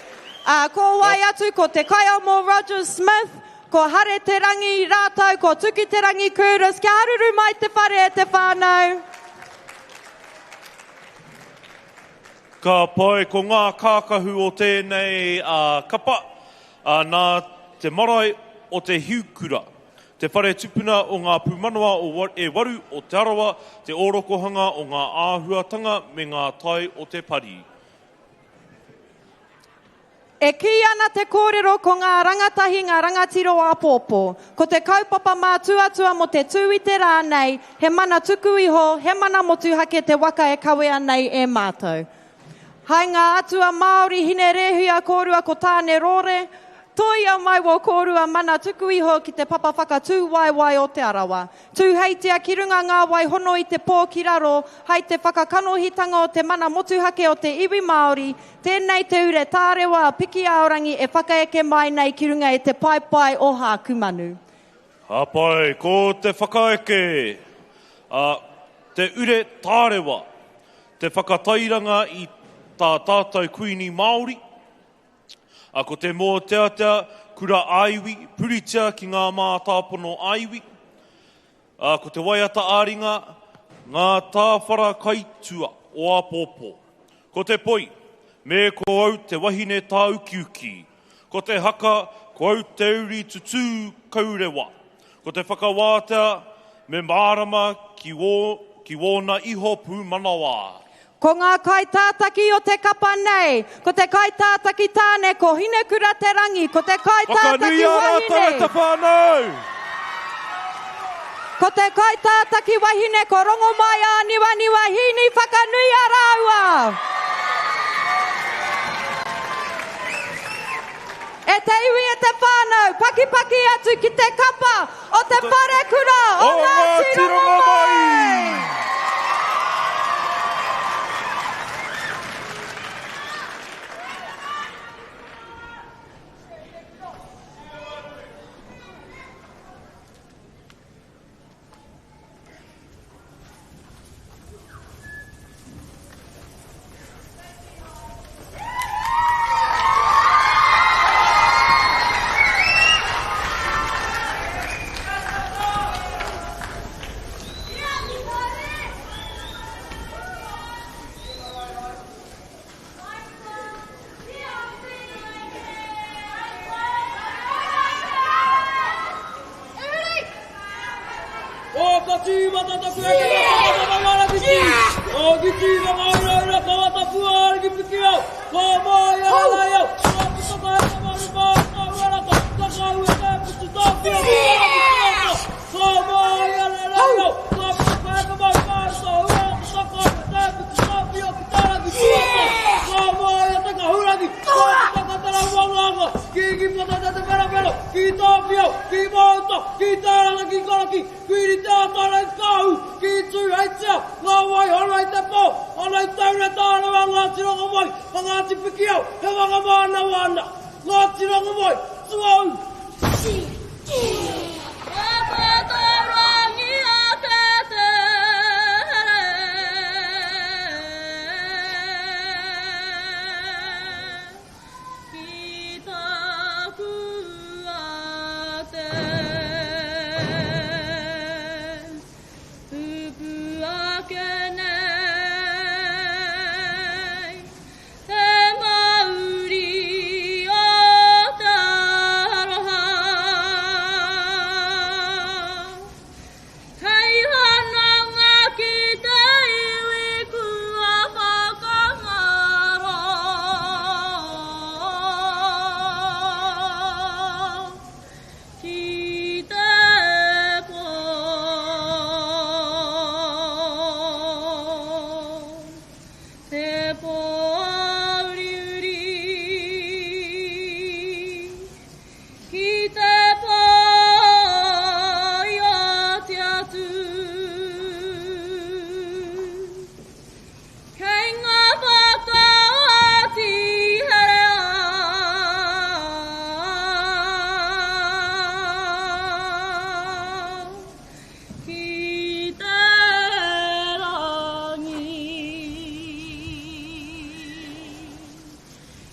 Ā, ko wai atu, ko te kaiamo Rogers Smith, ko Hare Te Rangi rātou, ko Tuki Te Rangi Curtis, kia haruru mai te whare e te whānau. Ka pai, ko ngā kākahu o tēnei kapa, nā te marae o Te Hiukura, te whare tupuna o ngā pūmanawa o e waru o Te Arawa, te ōrokohanga o ngā āhuatanga me ngā tae o te pari. E kī ana te kōrero ko ngā rangatahi ngā rangatira o āpōpō. Ko te kaupapa mātuatua mō te tū i te rā nei, he mana tuku iho, he mana motuhake te waka e kawea nei e mātou. Hai ngā atua Māori hine rēhuia kōrua ko Tāne Rōre, tōia mai wō kōrua mana tuku iho ki te papa whakatū waewae o Te Arawa. Tūheitia ki runga ngā wai hono i te pō ki raro, hai te whakakanohitanga o te mana motuhake o te iwi Māori, tēnei te ure tārewa a Pikiaorangi e whakaeke mai nei ki runga i te paepae o Hākumanu. Ka pai, ko te whakaeke a te ure tārewa, te whakatairanga i tā tātou Kuini Māori, A ko te mōteatea kura ā-iwi, puritia ki ngā mātāpono ā-iwi. A ko te waiata ā-ringa, ngā tāwhara kaitua o āpōpō. Ko te poi, me ko au te wahine tāukiuki. Ko te haka, ko au te uri tutū kaurewa. Ko te whakawātea, me mārama ki wō, ki wōna iho pūmanawa. Ko ngā kaitātaki o te kapa nei, ko te kaitātaki tāne ko Hinekura Te Rangi, ko te kaitātaki Whakanuia rātou wahine. e te whānau! Ko te kaitātaki wahine ko Rongomai Āniwaniwa Hīni Whakanuia rāua! E te iwi e te whānau, pakipaki atu ki te kapa o te wharekura o Ngāti Rongomai! O ka tīmata taku eke ka whakawara whiti. O ki tīma ngā uraura ka watapua ariki piki au. Ka mai a lai au. Ka puta ka heka maru mā ka uarata. Ka ka ua ka putu tāwhia ki te rangi Ka mai a lai au. Ka puta ka heka maru mā ka uarata. Ka ka ua ka putu tāwhia ki te rangi Ka mai a te kahurangi. Ka puta ka tara wanganga. Ki ki patata te wherawhera. Ki tāwhia. Ki māuta. Ki tāranga ki karaki. Kuiri te ātara i kāhu, ki Tūheitia, ngā wai hana i te pō, ana i taura tārawa Ngāti Rongomai, a Ngāti Pikiao, he waka mānawa ana, Ngāti Rongomai, tuau! Ki tāku ate, tupu ake nei, te mauri o te aroha. Te pōuriuri Ki te pai a te atu Kei ngā whakaoti herea Ki te rangi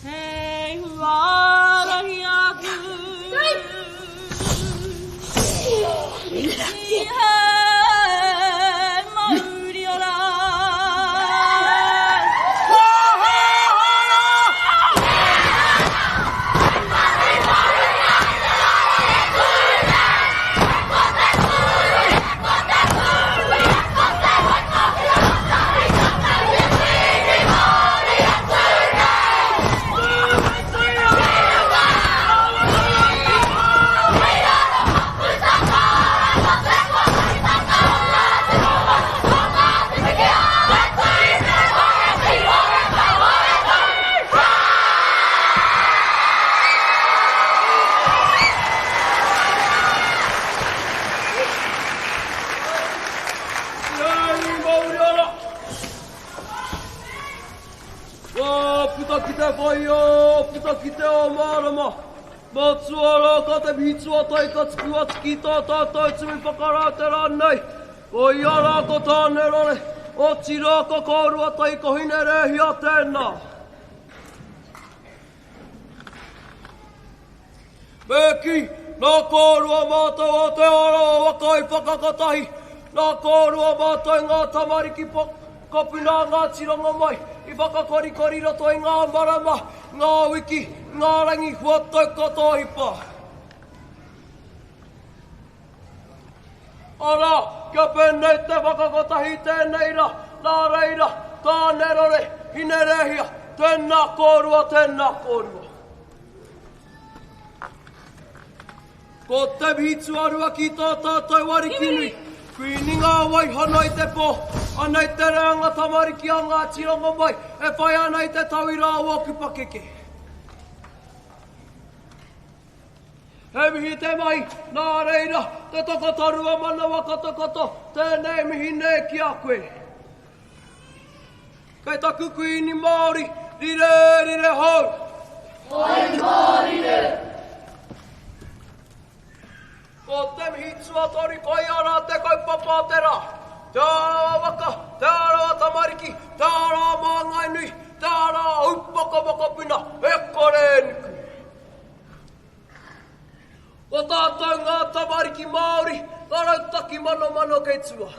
Hei huarahi atu Ki hei mauri ora Rangi mauri ora! Kua puta ki te whai o, puta ki te ao mārama. Matua rā ka te mihi tuatahi ka tuku atu ki tā tātou tui whakarā te rā nei. Ko ia rā ko Tānerore, otirā ko kōrua tahi ko Hinerēhia tēnā. Me kī, nā kōrua mātou o Te Arawa waka i whakakotahi, nā kōrua mātou ngā tamariki kopuna a Ngāti Rongomai i whakakorikori roto i ngā marama, ngā wiki, ngā rangi huatau katoa hipa. Arā, kia pēnei te whakakotahi i tēnei rā, nā reira, Tānerore, Hinerēhia, tēnā kōrua, tēnā kōrua. Ko te mihi tuarua ki tō tātou Ariki nui, Kuini ngā waihana i te pō, anei te reanga tamariki a Ngāti Rongomai e whai ana i te tauira o ōku pakeke. He mihi te mahi, nā reira, te tokotoru o manawa kotokoto, tēnei mihi nei ki a koe. Kei taku kuini Māori, rire, rire hou! Pai mārire! Ko te mihi tuatoru koia rā te kaupapa o te rā. Te Arawa waka, Te Arawa tamariki, Te Arawa māngai nui, Te Arawa upoko mokopuna, e kore e nuku. Ko tātou ngā tamariki Māori, ngā rautaki manomano kei tua.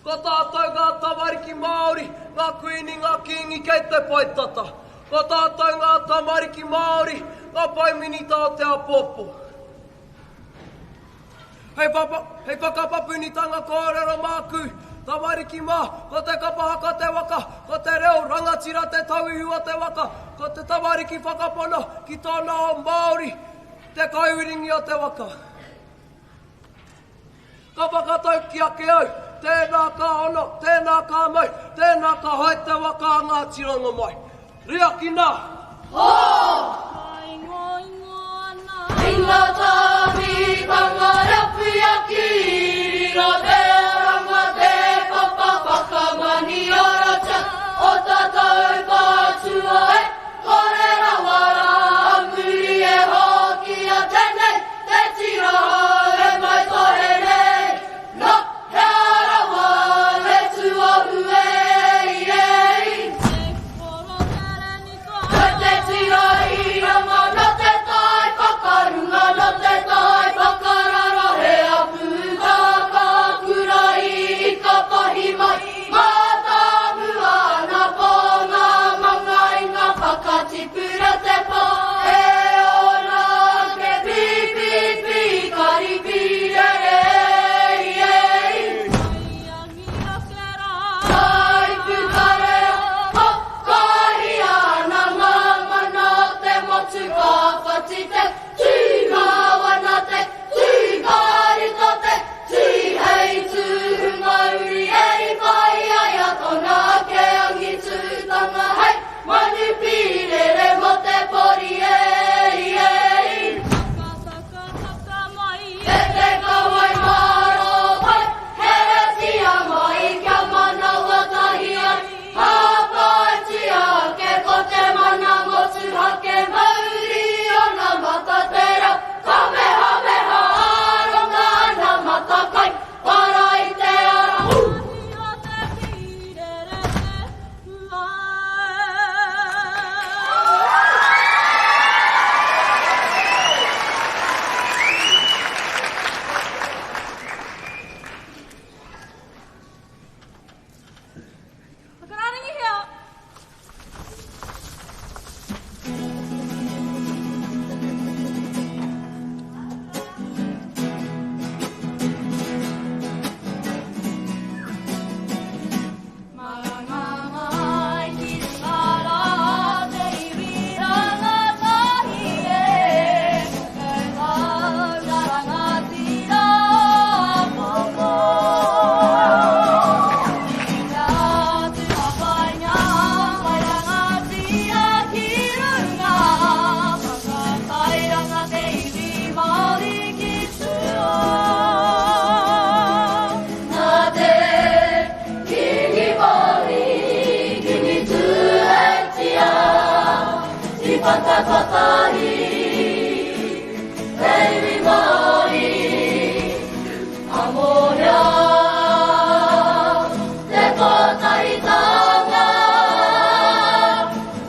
Ko tātou ngā tamariki Māori, ngā kuini, ngā kīngi kei te pae tata. Ko tātou ngā tamariki Māori, ngā pae minita o te āpōpō. Hei, whapa, hei whakapapunitanga kōrero māku, tamariki mā, ko te kapa haka te waka, ko te reo rangatira te tauihu o te waka, ko te tamariki whakapono ki tōna ao Māori, te kaiuringi o te waka. Ka whakatauki ake au, tēnā ka hono, tēnā ka mau, tēnā ka hoe te waka a Ngāti Rongomai. Riakina! Hō! I ngā tāmitanga rapuia ki riro te oranga te papa whakamaniorotia o tātou whātua e kore rawa rā a muri e hokia tēnei te tira hou e mai tohe nei nā hea rawa he tuahu e i e i. Kei te tira i ranga, nō te tai whakarunga, nō te tai. whakakotahi, te iwi Māori. Amorea te kotahitanga,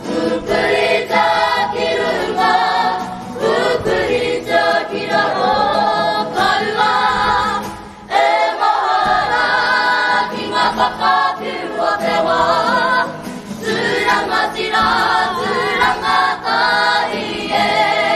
pupuritia ki runga, pupuritia ki raro, kaua e mahara ki ngā whakawhiu o te wā. Tū rangatira, tū rangatahi e.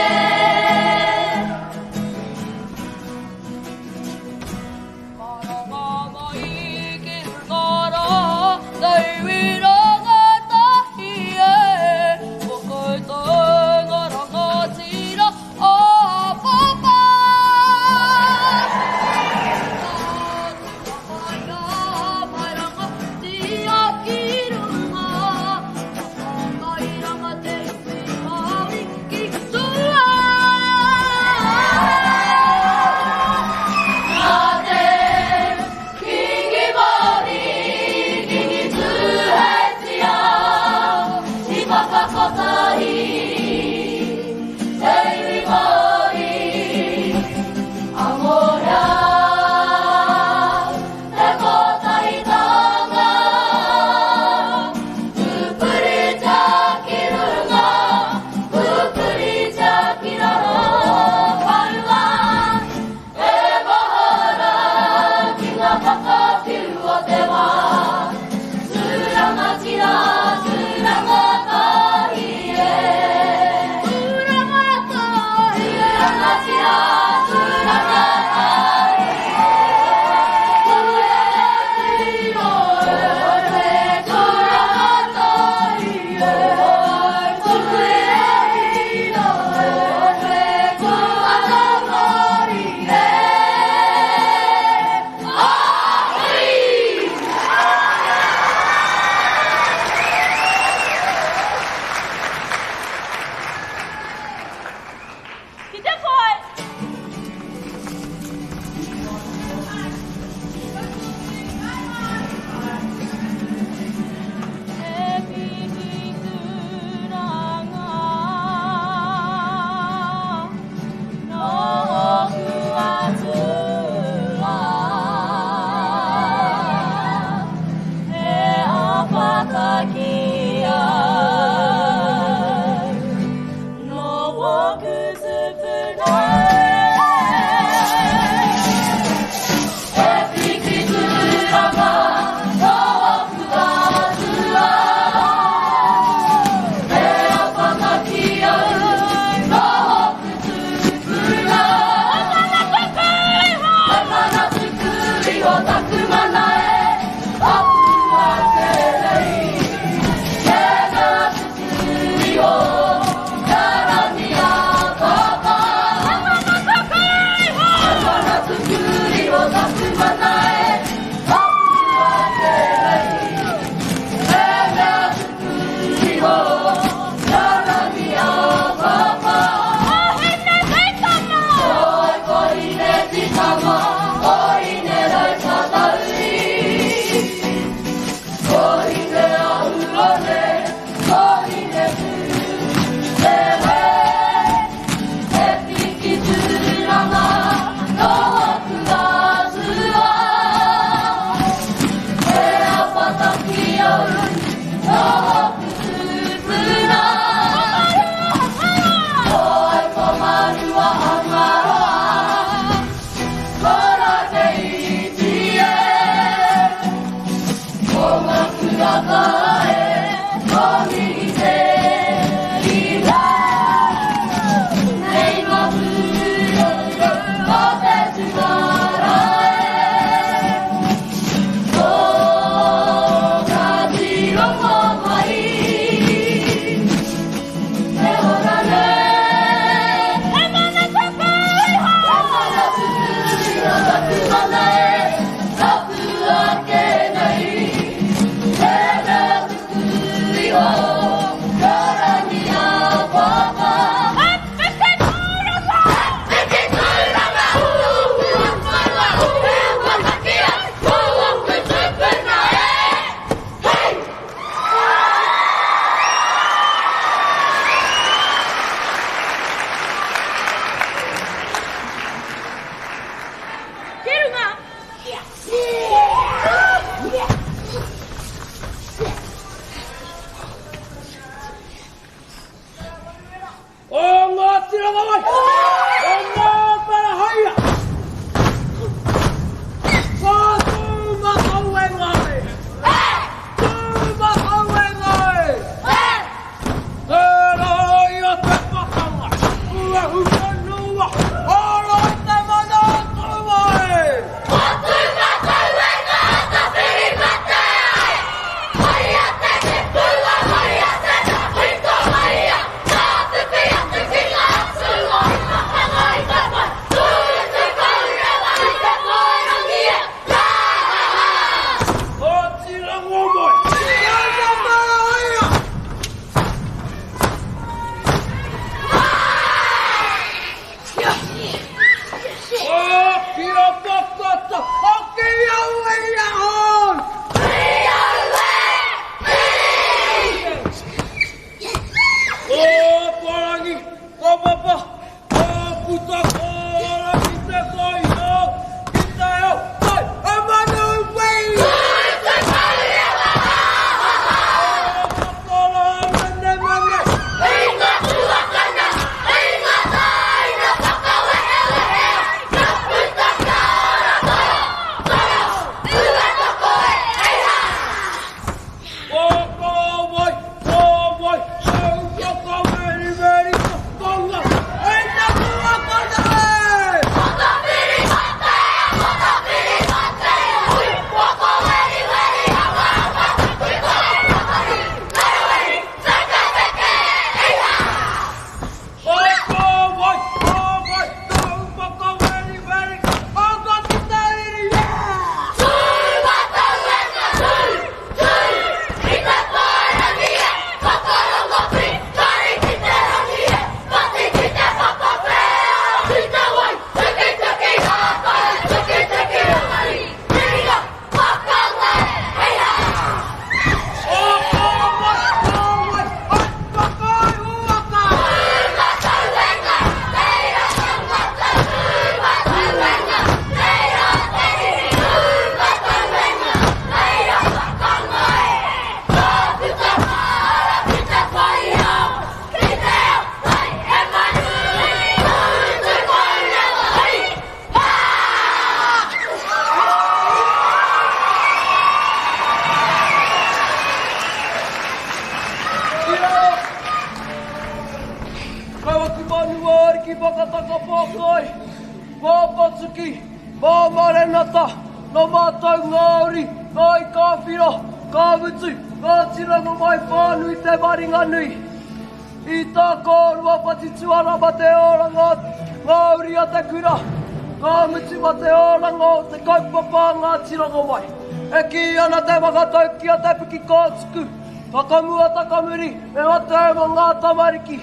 Rangawai! E ngā parahaia! Ka tū matau e ngāi! Tū matau e ngāi! Tērā ia te pakanga, uehu whenua, ora i te mana o Tūhoe! Ko tū matau e ngā Tāwhirimātea! Maria te te pua, Maria te tawhito, Maria ka whiwhi atu ki ngā atua i pakanga i te whai, tū te pourewa i te whārangi e, ka ha ha! Kāti Rangomai! Tēnā Maraea! Kia whakata, hoki au i ahau! Ko Parangi, ko Papa, ko puta ko Rangi te kai au, ki te ao, kai, e manu wei! Koro mene mene! I ngā tuakana, i ngā tāina whakawehewehea, ka puta kia ora toro, toro, ua toko e, hei hā! Ko ko wai, ko wai, au whakaweriweri tonga, e te tuakana e! Ko Tāwhirimātea, ko Tāwhirimātea, hui, whakaweriweri awa awa, tuku koe, weraweri, wheke wheke, hei hā! Ko ko wai, ko wai, au whakaweriweri, anga ki te riri, yeah! Tū matauenga, tū, tū, i te whārangi e, whakarongo ki, kari ki te rangi e, pati ki te papa whea, ki te wai, tuki tuki hāpai, tuki tuki rangari, ringa, whakanga e, hei hā! Ko ko wai, ko wai, ai whakaihuwaka! Tū matauenga, reira tangata, tū matauenga, reira te riri, tū matauenga, reira whakanga e, ka puta māra ki te whai ao, ki te ao tai e manu, tū te pourewa, hei, hā! Ia! Kau aku manu ariki whakataka pōkai, Pāpatuki, Māmarenata, nō mātou ngā uri, Ngāi Kāwhira, ka mutu, ngā tiranga mai whānui te maringa nui. I tā kōrua patituara ma te oranga ngā uri a te kura, ka mutu ma te oranga o te kaupapa a ngā tiranga mai. E kī ana te whakatauki a Te Piki Kōtuku, Takamua takamuri, me matau mo ngā tamariki.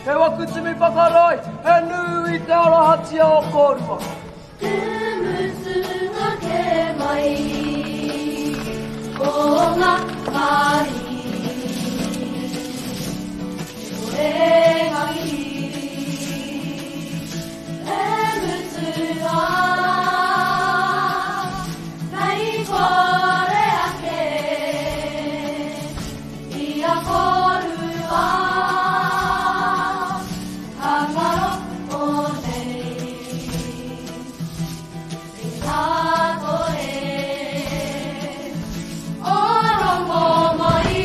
He waku timi whakarae, he nui te arohatia o kōrua. Te mutunga kē mai o ngā mahi. E kore ngā mihi e mutu ana, kei kore ake i a kōrua ka ngaro konei. Tēnā koe, o rongo mai.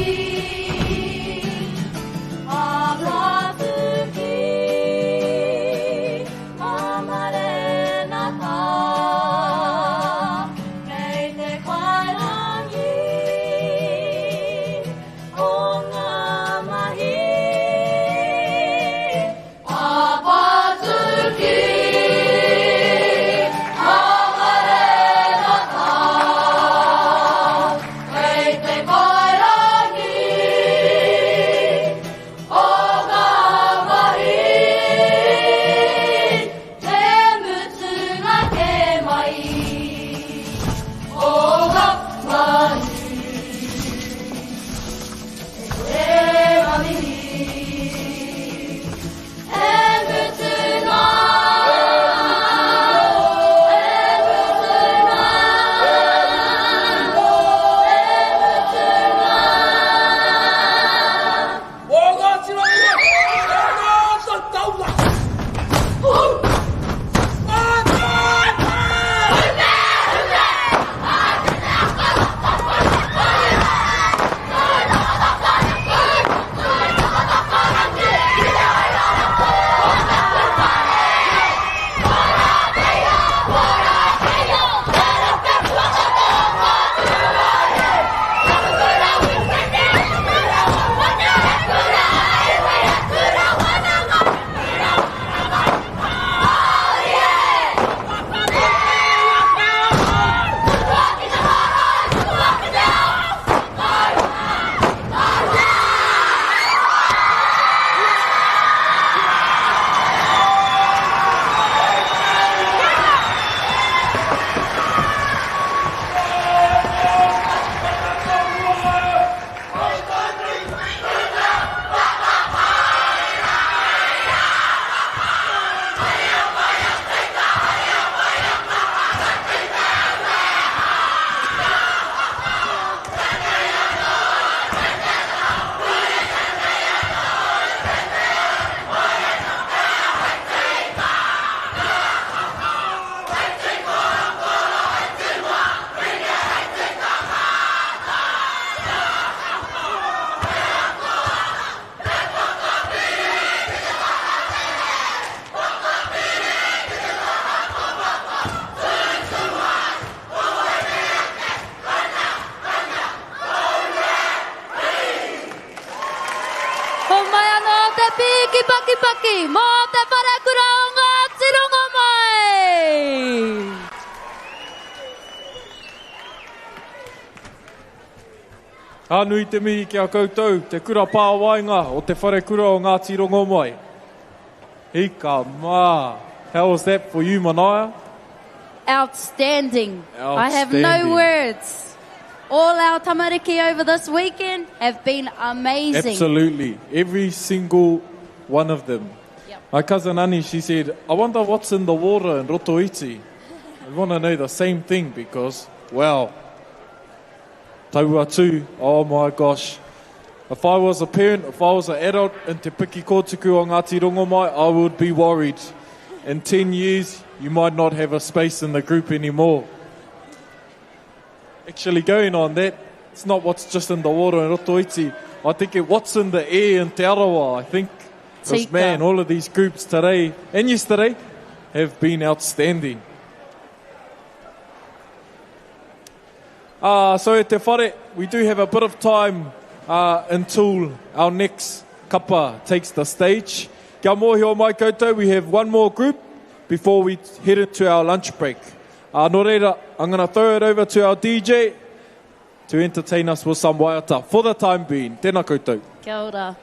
Homai anō te pīki pakipaki mō te wharekura o Ngāti Rongomai! Ka nui te mihi ki a koutou, te kura pāwaenga o te wharekura o Ngāti Rongomai. Hika mā! How was that for you, Manaia? Outstanding. I have no Outstanding. words. All our tamariki over this weekend have been amazing. Absolutely. Every single one of them. My cousin Annie, she said, I wonder what's in the water in Rotoiti. I want to know the same thing because, wow, taua tū, oh my gosh. If I was a parent, if I was an adult in Te Piki Kōtuku o Ngāti Rongomai, I would be worried. In 10 years, you might not have a space in the group anymore. Actually, going on that, it's not what's just in the water in Rotoiti. I think it what's in the air in Te Arawa, I think. Because, Tika. man, all of these groups today and yesterday have been outstanding. Uh, so te whare, we do have a bit of time uh, until our next kapa takes the stage. Kia mōhio mai koutou, we have one more group before we head into our lunch break. Uh, nō reira, I'm going to throw it over to our DJ to entertain us with some waiata for the time being. Tēnā koutou. Kia ora.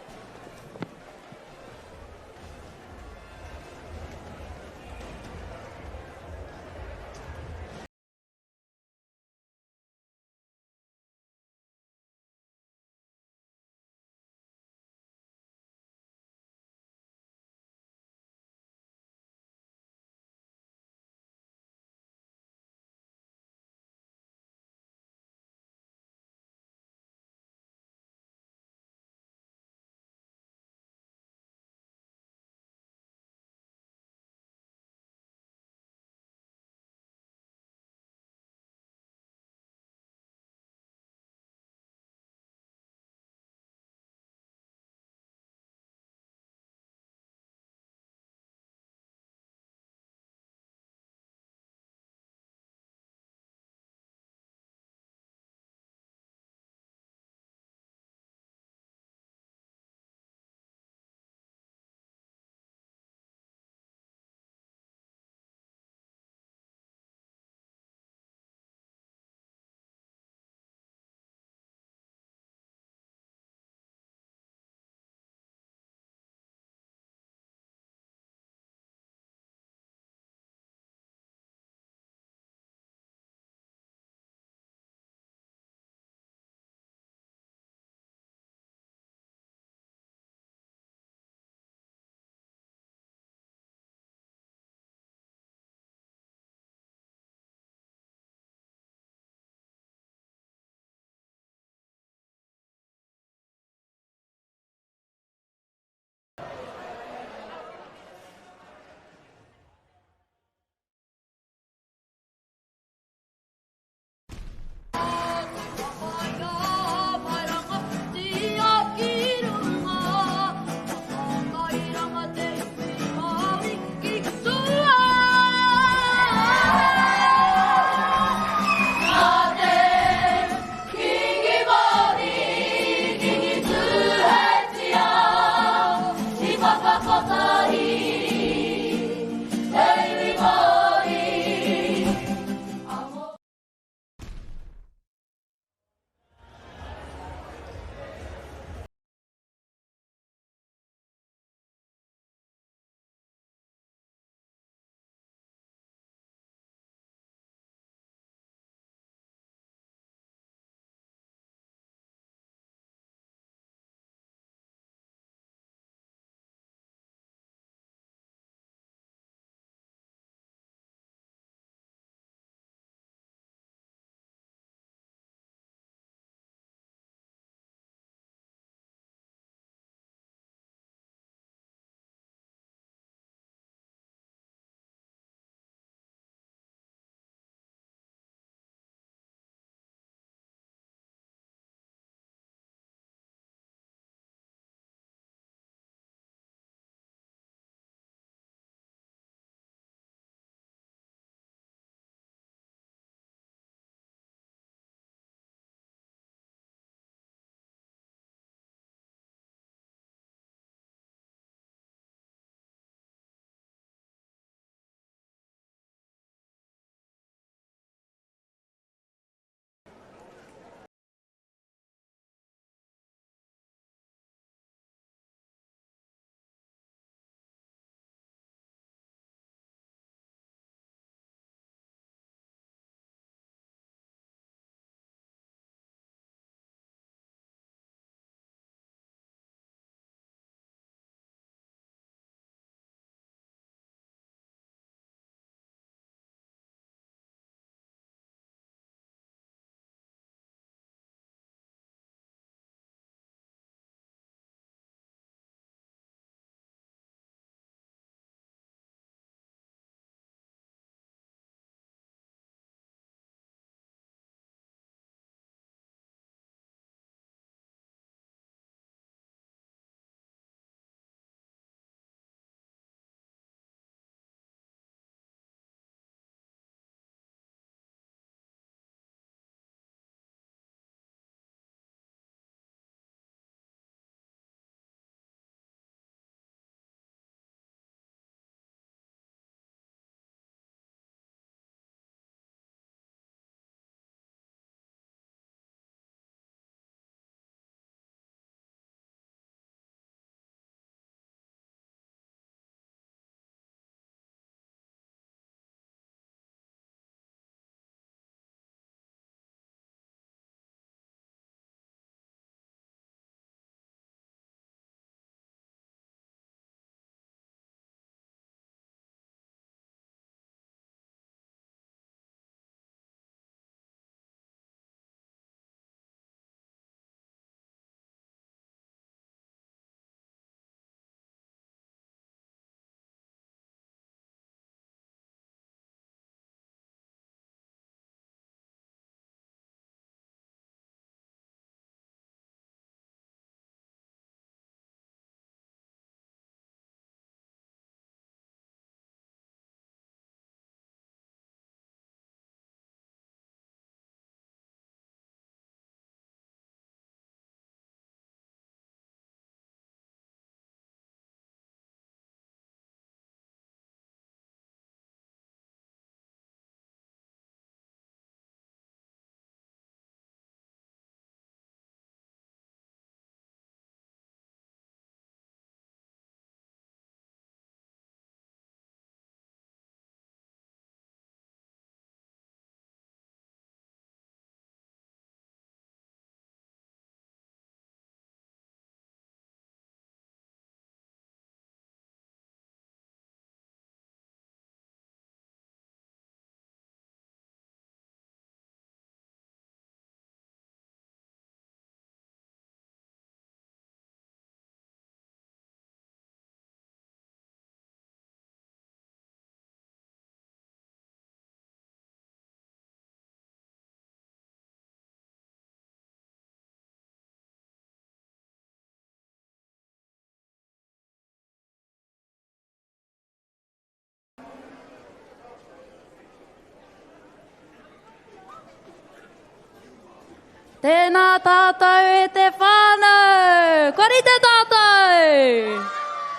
Tēnā tātou e te whānau! Kua rite tātou!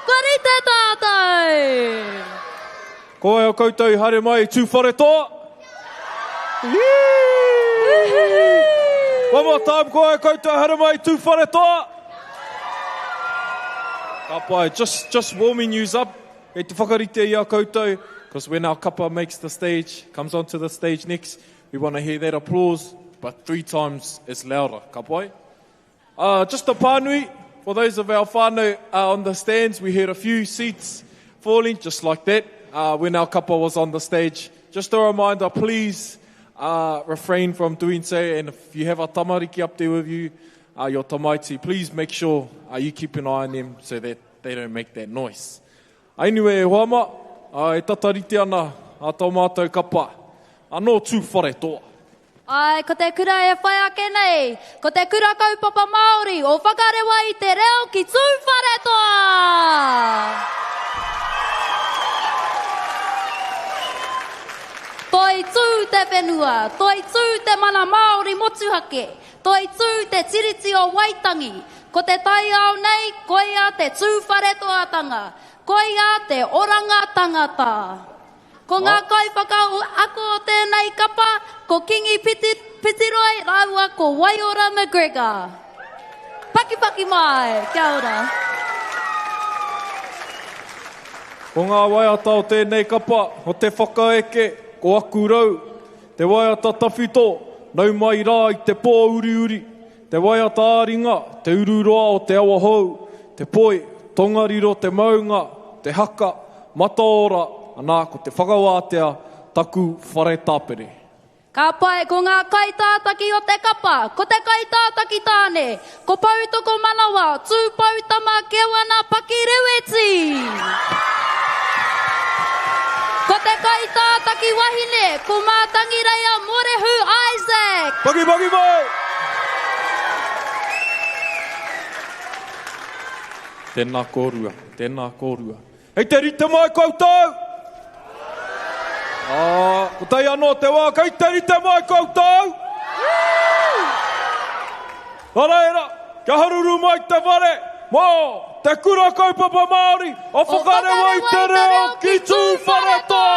Kua rite tātou! Ko wai o koutou i haere mai i Tūwharetoa? One more time, ko wai o koutou i haere mai i Tūwharetoa? Ka pai, just, just warming yous up. Kei te whakarite i a koutou, because when our kapa makes the stage, comes onto the stage next, We want to hear that applause, but three times as louder. Ka pai? Uh, just a pānui, for those of our whānau uh, on the stands, we heard a few seats falling, just like that, uh, when our kapa was on the stage. Just a reminder, please uh, refrain from doing so, and if you have a tamariki up there with you, uh, your tamaiti, please make sure uh, you keep an eye on them so that they don't make that noise. Anyway, e hoa ma, uh, e tata rite ana a tō mātou kapa. Anō Tūwharetoa. Āe, ko te kura e whai ake nei, ko te Kura Kaupapa Māori o Whakarewa i te Reo ki Tūwharetoa! Toitū te whenua, toitū te mana Māori motuhake, toitū te Tiriti o Waitangi, ko te taiao nei koia te Tūwharetoatanga, koia te oranga tangata. Ko ngā kaiwhakaako o tēnei kapa, ko Kingi Piti, Pitiroi rāua ko Waiora McGregor. Pakipaki mai! Kia ora! Ko ngā waiata o tēnei kapa, o te whakaeke, ko aku rau, te waiata tawhito, nau mai rā i te pō uriuri, te waiata ā-ringa, te ururoa o te Awahou, te poi, Tongariro te maunga, te haka, mataora, anā ko te whakawātea, taku whare tapere. Ka pai, ko ngā kaitātaki o te kapa, ko te kaitātaki tāne, ko Poutokomanawa, Tūpoutama Kewana Pakireweti. Ko te kaitātaki wahine, ko Mātangireia Morehu Isaac. Paki paki mai! Tēnā kōrua, tēnā kōrua. Hei te rite mai koutou! Ā, kotahi anō te wā, kei te rite mai koutou! Nā reira, kia haruru mai te whare mō Te Kura Kaupapa Māori o Whakarewa i te Reo ki Tūwharetoa!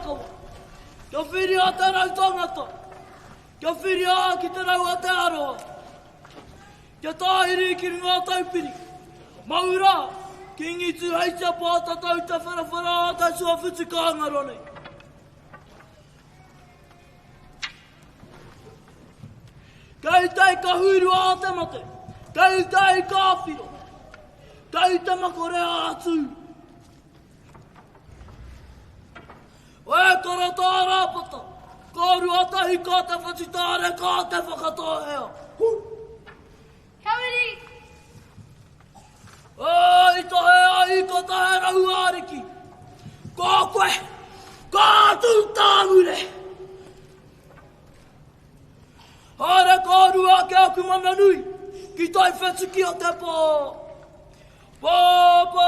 raukawa. Kia whiria te rau tangata. Kia whiria ki te rau a Te Arawa. Kia tāiri ki runga o Taupiri. Mau rā, Kīngi Tūheitia Pōtatau Te Wherewhera o te Tuawhitu Kāngaro nei. Kei te ika huirua o te mate, kei te ika awhiro, kei te makorea a Tū. E koro tā Rāpata, ka Ruatahi ka te whatitāre ka te Whakatōhea. Hu! Kawiri! E i tohe ai ko tahe rau ariki. Ko koe, ka tū tāmure. Haere kōrua ki aku mana nui, ki tai whetuki o te pō. Pō, pō,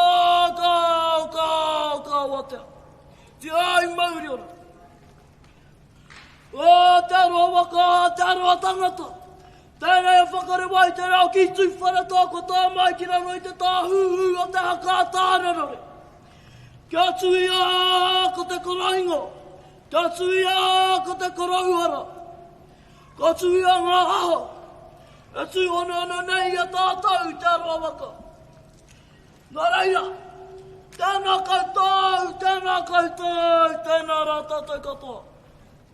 kao, kao, kao watea. Tia i mauri ora. O te aroha waka, te aroha tangata. Tēnei e whakarewa i te reo ki Tūwharetoa ko tā mai ki raro i te tāhūhū o te haka a Tānerore. Kia tuia ko te koroingo, kia tuia ko te korouara, ka tuia ngā aho e tūhonohono nei i a tātou te aroha waka. Nā reira, tēnā koutou, tēnā koutou, tēnā rā tātou katoa.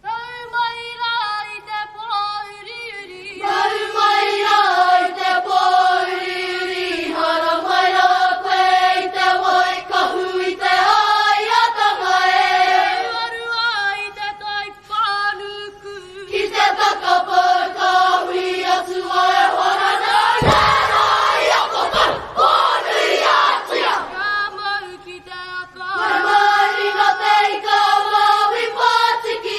Tau mai rā i te pōuriuri. Tau mai rā i te pōuriuri, haramai rā koe i te wai kahu i te āiatanga e. Ruarua i te tai whānuku. Ki te takapau kāhui atua e hora nei tērā i a koutou, pōnui-a-tia. Ka mau ki te aka. Waimaringa te ika a Māui Pātiki.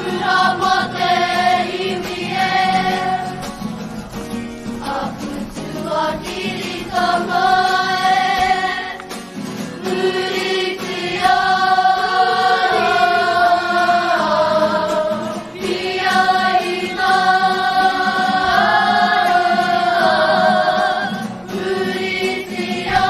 kura mā te iwi e. Aku tuakiritanga e, puritia, piaina, puritia.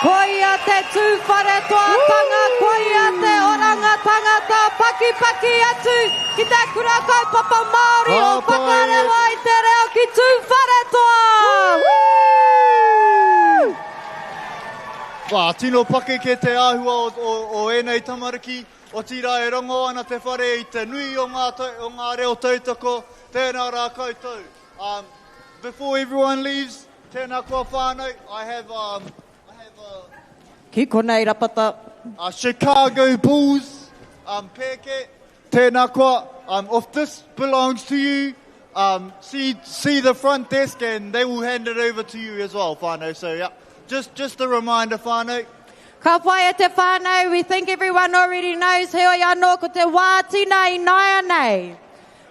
Koia te tūwharetoatanga, koia te oranga tangata, pakipaki atu ki te kura kaupapa Māori o Ka pai. Whakarewa i te reo ki Tūwharetoa! Woo! Wā, tino pakeke te āhua o, o, o ēnei tamariki, otirā e rongo ana te whare i te nui o ngā, tau, o ngā reo tautoko, tēnā rā koutou. Before everyone leaves, tēnā koa whānau, I have, Ki konei rapata. a Chicago Bulls pēke, tēnā koa, if this belongs to you, see, see the front desk and they will hand it over to you as well, whānau. So yeah, just, just a reminder, whānau. Ka pai e te whānau, we think everyone already knows, heoi anō ko te wā tina i nāianei.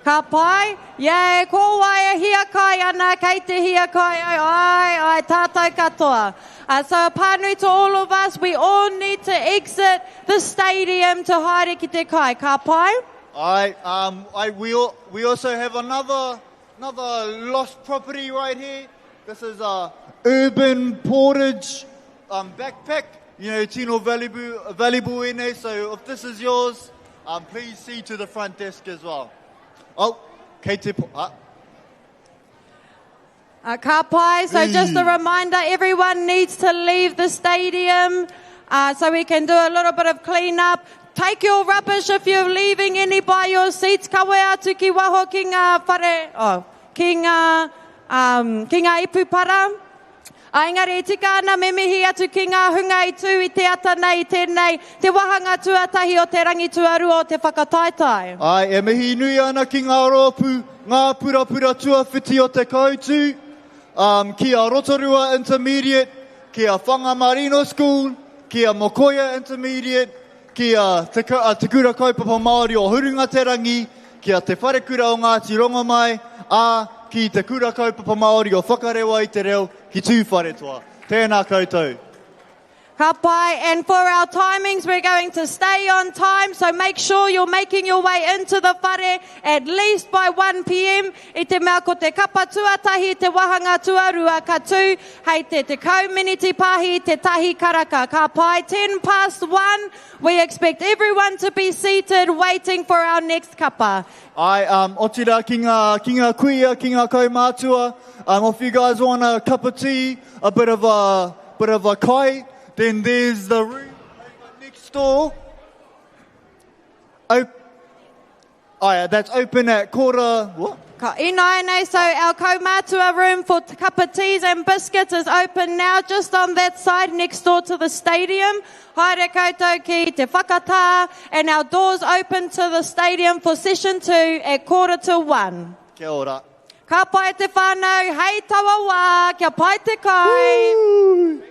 Ka pai, yeah, ko wai e hiakai ana, kei te hiakai ai, ai, ai, tātou katoa. So a pānui to all of us, we all need to exit the stadium to haere ki te kai. Ka pai? I, I, we, all, we also have another, another lost property right here. This is a urban portage backpack. You know, tino valuable, valuable ene, so if this is yours, please see to the front desk as well. Oh, kei te po, ah. Ka pai, so just a reminder, everyone needs to leave the stadium so we can do a little bit of clean-up. Take your rubbish if you're leaving any by your seats. Kawe atu ki waho ki ngā whare, oh, ki ngā, ki ngā ipupara. A engari e tika ana me mihi atu ki ngā hunga i tū i te ata nei i tēnei, te wāhanga tuatahi o te rangi tuarua o te whakataetae. Ai, e mihi nui ana ki ngā rōpū, ngā purapura tuawhiti o te Koutu, ki a Rotorua Intermediate, ki a Whangamarino School, ki a Mokoia Intermediate, ki a Te, a Te Kura Kaupapa Māori o Hurungaterangi, ki a Te Wharekura o Ngāti Rongomai, ā, ki Te Kura Kaupapa Māori o Whakarewa i te Reo, ki Tūwharetoa. Tēnā koutou. Ka pai, and for our timings, we're going to stay on time, so make sure you're making your way into the whare at least by 1 p.m. I te mea ko te kapa tuatahi, te wāhanga tuarua ka tū, hei te tekau miniti pahi, te tahi karaka. Ka pai, 10 past 1, we expect everyone to be seated waiting for our next kapa. Ai, otirā ki ngā, ki ngā kuia, ki ngā kaumātua, if you guys want a cup of tea, a bit of a, bit of a kai, then there's the room over next door. Op- oh yeah, that's open at quarter, what? Ka ināianei, so our kaumātua room for cup of teas and biscuits is open now, just on that side next door to the stadium. Haere koutou ki te whakatā, and our doors open to the stadium for session 2 at 12:45. Kia ora. Ka pai te whānau, hei taua wā, kia pai te kai. Woo!